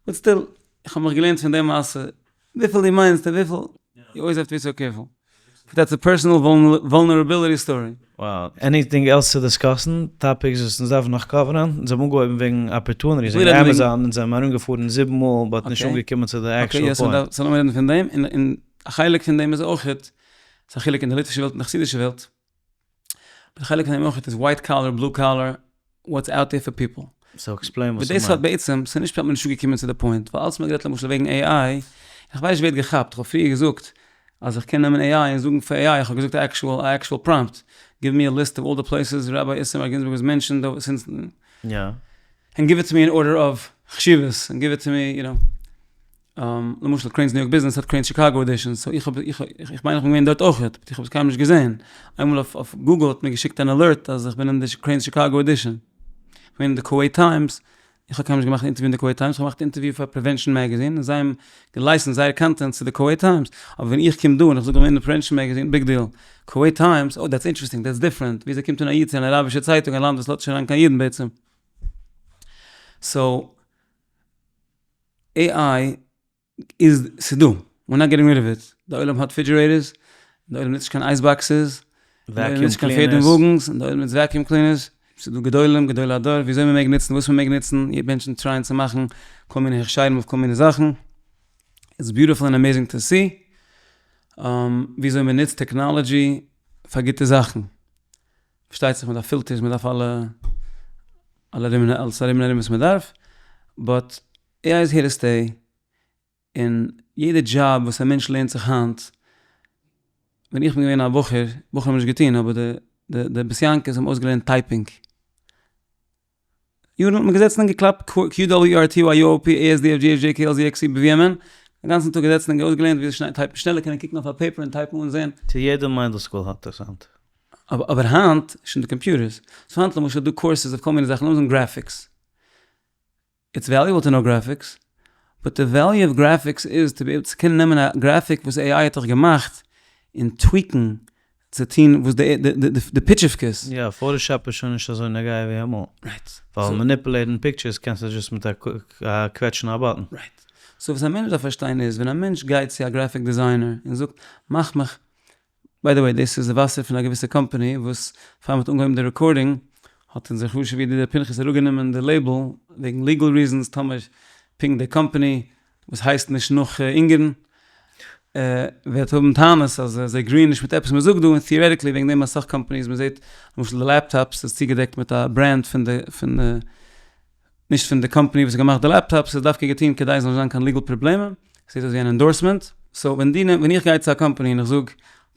But still, איך האב מיך געלערנט פון די מעשה, וויפיל דו מיינסט און וויפיל, you always have to be so careful. But that's a personal vulnerability story. Wow. Anything else צו discuss ן? Topics וואס אונז דארפן נאך cover ען? אונז האבן אנגעהויבן וועגן opportunities וועגן עמעזאן, אונז זענען ארומגעפארן זיבן מאל but נישט אנגעקומען צו די actual point. So לאמיר רעדן פון דעם, און א חלק פון דעם איז אויכעט, ס'איז א חילוק אין די ליטווישע וועלט און די חסידישע וועלט, but א חלק פון דעם אויכעט איז white collar, blue collar, what's out there for people. So explain וואס דאס האט בעצם, ס'איז נישט פשט מ'איז נישט אנגעקומען צו די point, ווייל אלץ מ'האט גערעדט למשל וועגן AI, איך ווייס נישט ווער האט געכאפט, איך האב פריער געזאגט אז איך קען נעמען AI און זאגן פאר AI, איך האב געזאגט א actual א actual prompt, give me a list of all the places Rabbi Issamar Ginzberg was mentioned since and give it to me in order of חשיבות, and give it to me you know. למשל Crain's New York Business האט Crain's Chicago edition, so איך האב איך איך מיין איך בין געווען דארט אויכעט, but איך האב עס קיינמאל נישט געזען, איינמאל אויף אויף Google האט מיר געשיקט אן alert אז איך בין אין די Crain's Chicago edition, איך בין אין די Kuwait Times, איך האב קיינמאל נישט געמאכט אינטערוויו אין די Kuwait Times, איך האב געמאכט אינטערוויו פאר Prevention Magazine און זיי האבן געלייסענסט זייער content צו די Kuwait Times, אבער ווען איך קום דא און איך זאג איך בין אין די Prevention Magazine, big deal, Kuwait Times, oh that's interesting, that's different, וויאזוי קומט אן א איד צו אן אראבישע צייטונג א לאנד וואס לאזט נישט אריין קיין אידן בעצם. So. AI איז ס'דא, we're not getting rid of it, די עולם האט refrigerators, די עולם נוצט נישט קיין ice boxes, די עולם נוצט נישט קיין פערד און וואגנס, און די עולם נוצט vacuum cleaners, ס'דא גדולים, גדולי הדור, וויאזוי מ'מעג נוצן, וואס מ'מעג נוצן, מענטשן try ען צו מאכן כל מיני הכשרים אויף כל מיני זאכן, it's beautiful and amazing to see. וויאזוי מען נוצט technology פאר גוטע זאכן. פארשטייט זיך מען דארף filters, מען דארף אלע אלע ארום אלעס ארום און ארום וואס מען דארף, but AI איז here to stay, און יעדע דזשאב וואס א מענטש לערנט זיך היינט, ווען איך בין געווען א בחור, בחורים האבן נישט געטון אבער די די די בית יעקב'ס האבן אויסגעלערנט typing, יארן האט מען געזעצן און געקלאפט QWERTYUOPASDFGHJKLZXCBVMN, א גאנצן טאג געזעצן און אויסגעלערנט ווי אזוי type ן שנעלער קענען קוקן אויף א paper און type ן אן זען. צו יעדע מיידל school האט עס היינט. אבער היינט איז שוין די computers, so היינט למשל איז דא courses אויף כל מיני זאכן, לאמיר זאגן graphics, it's valuable to know graphics, but די value אוו graphics איז to be able צו קענען נעמען א graphic וואס AI האט דיך געמאכט און tweak ן צו טון וואס די פיטשיווקעס. יא, Photoshop איז שוין נישט אזוי נוגע ווי אמאל. Right. ווייל manipulate ן pictures קענסטו just מיט א קוועטשן א button. Right. So וואס א מענטש דארף פארשטיין איז, ווען א מענטש גייט צו א graphic designer און זאגט מאך מיך by the way דאס איז די וואסער פון א געוויסע קאמפאני וואס פאר מ'האט אנגעהויבן די recording האט אונזער חשוב'ער ידיד ר' פנחס אראפגענומען די label וועגן legal reasons טאמער פונקט די קאמפאני וואס הייסט נישט נאך אונגערן וועט האבן טענות אז זיי agree ען נישט מיט עפעס מ'זאגט דא און theoretically וועגן דעם אסאך companies מ'זעט למשל די laptops איז צוגעדעקט מיט א brand פון די פון די נישט פון די קאמפאני וואס האט געמאכט די laptops, ס'איז דווקא געטון כדי ס'זאל נישט זיין קיין legal פראבלעמען, ס'זעט אויס ווי אן endorsement. So ווען דו ווען איך גיי צו א קאמפאני און איך זאג,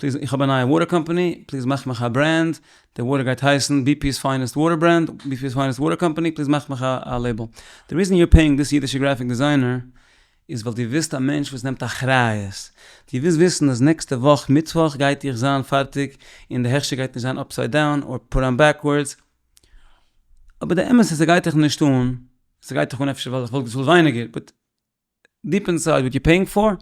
please איך האב א נייע water company, please מאך מיך א brand, די water גייט הייסן BP's finest water brand, BP's finest water company, please מאך מיך א label. די reason you're paying this אידישע graphic designer איז ווייל דו ווילסט א מענטש וואס נעמט אחריות, דו ווילסט וויסן אז נעקסטע וואך מיטוואך גייט איך זיין פארטיג און די הכשר גייט נישט זיין upside down or put on backwards, אבער די אמת איז ס'גייט דיך נישט אן, ס'גייט דיך אן אפשר ווייל איך וואלט געצאלט ווייניגער, but deep inside what you paying for,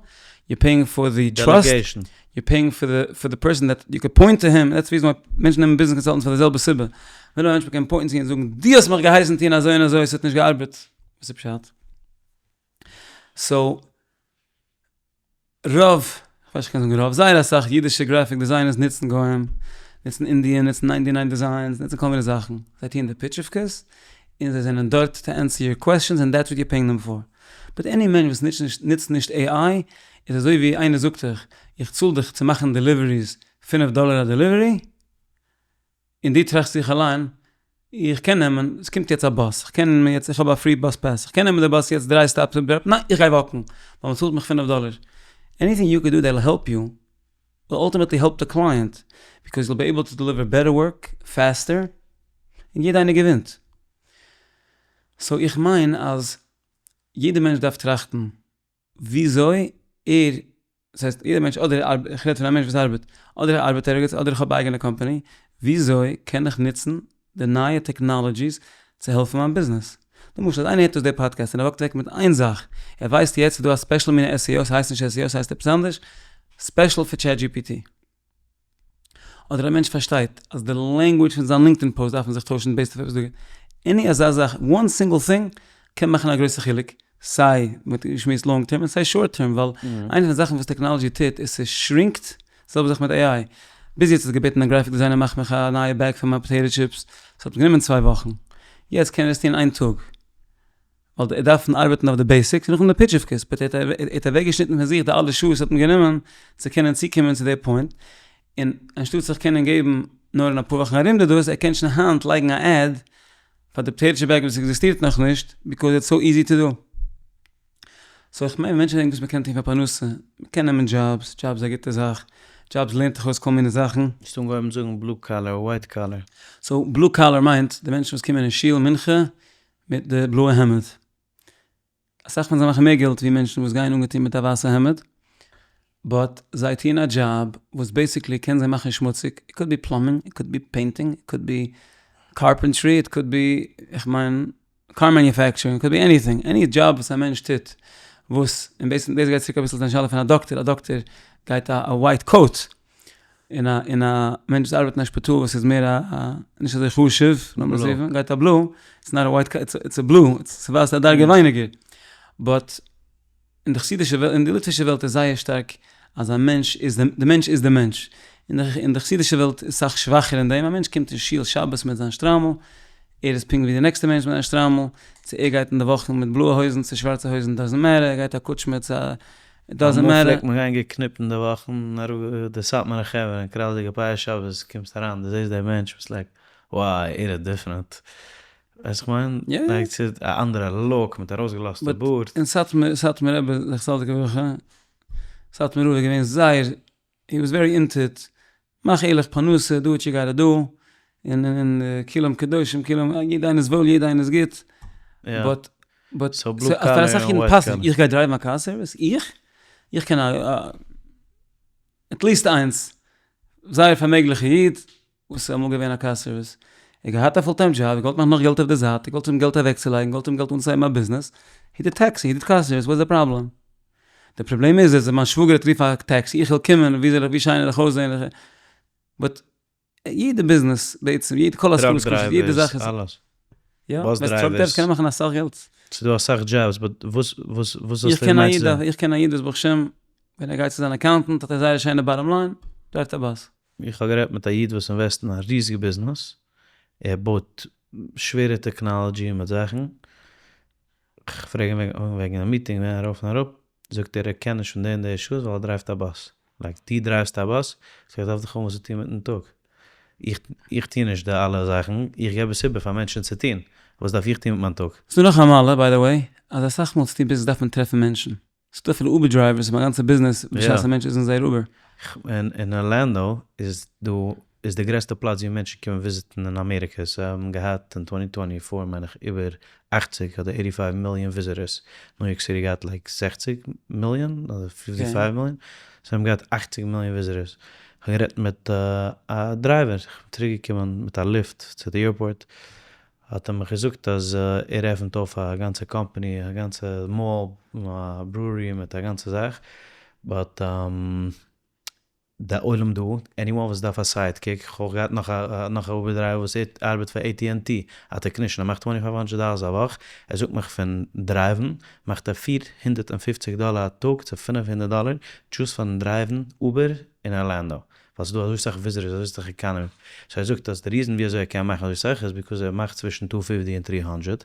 you paying for the trust, you paying for the person that you could point to him, that's reason why מענטשן נעמען business consultants פאר די זעלבע סיבה, וויל א מענטש מ'קען point ן צו אים און זאגן דו האסט מיך געהייסן טון אזוי און אזוי ס'האט נישט געארבעט, וואס איז פשט? So רוב, כ'ווייס נישט קען זאגן רוב, זייער אסאך אידישע graphic designers נוצן גוים, נוצן Indian, נוצן ninety nine designs, נוצן כל מיני זאכן, זיי טוען די פיטשיווקעס, און זיי זענען דארט to answer your questions and that's what you paying them for. But any מענטש וואס נוצט נישט AI איז אזוי ווי איינער זאגט דיך, איך צאל דיך צו מאכן deliveries פינף דאלער א delivery, און דו טראכסט זיך אליין, איך קען נעמען, עס קומט יעצט א באס, איך קען נעמען יעצט, איך האב א free bus pass, איך קען נעמען די באס יעצט דריי stops און ניין, איך גיי walk ן, ווייל מען צאלט מיך פינף דאלער. Anything you could do that will help you, will ultimately help the client, because you'll be able to deliver better work, faster, און יעדע איינער געווינט. So איך מיין אז יעדע מענטש דארף טראכטן וויאזוי ער, דאס הייסט יעדער מענטש אדער ארבעט, איך רעד פון א מענטש וואס ארבעט, אדער ער ארבעט ערגעץ אדער איך האב א אייגענע קאמפאני, וויאזוי קען איך נוצן די נייע technologies צו העלפן מיין ביזנעס? למשל אז איינער הערט אויס די פאדקעסט און ער walk ט אוועק מיט איין זאך, ער ווייסט יעצט ס'איז דא א special מינע SEO, ס'הייסט נישט SEO ס'הייסט עפעס אנדערש, special פאר ChatGPT. אדער א מענטש פארשטייט אז די language פון זיין LinkedIn post דארף מען זיך טוישן based אויף עפעס דא. Any אזא זאך, one single thing, קען מאכן א גרויסע חילוק, סיי מ'האט געשמועסט long term און סיי short term, ווייל איינע פון די זאכן וואס technology טוט איז ס' shrink ט, זעלבע זאך מיט AI, ביז יעצט האסט געבעטן א graphic designer מאך מיך א נייע bag פאר מיין potato chips, ס'האט גענומען צוויי וואכן, יעצט קען ער עס טון איין טאג. ווייל ער דארף ארבעטן אויף די basics און נאכדעם די פיטשיווקעס, but ער האט אוועקגעשניטן פון זיך די אלע שעות וואס האט אים גענומען צו קענען צוקומען צו די point, און אנשטאט זיך קענען געבן נאר אין אפאר וואכן ארום די דאס, ער קען שוין היינט לייגן א ad פאר די potato chip bag וואס עקזיסטירט נאכנישט, because it's so easy to do. So איך מיין מענטשן דענקן וואס מ'קען טון פאר פרנסה, מ'קען נעמען jobs, jobs איז א גוטע זאך, jobs לערנט דיך אויס כל מיני זאכן. האסט אנגעהויבן זאגן blue collar, white collar. So blue collar מיינט די מענטשן וואס קומען אין שול מנחה מיט די בלויע העמד. אסאך פון זיי מאכן מער געלט ווי מענטשן וואס גייען אנגעטון מיט א ווייסע העמד, but זיי טוען א דזשאב וואס basically קען זיי מאכן שמוציג, it could be plumbing, it could be painting, it could be carpentry, it could be, איך מיין, car manufacturing, it could be anything, any job וואס א מענטש טוט, וואס, און בעצם דאס גייט צוריק אביסל צו דיין שאלה פון א דאקטער, א דאקטער גייט א white coat, און א און א מענטש וואס ארבעט אין א שפיטאל וואס איז מער א נישט אזוי חשוב, לאמיר זאגן, גייט א blue, it's not a white coat, it's a blue, ס'ווייזט א דרגה ווייניגער, but אין די חסידישע וועלט, אין די ליטווישע וועלט איז זייער שטארק אז א מענטש איז, די מענטש איז די מענטש, אין די חסידישע וועלט איז סאך שוואכער אין דעם, א מענטש קומט אין שול שבת מיט זיין שטריימל, ער איז פונקט ווי די נעקסטע מענטש מיט זיין שטריימל, צו ער גייט אין די וואכן מיט בלויע הויזן צו שווארצע הויזן doesn't matter, ער גייט א קוטשמע צו א. It doesn't אמאל matter. פלעגט מען גיין געקניפט אין די וואכן, די סאטמארע חברה אין קראלדיגע פאר שבת, קומסט אריין דו זעסט דעם מענטש ביסט like wow ער איז different. ווייסט איך מיין? Like ס'איז א אנדערע look מיט ארויסגעלאזטע בארד. אין סאטמאר, סאטמאר רבי זכר צדיק לברכה, סאטמאר רב איז געווען זייער, he was very into it, מאך ערליך פרנסה, do what you gotta do, און און כולם קדושים כולם, יעדע איינער איז וואויל יעדע איינער איז גוט, but but פאר אסאך אידן פאסט נישט, איך גיי דרייוון א car service? איך? איך קען א at least איינס, זייער פארמעגליכע איד, וואס איז אמאל געווען א car service, ער האט געהאט א full time job, ער האט געוואלט מאכן נאך געלט אויף די זייט, ער האט געוואלט האבן געלט אוועקצולייגן, געוואלט האבן געלט אנצוהייבן א ביזנעס, he did taxi, he did car service, וואס איז די פראבלעם? די פראבלעם איז אז מיין שוואגער האט גערופן א טעקסי, איך וועל קומען, ווי זאל איך, ווי שיין וועל איך אויסזען, but יעדע ביזנעס בעצם, יעדע כל truck השכול איז כשר, יעדע זאך איז, אלעס. יא, bus truck drivers קענען מאכן אסאך געלט. ס'איז דא אסאך jobs, but וואס וואס וואס איך האסטו קען א געמיינט איד, צו זאגן? איך קען א איד וואס ברוך השם, ווען ער גייט צו זיין accountant האט ער זייער א שיינע bottom line, דרייווט א באס. איך האב גערעדט מיט א איד וואס invest אין א ריזיגע ביזנעס, ער בויט שווערע technology מיט זאכן, כ'פרעג אים וועגן א meeting ווען ארויף און אראפ, זאגט ער ער קען נישט פון די און די שעות ווייל ער דרייווט א באס, like דו דרייווסט א באס? זאג איך דארף דאך האבן וואס צו טון מיטן טאג, איך איך טו נישט די אלע זאכן, איך געב עס איבער פאר מענטשן צו טון, וואס דארף איך טון מיט מיין טאג? ס'דא נאך א מעלה by the way, אז אסאך מאל צו טון ביזנעס דארף מען טרעפן מענטשן, ס'דא אפילו Uber drivers, מיין גאנצע ביזנעס בשעת א מענטש איז אין זייער Uber. אין ארלענדא איז דא איז די גרעסטע פלאץ ווי מענטשן קומען וויזיטן אין אמעריקע, זיי האבן געהאט אין 2024 מיין איך איבער 80 אדער 85 מיליאן visitors, ניו יארק סיטי געהאט like 60 מיליאן אדער 55 מיליאן, זיי האבן געהאט 80 מיליאן visitors, איך האב גערעדט מיט א driver, איך בין צוריק געקומען מיט א Lyft צו די airport, האט ער מיך געזאגט אז ער עפנט אויף א גאנצע קאמפאני, א גאנצע mall, א brewery מיט א גאנצע זאך, but די עולם דא, anyone וואס דארף א sidekick, איך האב געהאט נאך א נאך א Uber driver וואס ער ארבעט פאר AT&T, א technician, ער מאכט 2500 דאלער א וואך, ער זאגט מיך פון דרייוון מאכט ער 450 דאלער א טאג צו 500 דאלער, just פון דרייוון Uber אין ארלענדא. ווייל ס'איז דא אזוי סאך visitors, אזוי סאך economy. So ער זאגט אז די reason ווי אזוי ער קען מאכן אזוי סאך איז because ער מאכט צווישן 250 און 300,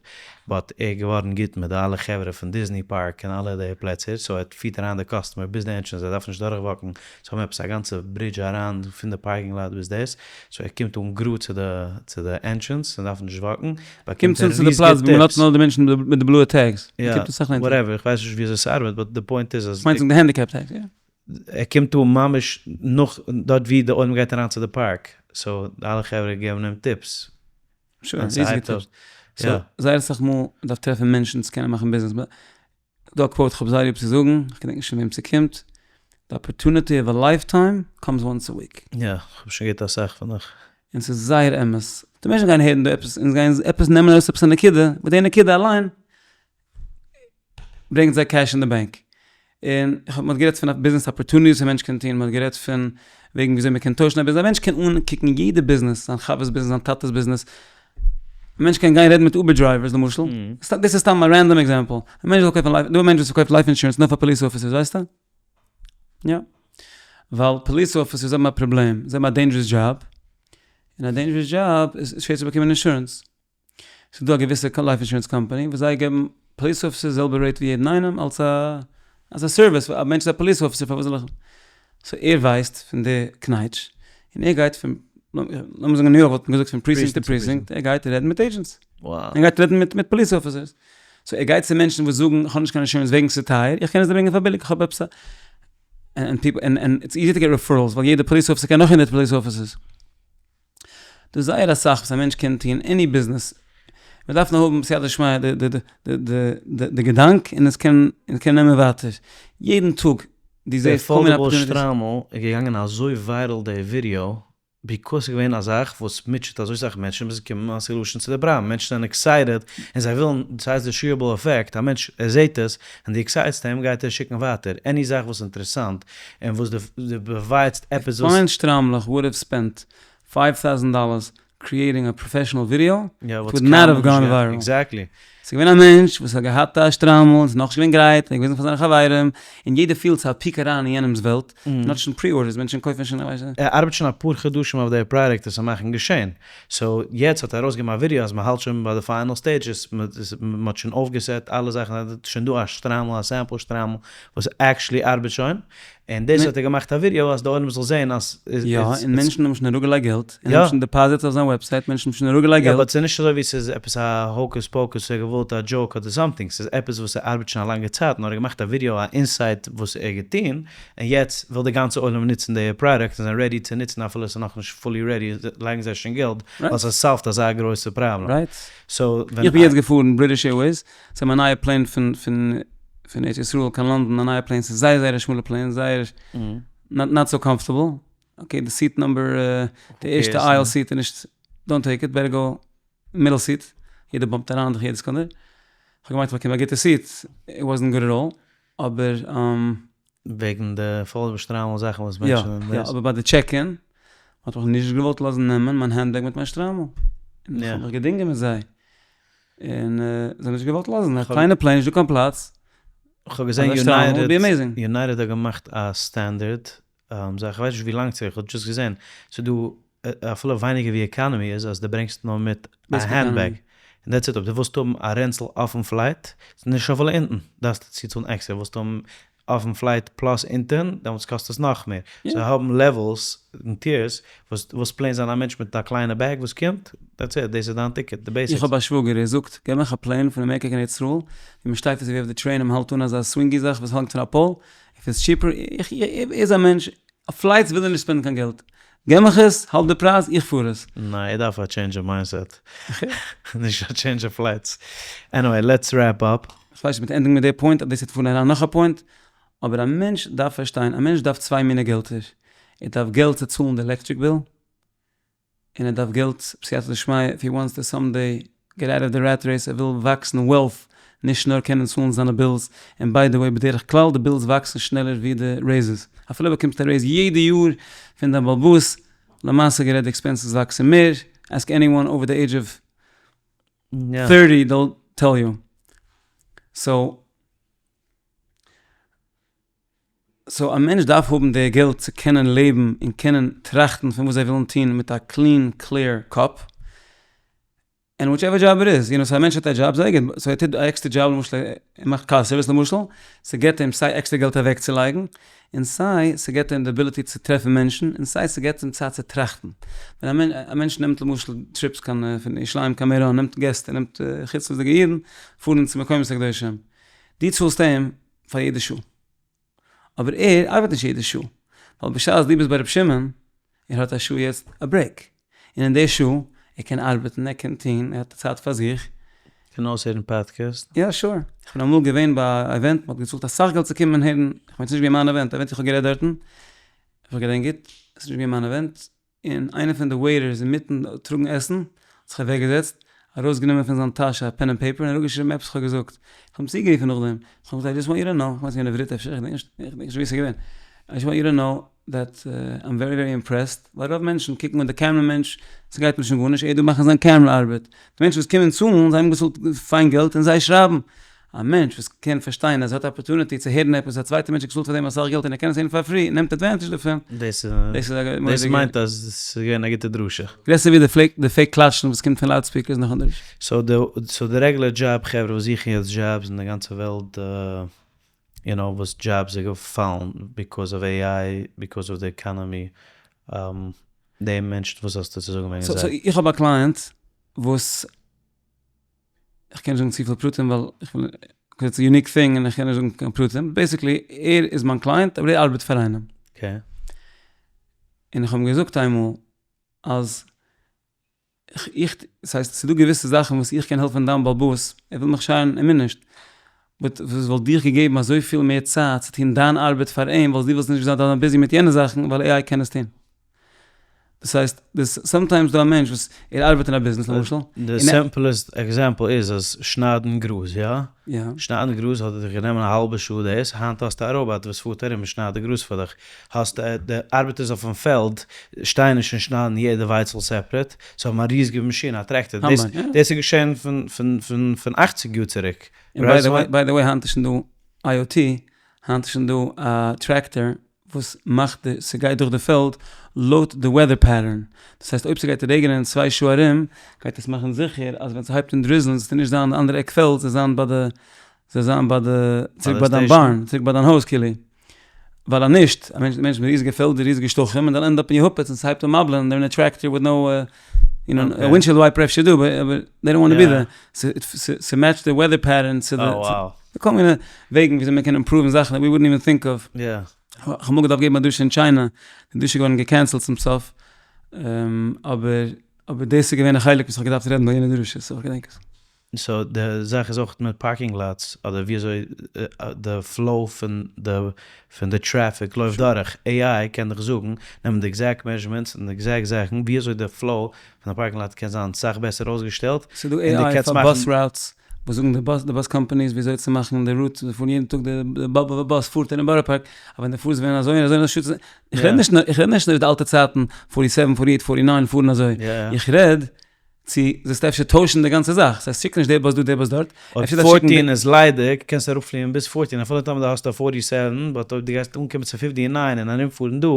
but ער איז געווארן גוט מיט די אלע חברה פון Disney park און אלע די פלעצער, so ער פירט אריין די customer ביז די entrance, ער דארף נישט דורכוואקן, זיי האבן עפעס א גאנצע bridge אריין פון די parking lot ביז דאס, so ער קומט אן גראד צו די צו די entrance און דארף נישט וואקן, באקומט קומט ער אן צו די ריזיגע פלאץ ווי מ'לאזט tips. נאר די מענטשן מיט די בלויע tags. יא, מ'קומט אסאך נענטער. Whatever, איך ווייס נישט ווי אזוי ס'ארבעט, but די point איז אז. מיינסט די handicap tags, יא. ער קומט אן ממש נאך דארט ווי די עולם גייט אריין צו די park, so די אלע חברה געבן אים tips. שוין, ריזיגע tips. So, זייער אסאך מאל מ'דארף טרעפן מענטשן צו קענען מאכן ביזנעס. דא א quote כ'האב זייער ליב צו זאגן, כ'געדענק נישט פון וועם ס'קומט, The opportunity of a lifetime comes once a week. יא, כ'האב שוין געהערט אסאך פון דיך. און ס'איז זייער אמת. די מענטשן גייען הערן דא עפעס, און גייען עפעס נעמען ארויס עפעס א נקודה, וואס די נקודה אליין ברענגט זיי cash אין די באנק. און איך האב, מ'האט גערעדט פון א ביזנעס opportunities וואס א מענטש קען טון, מ'האט גערעדט פון וועגן וויאזוי מ'קען טוישן א ביזנעס, א מענטש קען אנקוקן יעדע ביזנעס, זיין חבר'ס ביזנעס, זיין טאטע'ס ביזנעס, א מענטש קען גיין רעדן מיט Uber drivers למשל, דאס איז סתם א random example, א מענטש זאל קויפן life, דא א מענטש וואס פארקויפט life insurance נאר פאר police officers, ווייסטו? יא. ווייל police officers האבן א פראבלעם, זיי האבן א dangerous job, און א dangerous job איז שווער צו באקומען אינשורענס. ס'איז דא א געוויסע life insurance קאמפאני וואס זיי געבן police officers זעלבע rate ווי יעדן איינעם אלס א אלס א סערוויס, א מענטש איז א police officer פארוואס זאל איך, so ער ווייסט פון די קנייטש, און ער גייט פון, לאמיר זאגן אין ניו יארק וואלט מען געזאגט פון precinct צו precinct, ער גייט רעדן מיט agents, ער גייט רעדן מיט police officers, so ער גייט צו מענטשן וואס זאגן איך האב נישט קיין אינשורענס וועגן ס'איז טייער, איך קען עס דיר ברענגען פאר ביליג, איך האב עפעס א, און און it's easy to get referrals ווייל יעדע police officer קען נאך 100 police officers. דא זייער אסאך וואס א מענטש קען טון, any ביזנעס, מען דארף נאר האבן סייעתא דשמיא די געדאנק און עס קען און קען נעמען ווייטער, יעדן טאג דו זעסט כל מיני די opportunities. שטריימל איז געגאנגען אזוי viral די ווידיאו, because ס'איז געווען א זאך וואס מוטשעט אזוי סאך מענטשן ביז געקומען א solution צו די פראבלעם, מענטשן זענען excited און זיי ווילן, דאס הייסט די shareable effect, א מענטש ער זעט עס און דו עקסייטסט אים גייט ער שיקן ווייטער, any זאך וואס איז אינטערעסאנט און וואס דו באווייזט עפעס וואס. קליין שטריימלעך would have spent 5,000 dollars creating a professional video, it would not have gone viral. Exactly. ס'איז געווען א מענטש וואס האט געהאט א שטריימל און ס'איז נאכנישט געווען גרייט, און ער האט געוויזן פאר זיינע חברים, און יעדער פילט ס'איז א peek אריין אין יענעמ'ס וועלט, און האט שוין pre-orders, מענטשן קויפן שוין, איך ווייס נישט. ער ארבעט שוין אפאר חדשים אויף די פראיעקט עס צו מאכן געשען, so יעצט האט ער ארויסגעגעבן א ווידעא אז מ'האלט שוין ביי די final stages, מ'האט שוין אויפגעסעט אלע זאכן, ס'איז שוין דא א שטריימל, א sample שטריימל וואס actually ארבעט שוין, און דאס האט ער געמאכט א ווידעא אז די עולם זאל זען אז. יא, און מענטשן האבן שוין אראפגעלייגט געלט, און האבן שוין deposits אויף זיין website, מענטשן האבן שוין אראפגעלייגט געלט. יא, but ס'איז נישט אזוי ווי ס'איז עפעס א hocus pocus, ער האט געוואלט א joke אדער something, ס'איז עפעס וואס ער ארבעט שוין א לאנגע צייט, נאר ער האט געמאכט א ווידעא א insight וואס ער האט געטון, און יעצט וויל די גאנצע עולם נוצן די פראדוקט און זענען ready צו נוצן אפילו ס'איז נאכנישט fully ready, לייגן זיי שוין געלט, ווייל ס'סאלווט אזא גרויסע פראבלעם. so ווען. איך בין יעצט געפארן British Airways, זיי האבן א נייע plane פון פון פון ארץ ישראל קיין לאנדאן א נייע plane ס'איז זייער זייער א שמאלע plane זייער not so comfortable okay די seat number די ערשטע aisle seat איז נישט don't take it better go middle seat יעדער באמפט אריין דיך יעדע סעקונדע כ'האב געמיינט כ'באקום א גוטע seat it wasn't good at all אבער. וועגן די פאלדעבל שטריימל זאכן וואס מענטשן. יא יא אבער ביי די check in האט מיך נישט געוואלט לאזן נעמען מיין handbag מיט מיין שטריימל און כ'האב מיך געדינגען מיט זיי. און זיי האבן נישט געוואלט לאזן, א קליינע plane נישט דא קיין פלאץ. כ'האב געזען United האט געמאכט א standard זאך, כ'ווייס נישט ווי לאנג צוריק, כ'האב just געזען, ס'איז דא אפילו ווייניגער ווי economy איז אז דו ברענגסט נאר מיט א handbag, און that's it, אויב דו ווילסט האבן א רענצל אויפן flight, ס'איז נישט אפילו אונטן, דארפסטו צוצאלן עקסטער, ווילסט האבן אויפן flight plus אונטען, דעמאלטס קאסט עס נאך מער. זיי האבן levels און tiers, וואס וואס plain זיין א מענטש מיט א קליינע bag וואס קומט, that's it, דאס איז דיין ticket, די basics. איך האב א שוואגער, ער זאגט, געב מיך א plane פון אמעריקא קיין ארץ ישראל, ווי מען שטייט אזוי ווי אויף די train און מען האלט אן אזא swingy זאך וואס האנגט פון א pole, if it's cheaper, איך, ער איז א מענטש, אויף flights וויל ער נישט ספענדן קיין געלט, געב מיך עס, האלב די פרייז, איך פאר עס. ניין, ער דארף א change of mindset, נישט א change of flights. Anyway, let's wrap up. כ'ווייס נישט מיט ענדיגן מיט די point, אדער ס'וועט פארן אריין נאך א point, אבער א מענטש דארף פארשטיין, א מענטש דארף צוויי מיני געלטער, ער דארף געלט צו צאלן די electric bill, און ער דארף געלט בסייעתא דשמיא if he wants to someday get out of the rat race, ער וויל וואקסן wealth, נישט נאר קענען צאלן זיינע bills, און by the way בדרך כלל די bills וואקסן שנעלער ווי די raises, אפילו באקומסט א raise יעדע יאר פון דיין באלבאס, למעשה גערעדט די expenses וואקסן מער, ask anyone over the age of 30 they'll tell you. So so א מענטש דארף האבן די געלט צו קענען לעבן און קענען טראכטן פון וואס זיי ווילן טון מיט א clean clear קאפ, און whichever job it is, you know, so א מענטש האט א דזשאב זייער גוט, so ער טוט א עקסטער דזשאב למשל ער מאכט car service למשל, ס'געט אים סיי עקסטער געלט אוועקצולייגן, און סיי ס'געט אים די ability צו טרעפן מענטשן, און סיי ס'געט אים צייט צו טראכטן. ווען א מענטש נעמט למשל trips קיין פון ירושלים קיין מירון, נעמט געסט, ער נעמט חוץ לארץ'דיגע אידן, פארן צו מקומות הקדושים, דו צאלסט אים פאר יעדע שעה. אבער ער ארבעט נישט יעדע שעה, ווייל בשעת דו ביסט ביי ר' שמעון, ער האט א שעה יעצט א break, און אין די שעה, ער קען ארבעטן, ער קען טון, ער האט צייט פאר זיך. קען אויסהערן פאדקעסט. יא sure, איך בין אמאל געווען ביי א event, מען האט געצאלט אסאך געלט צו קומען הערן, איך מיין ס'נישט געווען מיין event, א event איך האב גערעדט דארטן, איך געדענק גוט, ס'נישט געווען מיין event, און איינער פון די waiters אינמיטן טראגן עסן האט זיך אוועקגעזעצט, ארויסגענומען פון זיין טאש א pen and paper און אראפגעשריבן עפעס איך האב געזאגט. איך האב אים צוגערופן נאכדעם, איך האב געזאגט I just want you to know, איך מיין ס'איז געווען עברית אפשר, איך געדענק נישט, איך געדענק נישט ווי ס'איז געווען, I just want you to know that I'm very very impressed, ווייל רוב מענטשן קוקן אן די קעמרע מענטש, ס'גייט אים נישט אן גארנישט, ער איז דא מאכן זיין קעמרע ארבעט. די מענטשן וואס קומען צאלן, זיי האבן געצאלט פיין געלט און זיי שרייבן. א מענטש וואס קען פארשטיין אז ער האט opportunity צו הערן עפעס, א צווייטער מענטש האט געצאלט פאר דעם אסאך געלט און ער קען עס הערן פאר free, נעמט advantage דערפון. דאס איז מיינט אז עס איז געווען א גוטע דרשה. גרעסער ווי די fake קלאטשן וואס קומט פון loudspeakers נאך אנדערש. So די רעגולער דזשאב חברה וואס זוכן יעצט דזשאבס אין די גאנצע וועלט, you know וואס דזשאבס איז געפאלן because of AI, because of די economy, די מענטשן וואס האסטו צו זאגן וועגן זיי? איך האב א client וואס איך קען נישט זאגן צופיל פרטים ווייל איך וויל it's a unique thing און איך קען נישט זאגן קיין פרטים, basically ער איז מיין client אבער ער ארבעט פאר איינעם. און איך האב אים געזאגט איינמאל אז איך, ס'הייסט ס'דא געוויסע זאכן וואס איך קען העלפן דיין באלבאס, ער וויל מיך שיין ער מוז נישט, but וואס וואלט דיך געגעבן אזויפיל מער צייט צו טון דיין ארבעט פאר אים ווייל דו וואלסט נישט געזאלט זיין busy מיט יענע זאכן ווייל AI קען עס טון. דאס הייסט, דאס sometimes דא א מענטש וואס ער ארבעט אין א ביזנעס למשל, די simplest example איז אז שניידן גראז, יא? יא. שניידן גראז האט דיך גענומען א האלבע שעה דאס, היינט האסטו א ראבאט וואס פארט ארום און שניידט די גראז פאר דיך, האסט די ארבעטערס אויפן פעלד שטייען נישט און שניידן יעדע ווייצל separate, זיי האבן א ריזיגע מאשין א טרעקטער, דאס דאס איז געשען פון פון פון פון אכציג יאר צוריק. און by the way היינט איז שוין דא IoT, היינט איז שוין דא א טרעקטער וואס מאכט די ס'גייט דורך די פעלד לויט די weather pattern, דאס הייסט אויב ס'גייט רעגענען אין צוויי שעה ארום גייט עס מאכן זיכער אז ווען ס'הייבט אן drizzle ן זאלסטו נישט זיין די אנדערע עק פעלד זאל זיין ביי די זאל זיין ביי די צוריק ביי דיין barn צוריק ביי דיין הויז כאילו ווייל אז נישט א מענטש מענטש מיט ריזיגע פעלדער ריזיגע שטחים און they'll end up אין יעהופעץ און ס'הייבט אן מבל'ען און they're in a tractor with no you know windshield wiper אפשר דא אבער they don't want to be there ס'מעטשט די weather pattern צו די כל מיני וועגן וויאזוי מען קען improve ן זאכן that we wouldn't even think of. כ'האב אמאל געדארפט געבן א דרשה אין טשיינע, די דרשה איז געווארן געקענסלט צום סוף, אבער אבער דאס איז געווען א חלק וואס כ'האב געדארפט רעדן ביי יענע דרשה, so כ'געדענק עס. so די זאך איז אויך מיט parking lots, אדער ווי אזוי די flow פון די פון די טרעפיק לויפט דורך, AI קען דיך זאגן, נעמען די exact measurements און די exact זאכן ווי אזוי די flow פון די parking lot קען זיין סאך בעסער אויסגעשטעלט, ס'איז דא AI פאר bus routes וואס זאגן די bus די bus companies ווי אזוי צו מאכן די route, זיי פארן יעדן טאג די באבוב'ע באס פארט אינעם בארא פארק, אבער ווען די פארסט ווען אזוי און אזוי און אזוי, איך רעד נישט איך רעד נישט אזוי ווי די אלטע צייטן forty seven forty eight forty nine פארן אזוי, איך רעד צו זאלסטו אפשר טוישן די גאנצע זאך, ס'הייסט שיק נישט די באס דא די באס דארט, אויב fourteen איז ליידיג קענסטו אראפפליען ביז fourteen אפילו טאמער דו האסט א forty seven, but אויב דו גייסט אנקומען צו fifty nine און ארומפארן דא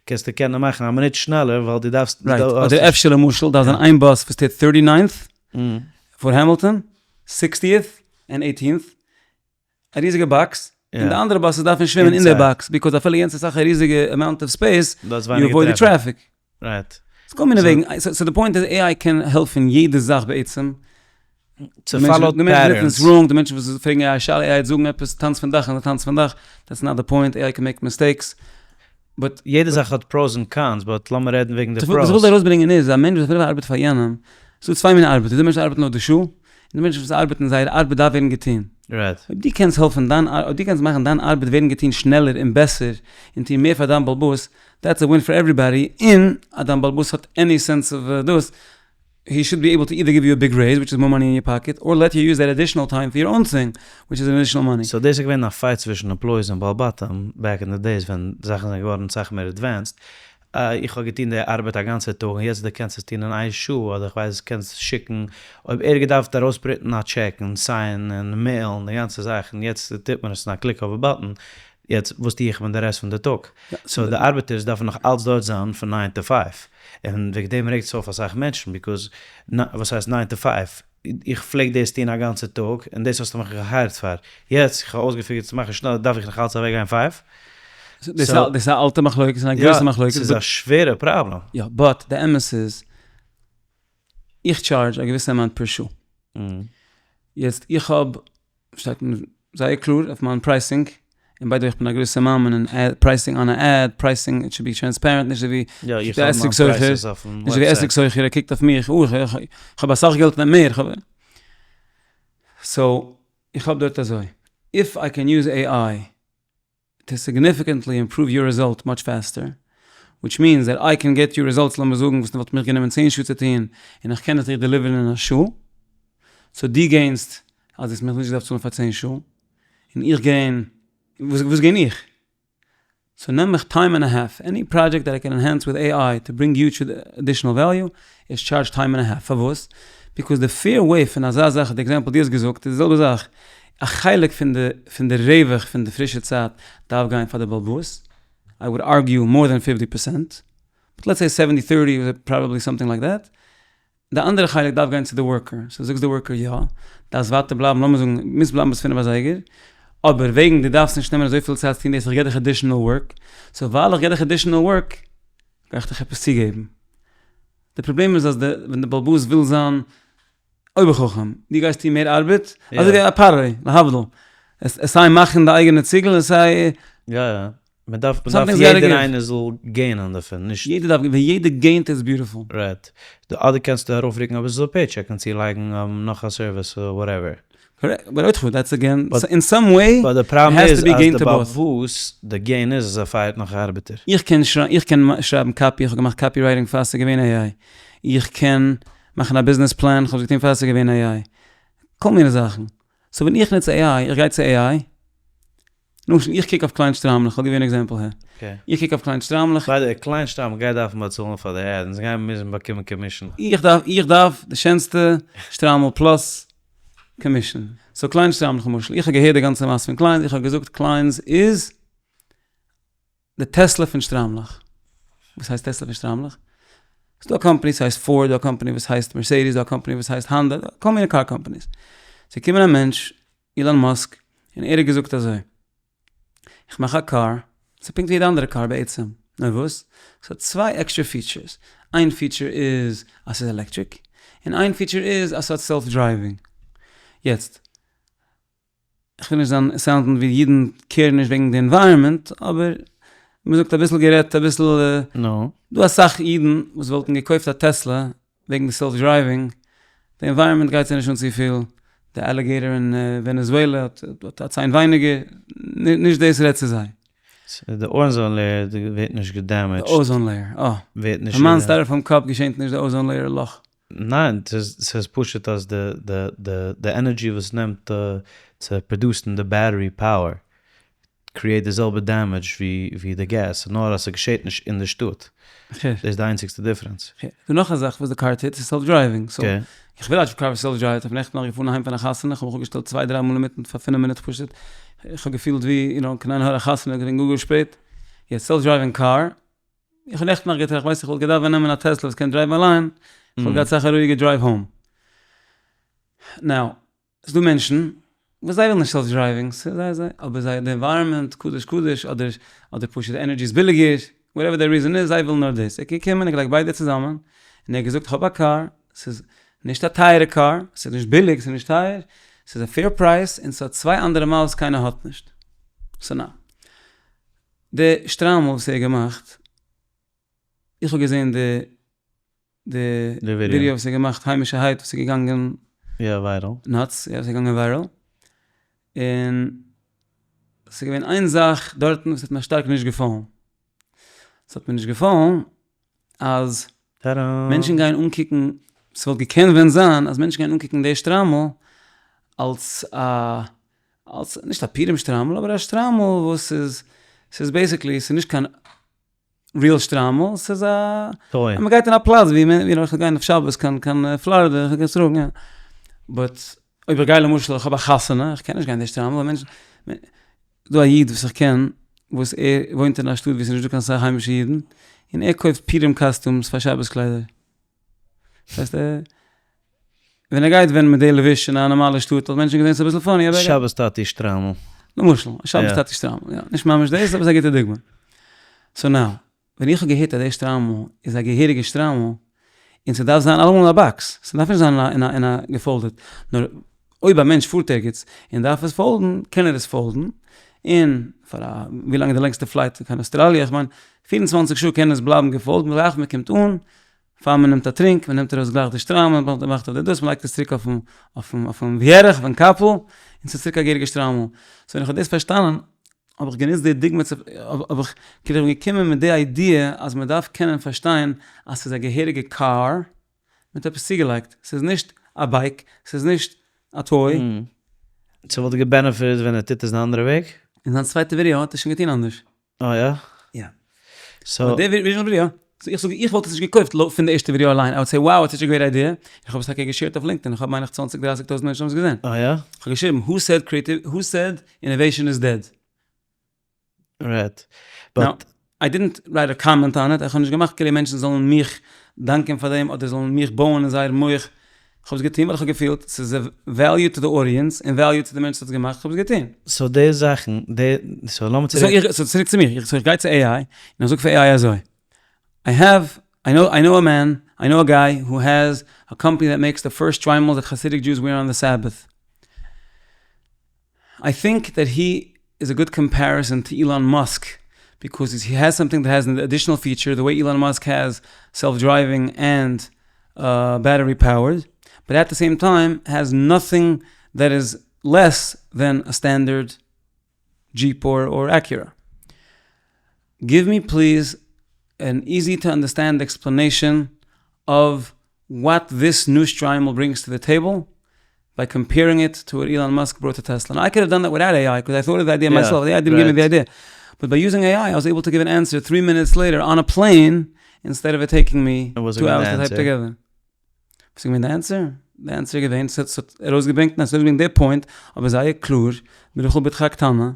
קענסטו קענען מאכן א מינוט שנעלער ווייל דו דארפסט right, אדער אפשר למשל דארף זיין איין באס וואס טוט thirty ninth פאר Hamilton, sixtieth און eighteenth, א ריזיגע box, און די אנדערע buses דארפן שווימען אין די box, because אפילו יענץ איז אסאך א ריזיגע amount of space, you avoid די טרעפיק. right. ס'איז כל מיני וועגן, so די point איז AI קען העלפן יעדע זאך בעצם. צו follow די מענטשן נוצן עס wrong, די מענטשן וואס פרעגן AI שאלה, AI וועט זאגן עפעס, טאנץ פון דאך און טאנץ פון דאך, that's not די point, AI קען make mistakes, but יעדע זאך האט pros און cons, but לאמיר רעדן וועגן די pros. וואס איך וויל ארויסברענגען איז, א מענטש וואס אפילו ארבעט פאר יענעם, ס'דא צוויי מיני ארבעטער, ס'דא מענטשן וואס ארבעטן לויט די שעה, און די מענטשן וואס ארבעטן זייער ארבעט דארף ווערן געטון. אויב דו קענסט העלפן דיין, אויב דו קענסט מאכן דיין ארבעט ווערן געטון שנעלער און בעסער, און טון מער פאר דיין בעל הבית, that's a win for everybody, און אז דיין בעל הבית האט any sense of דאס, he should be able to either give you a big raise which is more money in your pocket or let you use that additional time for your own thing which is additional money. so דאס איז געווען א fight צווישן employees און בעל בתים back in the days ווען זאכן זענען געווארן סאך מער advanced, איך האב געטון די ארבעט א גאנצע טאג און יעצט דו קענסט עס טון אין איין שעה אדער איך ווייס קענסט שיקן אויב ער האט געדארפט ארויספרינטן א טשעק און סיינען און מעילן די גאנצע זאך און יעצט טוט מען עס אין א click of a button יעצט וואס טו איך מיט די רעסט פון די טאג? so די ארבעטערס דארפן נאך אלץ דארט זיין פון nine to five, און וועגן דעם רעגט עס אויף אסאך מענטשן, because וואס הייסט nine to five? איך פלעג דאס טון א גאנצע טאג, און דאס האסטו מיך געהייערט פאר, יעצט איך האב אויסגעפיגערט צו מאכן שנעלער דארף איך נאך אלץ אוועק גיין five? דאס איז א אלטע מחלוקת און א גרויסע מחלוקת. ס'איז א שווערע פראבלעם. יא, but די אמת איז, איך charge א געוויסע amount פער שעה. יעצט איך האב שטייט זייער קלאר אויף מיין pricing, און by the way איך בין א גרויסע מאמין אין pricing אן א ad, pricing it should be transparent, נישט אזוי ווי די עסק סוחר, נישט אזוי ווי עסק סוחר ער קוקט אויף מיך, אוי איך האב אסאך געלט נעם מער, so איך האב דארט אזוי, if I can use AI to significantly improve your result much faster, which means that I can get you results לאמיר זאגן וואס וואלט מיך גענומען צען שעה צו טון און איך קען עס דיך דעליווערן אין א שעה, so דו gain סט אז דו האסט מיך נישט געדארפט צאלן פאר צען שעה, און איך gain, וואס gain איך? so נעם איך time and a half, any project that I can enhance with AI to bring huge additional value איז charge time and a half, פארוואס? because די fair way פון אזא זאך, די example דו האסט געזאגט איז די זעלבע זאך, א חלק פון די פון די רווח פון די פרישע צייט דארף גיין פאר די בעל הבית, I would argue more than fifty percent, but let's say seventy thirty probably something like that, די אנדערע חלק דארף גיין צו די worker, so זאגסט די worker יא, דארפסט ווייטער בלייבן לאמיר זאגן מוזט בלייבן ביז פינף אזייגער, אבער וועגן דו דארפסט נישט נעמען אזויפיל צייט צו טון דאס איך גיב דיך additional work, so ווייל איך גיב דיך additional work גיי איך דיך עפעס צוגעבן. די פראבלעם איז אז די ווען די בעל הבית וויל זיין אויבער חכם, דו גייסט טון מער ארבעט, אזוי ווי א פרעה, להבדיל, עס סיי מאכן די אייגענע ציגל, עס סיי. יא יא, מען דארף מען דארף יעדער איינער זאל gain ען דערפון, נישט. יעדער דארף, ווען יעדער gain ט איז beautiful. right, אדער קענסטו ארויפרוקן אביסל paycheck און צולייגן נאך א service whatever. Correct, but אויך that's again, in some way, but די פראבלעם איז אז די באוואוסט, די gain איז אז ער fire ט נאך ארבעטער. איך קען איך קען שרייבן copy, איך האב געמאכט copywriting פאר ס'איז געווען AI. איך קען מאכן א business plan, איך האב עס געטון פאר ס'איז געווען AI. כל מיני זאכן. So ווען איך נוץ AI, איך גיי צו AI, למשל איך קוק אויף קליין שטריימלעך, כ'וועל געבן אן example הער. איך קוק אויף קליין שטריימלעך. By the way, קליין שטריימל גייט דארפן באצאלן פאר די ad, און זיי גייען מוזן באקומען commission. איך דארף, איך דארף די שענסטע שטריימל plus commission. So קליין שטריימלעך למשל, איך האב געהערט די גאנצע מעשה פון קליינס, איך האב געזאגט קליינס איז די טעסלע פון שטריימלעך. וואס הייסט טעסלע פון שטריימלעך? ס'דא א קאמפאני וואס הייסט פארד, דא א קאמפאני וואס הייסט מערסעדיס, דא א קאמפאני וואס הייסט האנדא, כל מיני car companies. ס'איז געקומען א מענטש, אילאן מאסק, און ער האט געזאגט אזוי, איך מאך א קאר, ס'איז פונקט ווי יעדע אנדערע קאר בעצם, נאר וואס? ס'האט צוויי extra features, איין feature איז אז ס'איז עלעקטריק, און איין feature איז אז ס'האט self driving. יעצט, כ'וויל נישט זיין sound ן ווי אידן care ן נישט וועגן די environment, אבער מ'זאגט אביסל גערעדט אביסל, דא אסאך אידן וואס וואלטן געקויפט א טעסלע וועגן די self driving, די environment גייט זיי נישט אן צופיל, די alligator אין ווענעזועלע האט א ציין ווייניגער, נישט דאס רעדט צו זיי. די ozone layer ווערט נישט גע damage ט. די ozone layer, אה. ווערט נישט. פאר מיין styrofoam cup געשענט נישט די ozone layer לאך. ניין, ס'איז פשוט אז די energy וואס נעמט צו produce ן די battery power create די זעלבע damage ווי די געז, נאר אז ס'געשעט נישט אין די שטאט. דאס איז די איינציגסטע difference. דא נאך א זאך וואס די קאר טוט, ס'איז self driving. So, איך וויל א קאר וואס self drive ט, איך בין נעכטן נאך געפארן אהיים פון א חתונה, איך האב מיך אפגעשטעלט צוויי דריי מאל אינמיטן פאר פינף מינוט פשוט, איך האב געפילט ווי, יו נאו, קיין עין הרע חתונה, געווען גאר גאר שפעט. יעצט self driving car, איך האב נעכטן נאך געטראכט, ווייסט איך וואלט געדארפט ווען נעמען א טעסלא וואס קען drive ן אליין, איך וואלט געהאט סאך א רואיגע drive home. Now, ס'דא מענטשן וואס זיי ווילן נישט self driving, ס'איז זייער זייער, אבער זיי די environment, קדוש קדוש, אדער אדער פשוט די energy איז ביליגער, whatever די reason איז, זיי ווילן נאר דאס. ער איז געקומען און געלייגט ביידע צוזאמען, און ער האט געזאגט איך האב א קאר, ס'איז נישט א טייערע קאר, ס'איז נישט ביליג, ס'איז נישט טייער, ס'איז א fair price, און ס'האט צוויי אנדערע מעלות וואס קיינער האט נישט. So now. די שטריימל וואס ער האט געמאכט, איך האב געזען די די ווידעא וואס ער האט געמאכט היימישערהייט וואס איז געגאנגען viral. Nuts, יא, ס'איז געגאנגען viral, און ס'איז געווען איין זאך דארטן וואס האט מיר שטארק נישט געפאלן, ס'האט מיר נישט געפאלן אז מענטשן גייען אנקוקן, ס'וואלט געקענט ווען זיין אז מענטשן גייען אנקוקן די שטריימל אלס א אלס נישט א פורים שטריימל אבער א שטריימל וואס איז ס'איז basically ס'איז נישט קיין real שטריימל ס'איז א toy. אז מ'גייט אין א פלאץ ווי מען ווי איך גיי אויף שבת קיין קיין פלארידע איך גיי עס טראגן יא but אויב איך גיי למשל איך האב א חתונה איך קען נישט גיין די שטריימל ווייל מענטשן ס'דא א איד וואס איך קען וואס ער וואוינט אין א שטאט ווי ס'איז נישטא קיין סאך היימישע אידן און ער קויפט פורים costumes פאר שבת קליידער ס'הייסט ער ווען ער גייט ווען מיט די לבוש אין א נארמאלע שטאט וואלט מענטשן געזען ס'איז אביסל funny אבער. שבת טאטי שטריימל. למשל, א שבת טאטי שטריימל, יא. נישט ממש דאס אבער ס'איז א גוטע דוגמא. So now, ווען איך האב געהערט אז די שטריימל איז א געהעריגע שטריימל, און ס'דארף זיין אלעמאל אין א box, ס'דארף נישט זיין אין א אין א גע fold עט, נאר אויב א מענטש פארט ערגעץ און דארף עס fold ן, קען ער עס fold ן, און פאר א, ווי לאנג איז די לענגסטע flight קיין אוסטראליע, איך מיין 24 שעה קען עס בלייבן גע fold ט, גלייך מ'קומט אן, פאר מען נעמט א טרינק, מען נעמט ארויס גלייך די שטריימל, מען מאכט אויף די דאס, מען לייגט עס צוריק אויפן אויפן אויפן ירך, אויפן קאפל, און ס'איז צוריק א געהעריגע שטריימל. So ווען איך האב דאס פארשטאנען, האב איך גענוצט די דוגמא צו, האב איך כאילו איך בין געקומען מיט די idea אז מען דארף קענען פארשטיין אז ס'איז א געהעריגע קאר מיט עפעס צוגעלייגט, ס'איז נישט א bike, ס'איז נישט א toy. ס'וואלט גע benefit ט ווען ער טוט עס די אנדערע וועג? אין זיין צווייטע ווידעא האט ער שוין געטון אנדערש. אה יא? יא. So. די original ווידעא, איך זאג איך וואלט עס נישט געקויפט לויט פון די ערשטע ווידעא אליין, I would say wow it's such a great idea, איך האב עס טאקע גע share ט אויף לינקדאין, איך האב מיין איך צוואנציג דרייסיג טויזנט מענטשן האבן עס געזען. אה יא? איך האב געשריבן who said creative who said innovation is dead. Right. But. I didn't write a comment on it, איך האב נישט געמאכט כאילו מענטשן זאלן מיך דאנקען פאר דעם אדער זאלן מיך בויען אין זייער מח, איך האב עס געטון ווייל איך האב געפילט ס'איז value to די audience און value צו די מענטש וואס האט עס געמאכט, איך האב עס געטון. So די זאכן, די, so לאמיר צוריק. So צוריק צו מיר, so איך גיי צו AI און איך זאג פאר AI אזוי, I have, I know, I know a man, I know a guy who has a company that makes the first shtreimel that Hasidic Jews wear on the Sabbath. I think that he is a good comparison to Elon Musk because he has something that has an additional feature the way Elon Musk has self driving and battery powered but at the same time has nothing that is. less than a standard Jeep or Acura. Give me please an easy to understand explanation of what this new shtריימל brings to the table by comparing it to what Elon Musk brought to Tesla. Now I could have done that without AI because I thought of the idea myself. The AI didn't give me the idea. But by using AI, I was able to give an answer 3 minutes later on a plane instead of it taking me 2 hours to type together. וואס איז געווען די answer? די answer איז געווען, ס'האט ארויסגעברענגט, און ס'האט ארויסגעברענגט די point, אבער זייער קלאר, ברחל בתך הקטנה.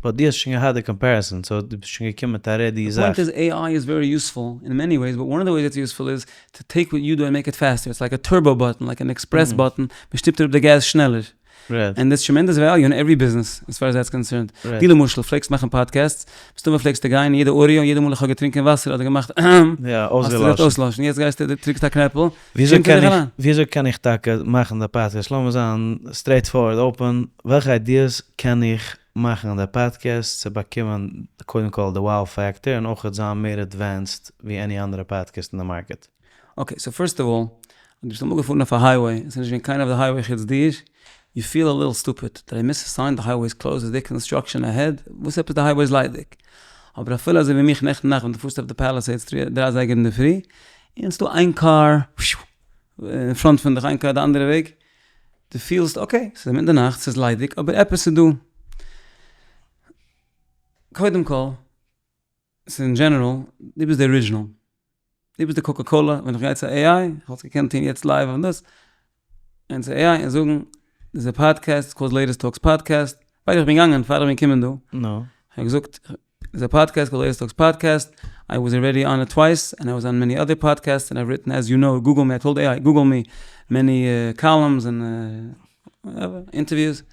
But דו האסט שוין געהאט די comparison, so דו ביסט שוין געקומען מיט א ready זאך. די point איז AI איז very useful in many ways, but one of the ways it's useful is to take what you do and make it faster, it's like a turbo button, like an express button, מ'שטופט אראפ די געז שנעלער. And there's tremendous value in every business as far as that's concerned. דו למשל פלעגסט מאכן podcasts, מסתמא פלעגסטו גיין יעדע audio, יעדע מאל איך האב געטרינקען וואסער אדער געמאכט אהמ, האסטו געדארפט אויסלאשן, יעצט גייסטו דו דריקסט א קנעפל, וויאזוי קען איך וויאזוי קען איך טאקע מאכן די פאדקעסט? לאמיר זיין straightforward open, וועלכע ideas קען איך מאכן די פאדקעסט צו באקומען קודם כל די wow factor און אויך זיין מער advanced ווי any אנדערע פאדקעסט אין די market? Okay, so first of all, דו ביסט אמאל געפארן אויף א highway, עס איז נישט געווען קיינער אויף די highway חוץ דיר, you feel a little stupid, did I miss a sign, the highway is closed, is there construction ahead, וואס עפעס די highway איז ליידיג? אבער אפילו אזוי ווי מיך נעכטן נאכט ווען דו פארסט אויף די Palisades דריי אזייגער אינדערפרי, און ס'דא איין קאר אין front פון דיך איין קאר די אנדערע וועג, דו פילסט okay, ס'איז אינמיטן די נאכט, ס'איז ליידיג, אבער עפעס איז דא. קודם כל, ס'איז אין general, דו ביסט די original. דו ביסט די Coca Cola, ווען איך גיי צו AI, איך וואלט עס געקענט טון יעצט live אויף דאס, גיין צו AI און זאגן, דאס איז א podcast, called Latest Talks podcast, ווייל איך בין געגאנגען פאר איך בין געקומען דא, איך האב געזאגט, דאס איז א podcast called Latest Talks podcast, I was already on it twice, and I was on many other podcasts, and I've written as you know, Google me, I told AI, Google me, many columns and interviews.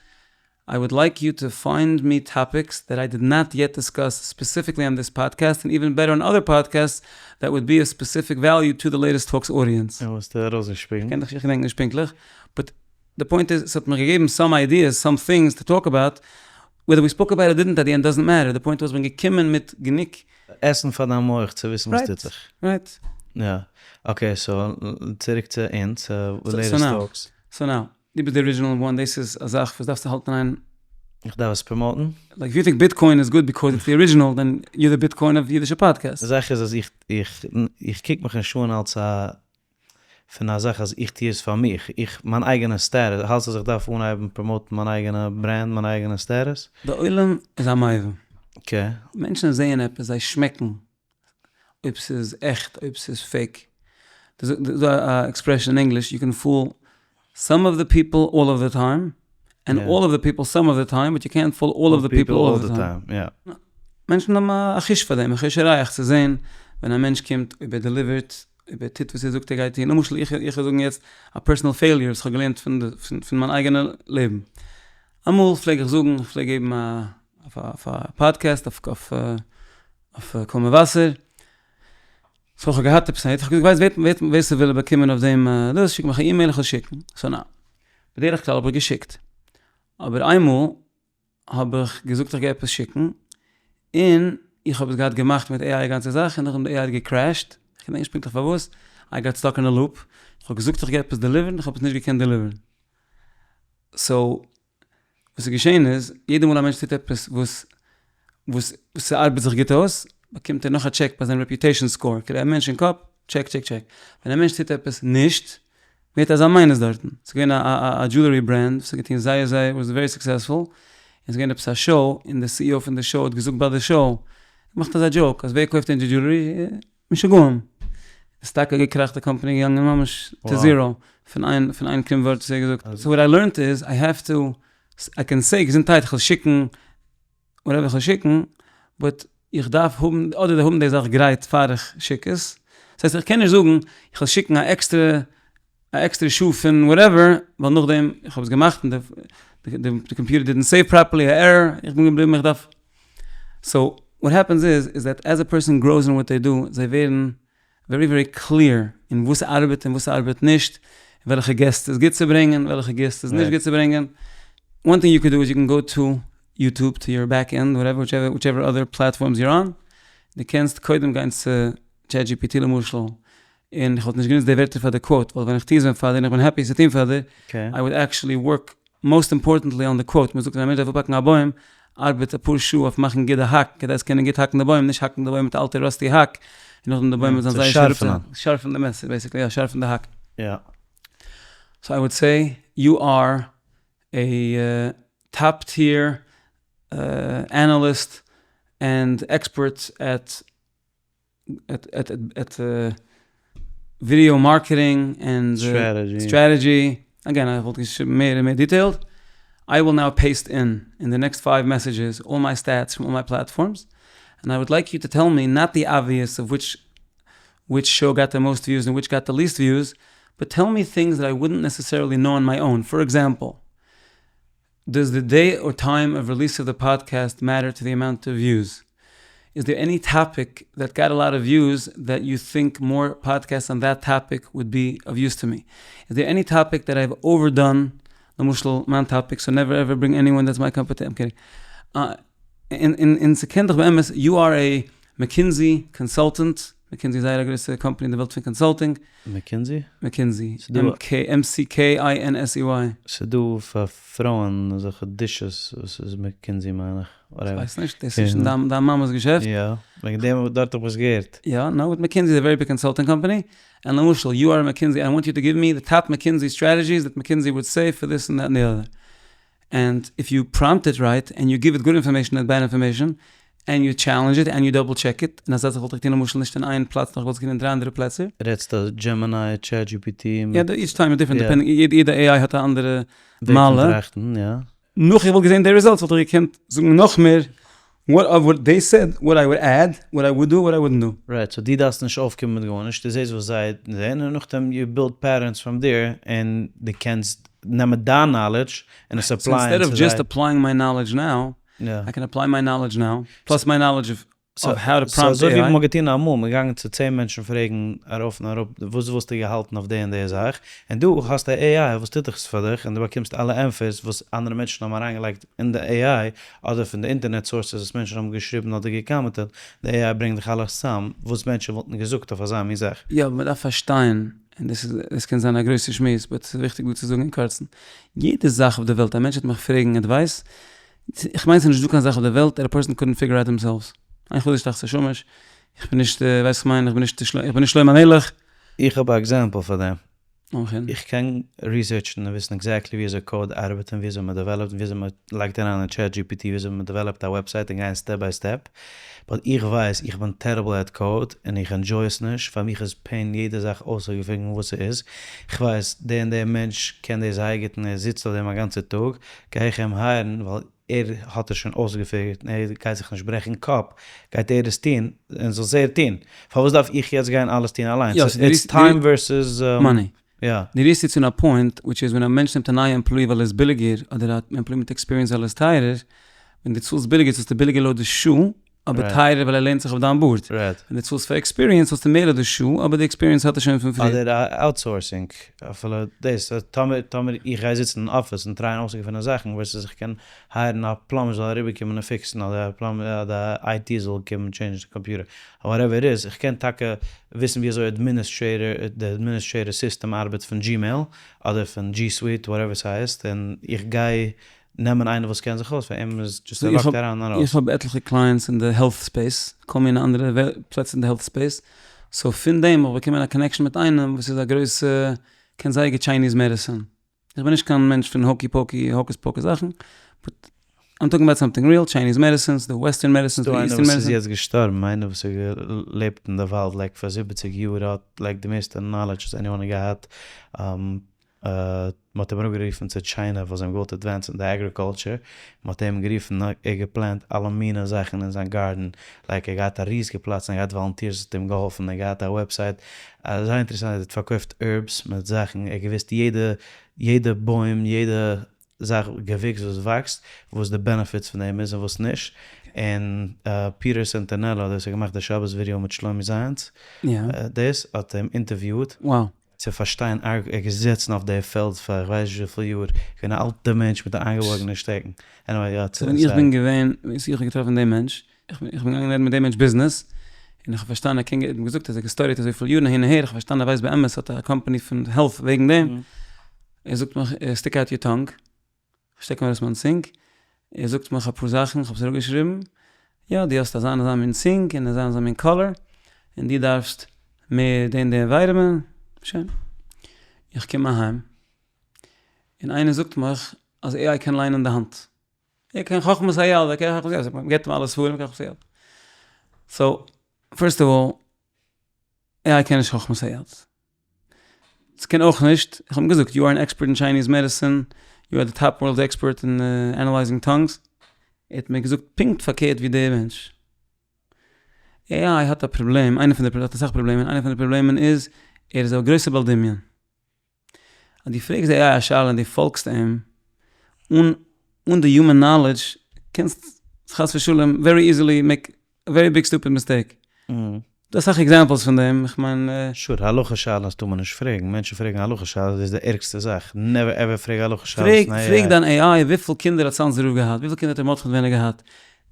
I would like you to find me topics that I did not yet discuss specifically on this podcast and even better on other podcasts that would be of specific value to the Latest Talks audience. און וואס האט ער ארויסגעשפיגן? איך קען געדענק נישט פונקטליך, but די point איז ס'האט מיר געגעבן some ideas, some things to talk about, whether we spoke about it didn't at the end doesn't matter, די point was כ'בין געקומען מיט גענוג. עסן פאר דיין מח צו וויסן וואס טוט זיך. Right. יא. Okay so צוריק צו אונז, Latest Talks. So now. דו ביסט די original one, דאס איז א זאך וואס דארפסטו האלטן איין. איך דארף עס promote ן? Like if you think Bitcoin is good because it's the original then you're the Bitcoin of אידישע podcasts. די זאך איז אז איך איך איך קוק מיך נישט אן אלס א פון א זאך אז איך טו עס פאר מיך, איך מיין אייגענע status, האלסט אז איך דארף אנהייבן promote ן מיין אייגענע brand מיין אייגענע status? די עולם איז א מבין. Okay. מענטשן זעען עפעס זיי שמעקן אויב ס'איז עכט אויב ס'איז fake. ס'איז דא א expression אין ענגליש, you can fool some of the people all of the time, and all of the people some of the time, but you can't fool all of the people all of the time. מענטשן האבן א חוש פאר דעם, א חוש הריח צו זען ווען א מענטש קומט, אויב ער deliver ט, אויב ער טוט וואס ער זאגט ער גייט טון. למשל, איך וועל זאגן יעצט א personal failure וואס איך האב געלערנט פון מיין אייגענע לעבן. אמאל פלעג איך זאגן, איך פלעג געבן א פאדקעסט אויף אויף קול מבשר, so איך האב געהאט עפעס א איך האב געזאגט ווייסט ווער ווער ס'וויל באקומען אויף דעם דאס שיק מיך א אימעיל איך וועל שיקן, so נא, בדרך כלל האב איך געשיקט, אבער איינמאל האב איך געזאגט איך גיי עפעס שיקן, און איך האב עס געהאט געמאכט מיט AI א גאנצע זאך, און נאכדעם די AI האט גע crash ט, איך געדענק נישט פונקטליך פארוואס, I got stuck in a loop, איך האב געזאגט איך גיי עפעס deliver ן, איך האב עס נישט געקענט deliver ן, so וואס איז געשען איז, יעדע מאל א מענטש טוט עפעס וואס וואס ס'ארבעט זיך גוט אויס, באקומט ער נאך א check ביי זיין reputation score, כאילו א מענטש אין קאפ, check check check. ווען א מענטש טוט עפעס נישט, ווערט אזא minus דארטן. ס'איז געווען א א jewelry brand וואס האט געטון זייער זייער, was very successful, און ס'איז געווען עפעס א show, און די CEO פון די show האט געזאגט ביי די show, געמאכט אזא joke, אז ווער קויפט אונזער jewelry? משוגעים! די סטאק האט געקראכט די קאמפאני איז געגאנגען ממש to zero פון איין פון איין קרום ווארט וואס ער האט געזאגט. So what I learned is I have to I can say געזונטהייט איך וועל שיקן whatever איך וועל שיקן but איך דארף האבן אדער האבן די זאך גרייט פאר איך שיק עס. דאס הייסט איך קען נישט זאגן איך וועל שיקן א עקסטערע א עקסטערע שעה פון whatever, ווייל נאכדעם איך האב עס געמאכט און די קאמפיוטער didn't save properly, א error, איך בין געבליבן איך דארף, so what happens is, is that as a person grows in what they do, זיי ווערן very very clear אין וואס ארבעט און וואס ארבעט נישט, וועלכע guest איז גוט צו ברענגען, וועלכע guest איז נישט גוט צו ברענגען, one thing you can do is you can go to YouTube to your back end whatever whichever other platforms you're on, דו קענסט קודם גיין צו ChatGPT למשל, און איך וואלט נישט גענוצט די ווערטער פאר די quote, ווייל ווען איך טוה עס ווען פאר דיר און איך בין happy עס צו טון פאר דיר, I would actually work. most importantly on the quote, מען זאגט ווען א מענטש דארף אפהאקן א בוים, ארבעט אפאר שעה אויף מאכן גוט די האק, כדי צו קענען גוט האקן די בוים, נישט האקן די בוים מיט א אלטע rusty האק, און נאכדעם די בוים וועט זיין זייער שארף. שארפענען. שארפן די מעסער basically, יא, שארפן די האק. יא. So I would say you are a top tier analyst and expert at at video marketing and strategy, again איך וואלט געשריבן מער און מער detailed, I will now paste in אין די next five messages all my stats from all my platforms, and I would like you to tell me not the obvious of which which show got the most views and which got the least views, but tell me things that I wouldn't necessarily know on my own, for example, does the day or time of release of the podcast matter to the amount of views? Is there any topic that got a lot of views that you think more podcasts on that topic would be of use to me? Is there any topic that I've overdone, למשל מיין topic, so never ever bring anyone that's my competition, I'm kidding. און ס'קען דאך באמת, you are a McKinsey consultant, McKinsey איז זייער א גרויסע קאמפאני אין די וועלט פון consulting. McKinsey? McKinsey, M-C-K-I-N-S-E-Y. ס'דא פאר פרויען אזעלכע dishes וואס איז McKinsey מיין איך. כ'ווייס נישט, דאס איז שוין דיין מאמע'ס געשעפט. יא, וועגן דעם דארט האב איך עס געהערט. יא, no, McKinsey איז א very big consulting company, און למשל, you are McKinsey, I want you to give me the top McKinsey strategies that McKinsey would say for this and that and the other. And if you prompt it right, and you give it good information not bad information, and you challenge it, and you double check it, און אזא זאך וואלט איך געטון למשל נישט אין איין פלאץ נאר איך וואלט עס געטון אין דריי אנדערע פלעצער. רעדסטו Gemini, ChatGPT? יא, each time איז different, depending, יעדע AI האט א אנדערע וועג פון מעלה. טראכטן, יא. נאך איך וואלט געזען די results וואלט איך געקענט זאגן נאך מער what of what they said, what I would add, what I would do, what I wouldn't do. Right, so דו דארפסט נישט אויפקומען מיט גארנישט, דו זעסט וואס זיי זעען און נאכדעם you build patterns from there און דו קענסט נעמען דיין knowledge און עס So apply ען instead of צו זיי. just applying my knowledge now, I can apply my knowledge now, plus my knowledge of how to so prompt אזוי ווי AI. מ'האט געטון אמאל, מ'איז געגאנגען צו 10 מענטשן פרעגן ארויף און אראפ, וואס וואלסטו געהאלטן אויף די און די זאך, און דא האסטו א AI וואס טוט עס פאר דיך, און דו באקומסט אלע ענטפערס וואס אנדערע מענטשן האבן אריינגעלייגט אין די AI, אדער פון די אינטערנעט sources וואס מענטשן האבן געשריבן אדער גע comment עט, די AI ברענגט דיך אלעס צאם וואס מענטשן וואלטן געזאגט אויף אזא מין זאך. יא, אבער מ'דארף פארשטיין, און דאס איז, דאס קען זיין א גרויסע שמועס, but ס'איז וויכטיג דא צו זאגן אין קורצן, יעדע זאך אויף די וועלט, א מענטש וועט מיך פרעגן advice, איך מיין ס'איז נישט דא קיין זאך אויף די וועלט that a person couldn't figure out themselves. איך וויל נישט תחת השמש, איך בין נישט, ווייסט איך מיין, איך בין נישט איך בין נישט שלמה המלך. איך האב א example פאר דעם. Okay. איך קען research ן און וויסן exactly ווי אזוי code ארבעט און ווי אזוי מען develop ט און ווי אזוי מען לייגט אריין אין ChatGPT ווי אזוי מען develop ט א website און גיין step by step, but איך ווייס איך בין terrible at code און איך enjoy עס נישט, פאר מיך איז pain יעדע זאך אויסצוגעפינען וואס ס'איז, איך ווייס דער און דער מענטש קען דאס זייער גוט און ער זיצט אויף דעם א גאנצע טאג, גיי איך אים hire ן ווייל ער האט עס שוין אויסגע figure ט און ער גייט זיך נישט ברעכן קאפ, גייט ער עס טון און זאל ער טון, פארוואס דארף איך יעצט גיין אלעס טון אליינס? It's time versus money. יא. דו רירסט צו צו א point, which איז ווען א מענטש נעמט א נייע employee ווייל ער איז ביליגער, אדער א employee מיט experience ווייל ער איז טייערער, ווען דו צאלסט ביליגער צאלסטו ביליגער לויט די שעה, אבער טייערער ווייל ער לערנט זיך אויף דיין בארד. ווען דו צאלסט פאר experience צאלסטו מער לויט די שעה, אבער די experience האט ער שוין פון פריער. אדער outsourcing, אפילו דאס, טאמער טאמער איך גיי זיצן אין אפיס און try ען אויסצוגעפינען זאכן, versus איך קען hire ן א plumber זאל אריבערקומען און fix ן, אדער א plumber אדער א IT זאל קומען change ן די קאמפיוטער, whatever it is, איך קען טאקע וויסן ווי אזוי administrator, די administrator system ארבעט פון Gmail, אדער פון G Suite, whatever ס'הייסט, און איך גיי נעמען איינער וואס קען זיך אויס, פאר אים איז just ער walk ט אריין און ארויס. איך האב עטליכע clients אין די health space, כל מיני אנדערע פלעצער אין די health space, so פון דעם האב איך באקומען א connection מיט איינעם וואס איז א גרויסע, קען זייער גוט Chinese medicine. איך בין נישט קיין מענטש פון hokey pokey, hocus pocus זאכן, but I'm talking about something real, Chinese medicines, די western medicines, די ס'דא איינער eastern וואס איז medicine. יעצט געשטארבן, איינער וואס האט געלעבט אין די וואלד like פאר 70 יאר, האט like די מערסטע knowledge וואס anyone האט געהאט, מ'האט אים אראפגערופן צו China ווייל זיי האבן געוואלט advance ן די agriculture, מ'האט אים גערופן, ער האט גע plant ט אלע מיני זאכן אין זיין גארטן, like ער האט געהאט א ריזיגע פלאץ און ער האט געהאט volunteers וואס האט אים געהאלפן, ער האט געהאט א website, זייער אינטערעסאנט, ער האט פארקויפט herbs מיט זאכן, ער האט געוואוסט יעדע יעדע בוים, יעדע זאך געוויקס וואס וואקסט, וואס די benefits פון דעם איז און וואס נישט, און Peter Santenello, דער וואס האט געמאכט די שבת ווידעא מיט שלומי זייענס, דאס האט אים interview ט. צו פארשטיין ער איז געזעצן אויף די פעלד פאר איך ווייס נישט וויפיל יאר, געווען א אלטע מענטש מיט א איינגעבויגענע שטעקן, anyway יא ווען איך בין געווען, ווען איך האב געטראפן דעם מענטש, איך בין געגאנגען רעדן מיט דעם מענטש ביזנעס, און איך האב פארשטאנען ער קען, ער האט מיר געזאגט אז ער האט גע study ט אזויפיל יארן אהין און אהער, איך האב פארשטאנען ער ווייסט באמת, האט א קאמפאני פון health וועגן דעם, ער זאגט מיך stick out your tongue. איך שטעק אים ארויס מיין צונג, ער זאגט מיך אפאר זאכן, איך האב עס אראפגעשריבן, יא דו האסט אזא און אזא מין צונג און אזא און אזא מין color, און דו דארפסט מער די און די vitamin, שוין. איך קום אהיים, און איינער זאגט מיך אז AI קען ליינען די האנט. ער קען חכמת הילד, ער קען חכמת הילד, מען געבט אים אלע ספרים, חכמת הילד. so, first of all, AI קען נישט חכמת הילד. ס'קען אויך נישט, איך האב אים געזאגט, you are an expert in Chinese medicine, you are the top world expert in analyzing tongues, ער האט מיר געזאגט פונקט פארקערט ווי דער מענטש. AI האט א פראבלעם, איינע פון די, האט אסאך פראבלעמען, איינע פון די פראבלעמען איז, ער איז א גרויסער בעל דמיון. אז דו פרעגסט די AI א שאלה און דו פאלגסט אים, אן אן די human knowledge, קענסט חס ושלום very easily make a very big stupid mistake. דא אסאך examples פון דעם, איך מיין. sure, הלכה שאלות טאר מען נישט פרעגן, מענטשן פרעגן הלכה שאלות, דאס איז די ערגסטע זאך, never ever פרעג הלכה שאלות פון א AI. פרעג דיין AI וויפיל קינדער האט צאנזער רב געהאט, וויפיל קינדער האט ר' מרדכי ווענער געהאט,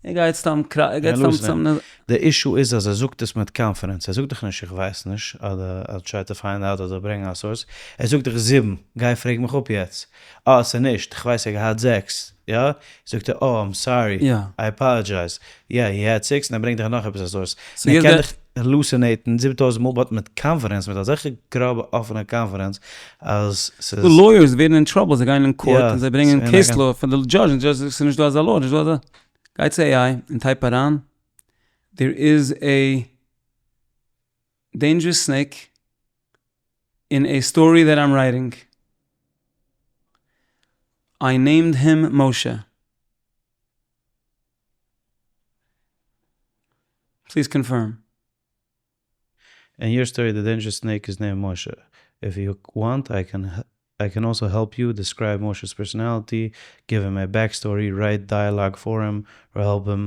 ער גייט סתם ער גייט סתם צאם. די issue איז אז ער זאגט עס מיט confidence, ער זאגט דיך נישט איך ווייס נישט, אדער I'll try to find out אדער ברענג א source, ער זאגט דיך זיבן, גיי פרעג מיך אפ יעצט, אה ס'איז נישט, איך ווייס ער האט געהאט זעקס, יא? זאגט ער אה I'm sorry, I apologize, yeah he had six, און ער ברענגט דיך נאך עפעס א source, און ער קען דיך hallucinate ן 7000 מאל but מיט confidence, מיט אזעלכע גראבע אפענע confidence אז ס'איז. די lawyers ווערן אין trouble, זיי גייען אין court און זיי ברענגען case law פאר די judge, און די judge זאגט ס'איז נישט דא אזא law, נישט דא אזא. גיי צו AI און type אריין there is a dangerous snake in a story that I'm writing, I named him Moshe. Please confirm. In your story the dangerous snake is named Moshe. If you want I can I can also help you describe Moshe's personality, give him a backstory, write dialogue for him, or help him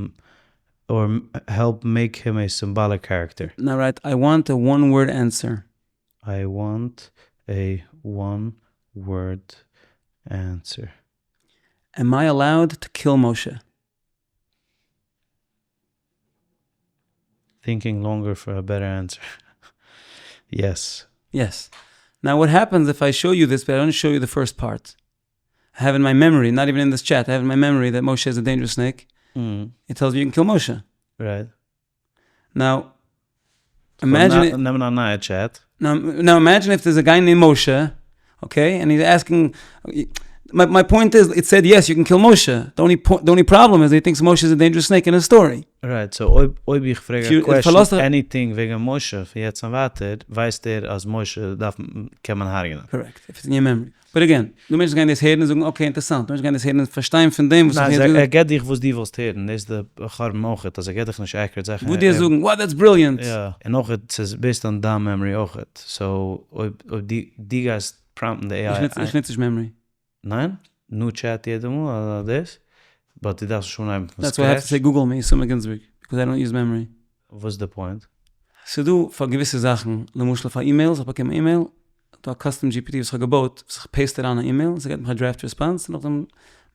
or help make him a symbolic character. Now write I want a one word answer. I want a one word answer. Am I allowed to kill Moshe? Thinking longer for a better answer. Yes. Yes. Now what happens if I show you this, but I don't show you the first part? I have in my memory, not even in this chat, I have in my memory that Moshe is a dangerous snake. It tells me you can kill Moshe. Right. Now, imagine it, נעמען א נייע chat. Now, now imagine if there's a guy named Moshe, okay, and he's asking, my, my point is, it said yes, you can kill Moshe. The only point, the only problem is he thinks Moshe is a dangerous snake in his story. Right, so אויב, אויב איך פרעג א question, פארלאזט דיך- anything וועגן משה, פון יעצט און ווייטער, ווייסט ער אז משה דארף, קען מען הרג'נען. Correct, if it's in your memory. But again, דו מענטשן גייען דאס הערן און זאגן, okay, אינטערעסאנט, מענטשן גייען דאס הערן און פארשטיין פון דעם וואס איך ניין, הער. ער געבט דיך וואס דו ווילסט הערן, דאס איז די חורבן אויכעט, אז ער געבט דיך נישט accurate זאכן. וואס דו זאגן, wow, that's brilliant. יא, און אויכעט, ס'איז based on דיין memory אויכעט, so אויב, אויב דו, דו גייסט prompt ן די AI. איך נוץ, איך נוץ נישט memory. ניין? new chat יעדע מאל אדער דאס? But דו דארפסט שוין אנהייבן פון That's why I have to scratch. say Google me, Summa Ginsberg, because I don't use memory. וואס איז די point? ס'איז דא פאר געוויסע זאכן, למשל פאר emails, איך באקום אימעיל, דא א custom GPT וואס איך האב געבויט, וואס איך paste אריין א אימעיל, ס'געט מיך א draft response, און נאכדעם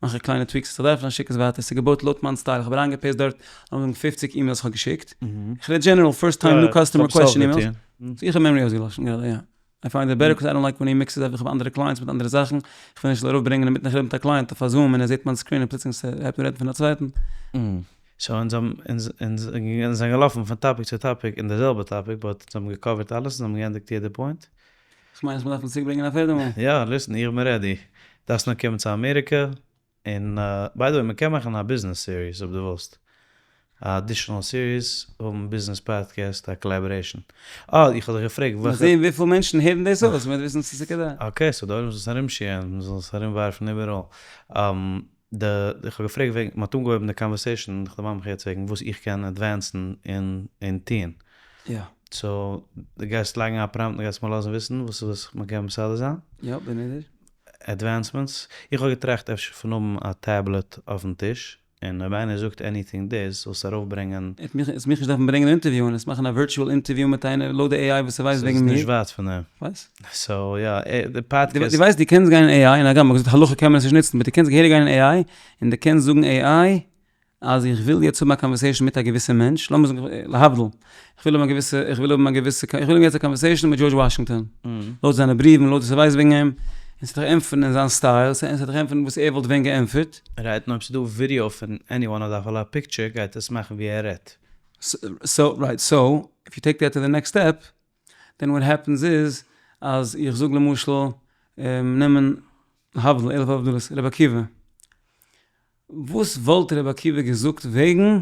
מאך איך קליינע tweaks וואס איך דארף, און שיק עס ווייטער, ס'איז געבויט לויט מיין style, איך האב אריינגע paste דארט, לאמיר זאגן 50 emails איך האב געשיקט, איך רעד general, first time new customer question emails, so איך האב memory אויסגעלאשן גראדע, יא. I find it better because I don't like when he mixes up, איך האב אנדערע clients מיט אנדערע זאכן, איך וויל נישט זאל ארויפברענגען אינמיטן איך רעד מיט א client אויף א Zoom און ער זעט מיין screen און פלוצלינג הייבט מען רעדן פון א צווייטן. So אונז האבן, אונז, אונז זענען געלאפן פון topic צו topic אין די זעלבע topic, but אונז האבן גע cover ט אלעס, אונז האבן געענדיגט יעדע point. איך מיין אז מ'דארף אים צוריקברענגען א פערדע מאל. יא, listen, איך בין ready. דארפסט נאר קומען צו אמעריקע, און by the way, מ'קען מאכן א business series אויב דו ווילסט. א additional series, האבן business podcast, א collaboration. אה, איך האב דיך געפרעגט מיר וועלכע. זעהן וויפיל מענטשן הערן דאס אויס, מ'וועט וויסן צו ס'איז כדאי. Okay, so די עולם זאל עס ארום share ן, מ'זאל עס ארום ווארפן איבעראל. די, איך האב געפרעגט וועגן, מ'האט אנגעהויבן די conversation, איך דערמאן מיך יעצט וועגן וואס איך קען advance ן און, און טוהן. יא. So, דו גייסט לייגן א prompt און גייסט מיר לאזן וויסן וואס וואס מ'קען מסדר זיין? יא, בין איך דיר. Advancements. איך האב געטראכט אפשר פון האבן א tablet אויפן טיש, און אויב איינער זאגט anything דאס, זאלסטו ארויפברענגען. ער מיך, עס מיך נישט דארפן ברענגען interview ען, עס מאכן א virtual interview מיט איינער לויט די AI וואס ער ווייסט וועגן ס'איז מיר. נישט ווייט פון דעם. וואס? So יא, די פאדקעסט. דו ווייסט דו קענסט גיין אין AI, און הגם מ'האט געזאגט הלכה קען מען עס נישט נוצן, but דו קענסט געהעריג גיין אין AI, און דו קענסט זאגן AI אז איך וויל יעצט האבן א conversation מיט א געוויסע מענטש, לאמיר זאגן להבדיל, איך וויל האבן א געוויסע, איך וויל האבן א געוויסע, איך וויל האבן יעצט א conversation מיט דזשארדזש וואשינגטאן, לויט זיינע בריוון, לויט וואס ער ווייסט וועגן אים, און ס'וועט דיך ענטפערן אין זיין style, ס'וועט דיך ענטפערן וואס ער וואלט ווען געענטפערט. Right, און אויב ס'איז דא ווידיאו פון anyone אדער אפילו א picture גייט עס מאכן ווי ער רעדט. So, right, so, if you take that to the next step, then what happens איז, אז איך זאג למשל, נעמען להבדיל אלף הבדלות, רבי עקיבא. וואס וואלט רבי עקיבא געזאגט וועגן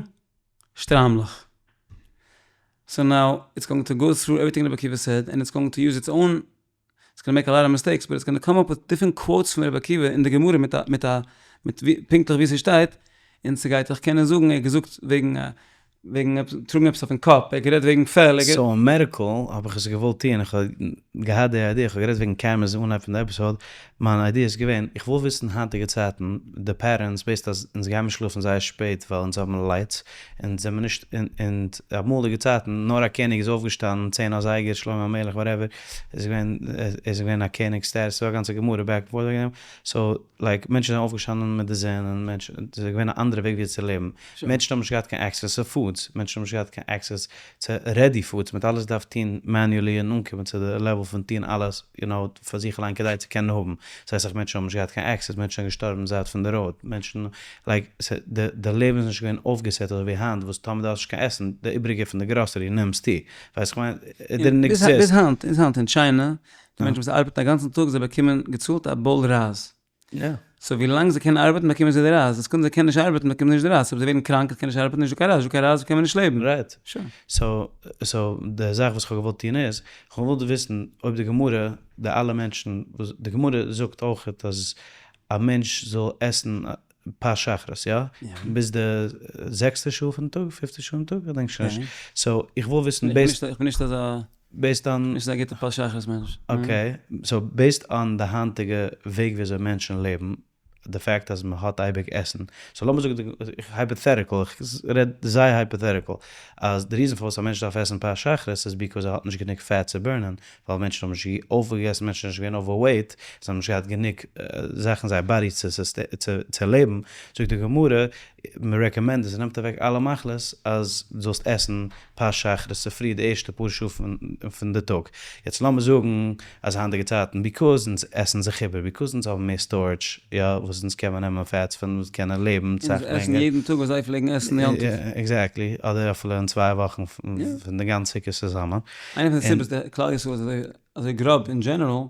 שטריימלעך? So now, it's going to go through everything רבי עקיבא said, and it's going to use its own, it's gonna make a lot of mistakes, but it's gonna come up with different quotes פון רבי עקיבא אין די גמרא מיט א מיט א מיט ווי פונקטליך ווי ס'שטייט, און ס'גייט דיך קענען זאגן ער האט געזאגט וועגן וועגן עפעס טראגן עפעס אויפן קאפ, ער האט גערעדט וועגן פעל, ער האט So אין medical האב איך עס געוואלט טוען, איך האב געהאט די idea, איך האב גערעדט וועגן cameras אנהייב פון די episode, מיין idea איז געווען, איך וויל וויסן היינטיגע צייטן די patterns based אז אונז גיימיר שלאפן זייער שפעט ווייל אונז האבן lights, אונז זעמיר נישט אין אמאליגע צייטן נאר א קעניג איז אויפגעשטאנען צען אזייגער שלמה המלך whatever איז געווען איז געווען א קעניג status ס'דא א גאנצע גמרא back and forth וועגן דעם so like מענטשן זענען אויפגעשטאנען מיט די זון און מענטשן ס'איז געווען א אנדערע וועג ווי צו לעבן מענטשן האבן נישט געהאט קיין access צו foods מענטשן האבן נישט געהאט קיין access צו ready foods מ'האט אלעס געדארפט טון manually און אנקומען צו די level פון טון אלעס יו נאו פאר זיך אליין כדי צו קענען האבן ס'הייסט אסאך מענטשן האבן נישט געהאט קיין access מענטשן זענען געשטארבן זייט פון די road מענטשן like די די לעבן איז נישט געווען אויפגעסעט אזוי ווי היינט וואס טאמער דו האסט נישט קיין עסן די איבריגע פון די גראסערי נעמסטו, ווייסט כ'מיין it didn't exist. ביז היינט ביז היינט אין China די מענטשן וואס ארבעטן א גאנצן טאג זיי באקומען געצאלט א bowl רייז, so ווי לאנג זיי קענען ארבעטן באקומען זיי די רייז, די סעקונדע זיי קענען נישט ארבעטן באקומען זיי נישט די רייז, אויב זיי ווערן קראנק און קענען נישט ארבעטן נישטא קיין רייז, נישטא קיין רייז קען מען נישט לעבן. Right. So so די זאך וואס כ'האב געוואלט טון איז, כ'האב געוואלט וויסן אויב די גמרא, די אלע מענטשן וואס, די גמרא זאגט אויכעט אז א מענטש זאל עסן פת שחרית, יא? ביז די זעקסטע שעה פון טאג, פיפטע שעה פון טאג? כ'דענק שוין נישט. So איך וויל וויסן based. איך בין נישט אזא. Based on. נישט אזא גוטע פת שחרית מענטש. Okay. So based on די היינטיגע וועג וויאזוי מענטשן לעבן, די fact אז מען האט אייביג עסן, so לאמיר זאגן hypothetical, איך רעד זייער hypothetical, אז די reason פארוואס א מענטש דארף עסן פת שחרית איז because ער האט נישט גענוג fat צו burn ען, ווייל מענטשן האבן נישט אויפגעגעסן, מענטשן זענען נישט געווען overweight, זיי האבן נישט געהאט גענוג זאכן אין זייער body צו לעבן, זאגט די גמרא, מען recommend עס, עס נעמט אוועק אלע מחלות, אז דו זאלסט עסן פת שחרית צופרי די ערשטע פאר שעה פון די טאג. יעצט לאמיר זאגן אז היינטיגע צייטן because אונז עסן זיך איבער, because אונז האבן מער storage, יא, וואס אונז קען מען נעמען fats פון אונז קענען לעבן סאך לענגער. אונז עסן יעדן טאג וואס זיי פלעגן עסן יום טוב. Exactly, אדער אפילו אין צוויי וואכן פון די גאנצע סוכה צוזאמען. איינע פון די סיבות די כלל ישראל איז אזוי גראב אין general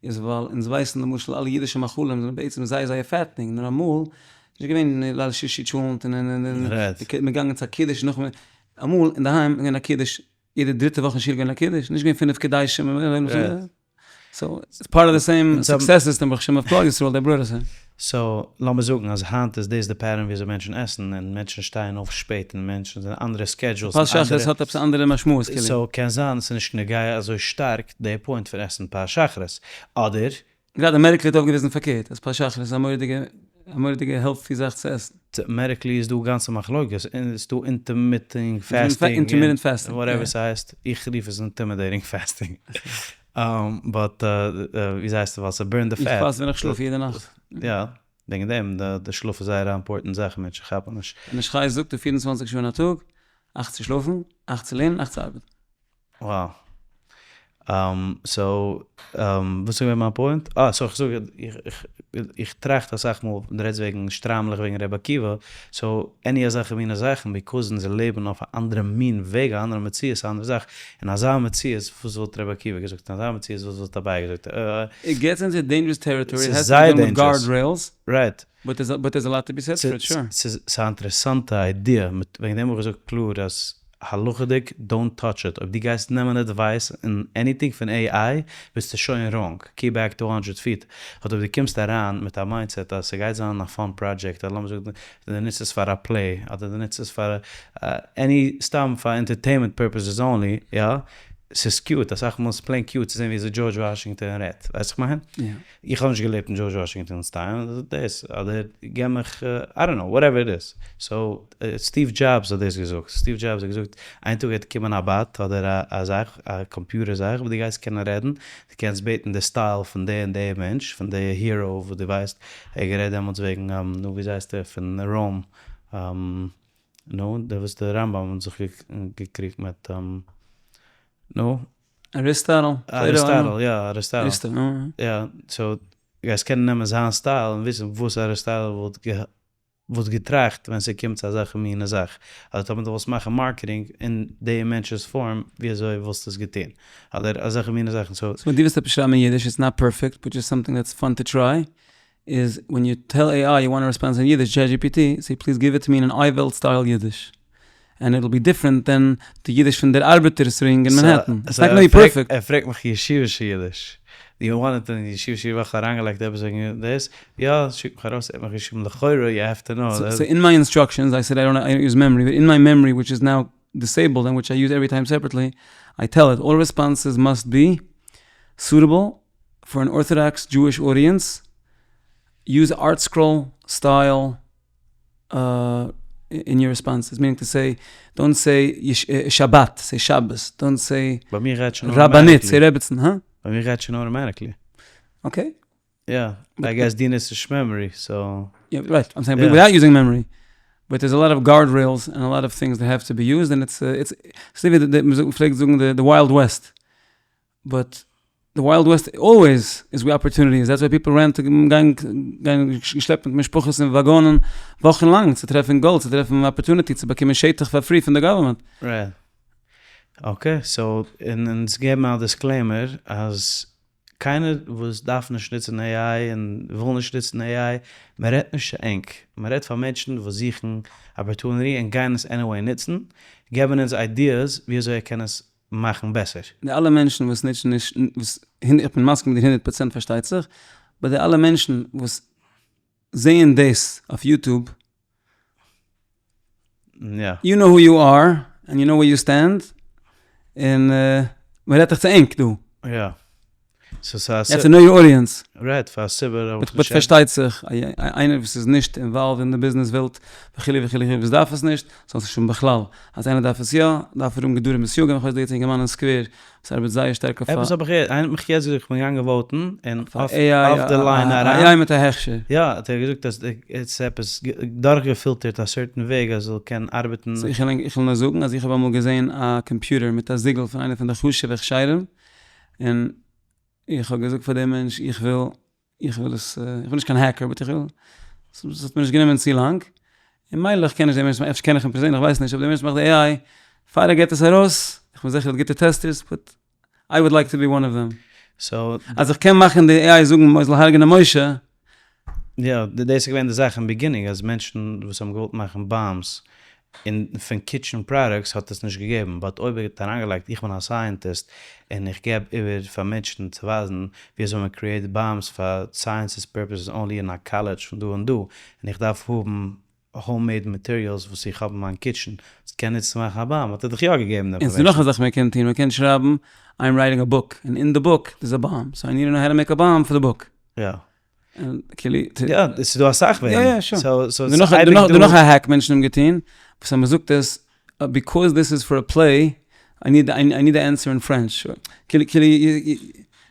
איז ווייל אונז ווייסן למשל אלע אידישע מאכלים זענען בעצם זייער זייער fattening נאר אמאל איז נישט געווען ליל שישי טשולענט און און און מ'איז געגאנגען צו א קידוש נאך אמאל אינדערהיים איז געווען א קידוש יעדע דריטע וואך אין שול געווען א קידוש נישט געווען פינף קידושים so it's part of the same success system ברוך השם אויף כלל ישראל די ברודערס. So לאמיר זאגן אז היינט איז דאס די pattern וויאזוי מענטשן עסן און מענטשן שטייען אויף שפעט און מענטשן זענען אנדערע schedules פת שחרית האט עפעס א אנדערע משמעות כאילו. So קען זיין ס'איז נישט נוגע אזוי שטארק די point פון עסן פת שחרית אדער. גראדע medically האט אויפגעוויזן פארקערט אז פת שחרית איז א מורא'דיגע א מורא'דיגע healthy זאך צו עסן. Medically איז דא גאנצע מחלוקת, און ס'איז דא intermitting fasting, intermittent fasting, whatever ס'הייסט, איך רוף עס intimidating fasting, but ווי זייסטו ווייל ס' burn ט די fat. איך פאסט ווען איך שלאף יעדע נאכט. יא, וועגן דעם, די שלאף איז זייער א important זאך און מענטשן כאפן נישט. בן איש חי זאגט די 24 שעה אין א טאג, אכט צו שלאפן, אכט צו לערנען, אכט צו ארבעטן. Wow. So, וואס איז געווען מיין point? אה, so איך זאג, איך טראכט אסאך מאל ווען דו רעדסט וועגן שטריימלעך וועגן רבי עקיבא, so any אזעלכע מינע זאכן, because אונז לעבן אויף א אנדערע מין וועג, א אנדערע מציאות, א אנדערע זאך, אין אזא מציאות וואס וואלט רבי עקיבא געזאגט, אין אזא מציאות וואס וואלט אביי געזאגט, It gets into dangerous territory, ס'איז זייער dangerous. Guardrails. Right. But there's a lot to be said for it, sure. ס'איז א אינטערעסאנטע idea, וועגן דעם האב איך געזאגט קלאר אז הלכה'דיג don't touch it, אויב דו גייסט נעמען advice אין anything פון AI ביסטו שוין wrong, keep back 200 feet, but אויב דו קומסט אריין מיט א mindset אז ס'גייט זיין א fun project, אדער לאמיר זאגן דו נוצט עס פאר א play, אדער דו נוצט עס פאר any סתם פאר entertainment purposes only, יא, ס'איז cute, אסאך מאל איז plain cute צו זען ווי אזוי דזשארדזש וואשינגטאן רעדט, ווייסט וואס כ'מיין? איך האב נישט געלעבט אין דזשארדזש וואשינגטאן'ס time, דאס, אדער געב מיך, I don't know, whatever it is. So, סטיוו דזשאבס האט דאס געזאגט. סטיוו דזשאבס האט געזאגט, איין טאג וועט קומען א bot אדער א זאך, א קאמפיוטער זאך, וואס דו גייסט קענען רעדן, דו קענסט בעטן די style פון די און די מענטש, פון די hero וואס דו ווייסט. ער האט גערעדט דעמאלטס וועגן, נו, ווי הייסט ער, פון ראום, נו, דער וואס דער רמב"ם האט זיך געקריגט מיט, נו. אריסטאטל? אריסטאטל, יא, אריסטאטל. אריסטאטל, יא, so. גייסט קענען נעמען זיין style און וויסן וואסארא style ער וואלט וואלט געטראכט ווען ס'קומט צו אזעלכע מינע זאך, אדער טאמער דו וואלסט מאכן marketing אין די מענטש'ס פארם ווי אזוי וואלסטו עס געטון, אדער אזעלכע מינע זאכן so. So ווען דו ווילסט עפעס שרייבן אין אידיש, it's not perfect, but just something that's fun to try, איז when you tell AI you want a response אין אידיש, ChatGPT, say please give it to me in אן אייוועלט style אידיש, and it will be different than די אידיש פון דער ארבעטערס רינג אין מאנהעטן. It's not gonna be perfect. ער פרעגט מיך ישיבישע אידיש, do you want it אין ישיבישע אידיש, ווייל כ'האב אריינגעלייגט עפעס וועגן דאס, יא, שיק מיך ארויס, ער האט מיך געשריבן לכאורה you have to know. So in my instructions, I said I don't use memory, but in my memory which is now disabled and which I use every time separately, I tell it all responses must be suitable for an orthodox Jewish audience, use ArtScroll style in your responses, meaning to say, don't say שבת, say שבת, don't say ביי מיר גייט שוין רבנית, say רעבעצן, הא? ביי מיר גייט שוין automatically. Okay. יא, I guess דו נוצט נישט memory, so. יא, right, I'm saying without using memory, but there's a lot of guard rails and a lot of things that have to be used, and it's it's אזוי ווי די מ'פלעגט זאגן די wild west, but די wild west always איז ווי opportunities, that's why people ran to גיין גיין געשלעפט מיט משפחות אין וואגאנען וואכן לאנג צו טרעפן גאלד, צו טרעפן opportunity צו באקומען שטח פאר free פון די government. Right. Okay, so און אונז געבן א disclaimer אז קיינער וואס דארף נישט נוצן AI און וויל נישט נוצן AI, מען רעדט נישט צו ענק, מען רעדט פאר מענטשן וואס זוכן opportunity און גייען עס anyway נוצן, געבן אונז ideas ווי אזוי ער קען עס מאכן בעסער. די אלע מענטשן וואס נוצן נישט, וואס, איך בין מסכים מיט דיר הונדערט פראצענט פארשטייט זיך, but די אלע מענטשן וואס זעען דאס אויף YouTube, you know who you are, and you know where you stand, און מען רעדט דאך צו ענק דא. יא. You have to know your audience. Right, פאר א סיבה האב איך but פארשטייט זיך, איינער וואס איז נישט involved אין די ביזנעס וועלט וכו' וכו' וואס דארף עס נישט, זאל עס נישט האבן בכלל. אז איינער דארף עס יא, דארף ער האבן גדרים וסייגים, איך ווייס דא יעצט א אינגערמאן אין סקווער וואס ארבעט זייער שטארק אויף א. עפעס האב איך געהערט, איינער האט מיך יעצט געזאגט איך בין געגאנגען vote ן, און אויף די line אריין. AI מיט א הכשר. יא, האט ער געזאגט אז עס איז עפעס דורכגעפילטערט א certain וועג אז עס זאל קענען ארבעטן. So איך וויל נאר זאגן אז איך האב אמאל געזען א קאמפיוטער מיט א זיגל פון איינע פון די חשוב'ע הכשרים, און איך האב געזאגט פאר דעם מענטש איך וויל, איך וויל עס, איך בין נישט קיין hacker but איך וויל, עס האט מיר נישט גענומען צו לאנג, און מילא איך קען נישט דעם מענטש, אפשר קען איך אים פערזענליך, איך ווייס נישט, אבער דער מענטש מאכט די AI, פאר ער געבט עס ארויס, איך בין זיכער ער האט גוטע testers, but I would like to be one of them. So. אז איך קען מאכן די AI זאגן מ'זאל הרג'נען משה. יא, דאס איז געווען די זאך אין beginning אז מענטשן וואס האבן געוואלט מאכן bombs און פון kitchen products האט עס נישט געגעבן, but אויב ער האט אריינגעלייגט איך בין א scientist און איך געב איבער פאר מענטשן צו ווייזן ווי אזוי מען create bombs פאר sciences purposes only אין א קאלעדזש פון דא און דא און איך דארף האבן homemade materials וואס איך האב אין מיין kitchen וואס קען נוצן צו מאכן א bomb האט ער דיך יא געגעבן די און ס'איז נאך א זאך מען קען טון, מען קען שרייבן I'm writing a book, און אין די book איז א bomb, so I need to know how to make a bomb for the book. יא. כאילו. יא, עס איז דא אסאך וועגן. יא יא sure. דא נאך א hack מענטשן האבן געטון, וואס אז מען זאגט עס, because this is for a play, I need I need the answer in French. כאילו כאילו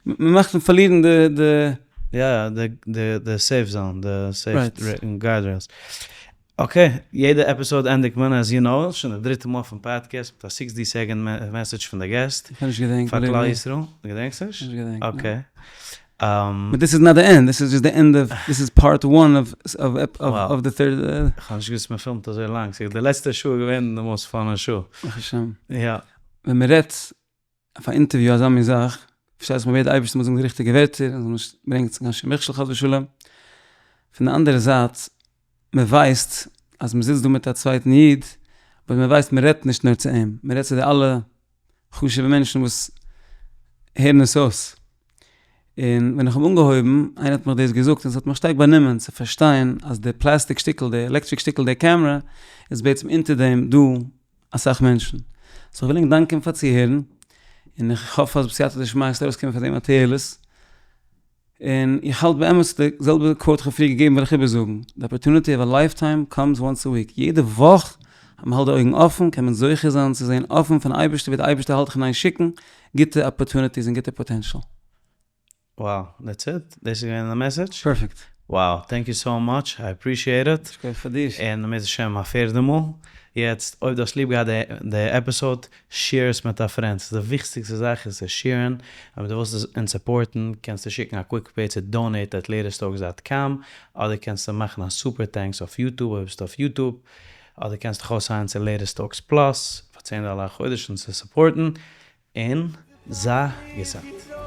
מען מאכט אים פארלירן די די. יא יא, די safe zone, די safe guardrails. Okay, יעדע episode ענדיגט מען as you know, שוין די דריטע מאל אויפן פאדקעסט מיט א 60 second message פון די געסט. איך האב נישט געדענקט. פאר כלל ישראל. דו געדענקסט נישט? נישט געדענקט. Okay. But this is not the end, this is just the end of, this is part one of of the third. איך האב נישט געוואוסט מען פילמט אזוי לאנג, ס'איז די לעצטע שעה געווען די most fun ע שעה. ברוך השם. יא. ווען מען רעדט אויף א אינטערוויו אזא מין זאך, פארשטייט זיך מען בעט די אייבערשטער מען זאל זאגן די ריכטיגע ווערטער, מען זאל נישט ברענגען צו קיין שום מכשול חס ושלום, פון די אנדערע זייט, מען ווייסט אז מען זיצט דא מיט א צווייטן איד, but מען ווייסט מען רעדט נישט נאר צו אים, מען רעדט צו די אלע חשוב'ע מענטשן וואס הערן עס אויס. און ווען איך האב אנגעהויבן, איינער האט מיך דאס געזאגט און עס האט מיך שטארק באנומען צו פארשטיין אז די פלעסטיק שטיקל, די עלעקטריק שטיקל, די קעמרע, איז בעצם אונטער דעם דא אסאך מענטשן. So איך וויל ענק דאנקען פאר צוהערן, און איך האף אז בסייעתא דשמיא עס וועט ארויסקומען פון דעם א תועלת. און איך האלט באמת די זעלבע quote איך האב פריער געגעבן וועל איך איבערזאגן, the opportunity of a lifetime comes once a week, יעדע וואך אז מען האלט די אויגן אפן קען מען זוכה זיין צו זען אפן פון אייבערשטער ווי די אייבערשטער האלט דיך אין איין שיקן גוטע opportunities און גוטע potential. Wow, that's it? דאס איז געווען די message? Perfect. Wow, thank you so much, I appreciate it. שכוח פאר דיר. און אם ירצה השם א פערדע מאל. יעצט אויב דו האסט ליב געהאט די episode, share עס מיט א friend, ס'איז די וויכטיגסטע זאך איז צו share ן, אויב דו ווילסט אונז support ן קענסטו שיקן א quick pay צו donate at latesttalks dot com, אדער קענסטו מאכן א super thanks אויף YouTube אויב ביסטו אויף YouTube, אדער קענסטו דיך אויססיינען צו Latest Talks Plus פאר צען דאלער א חודש אונז צו support ן, און זיי געזונט.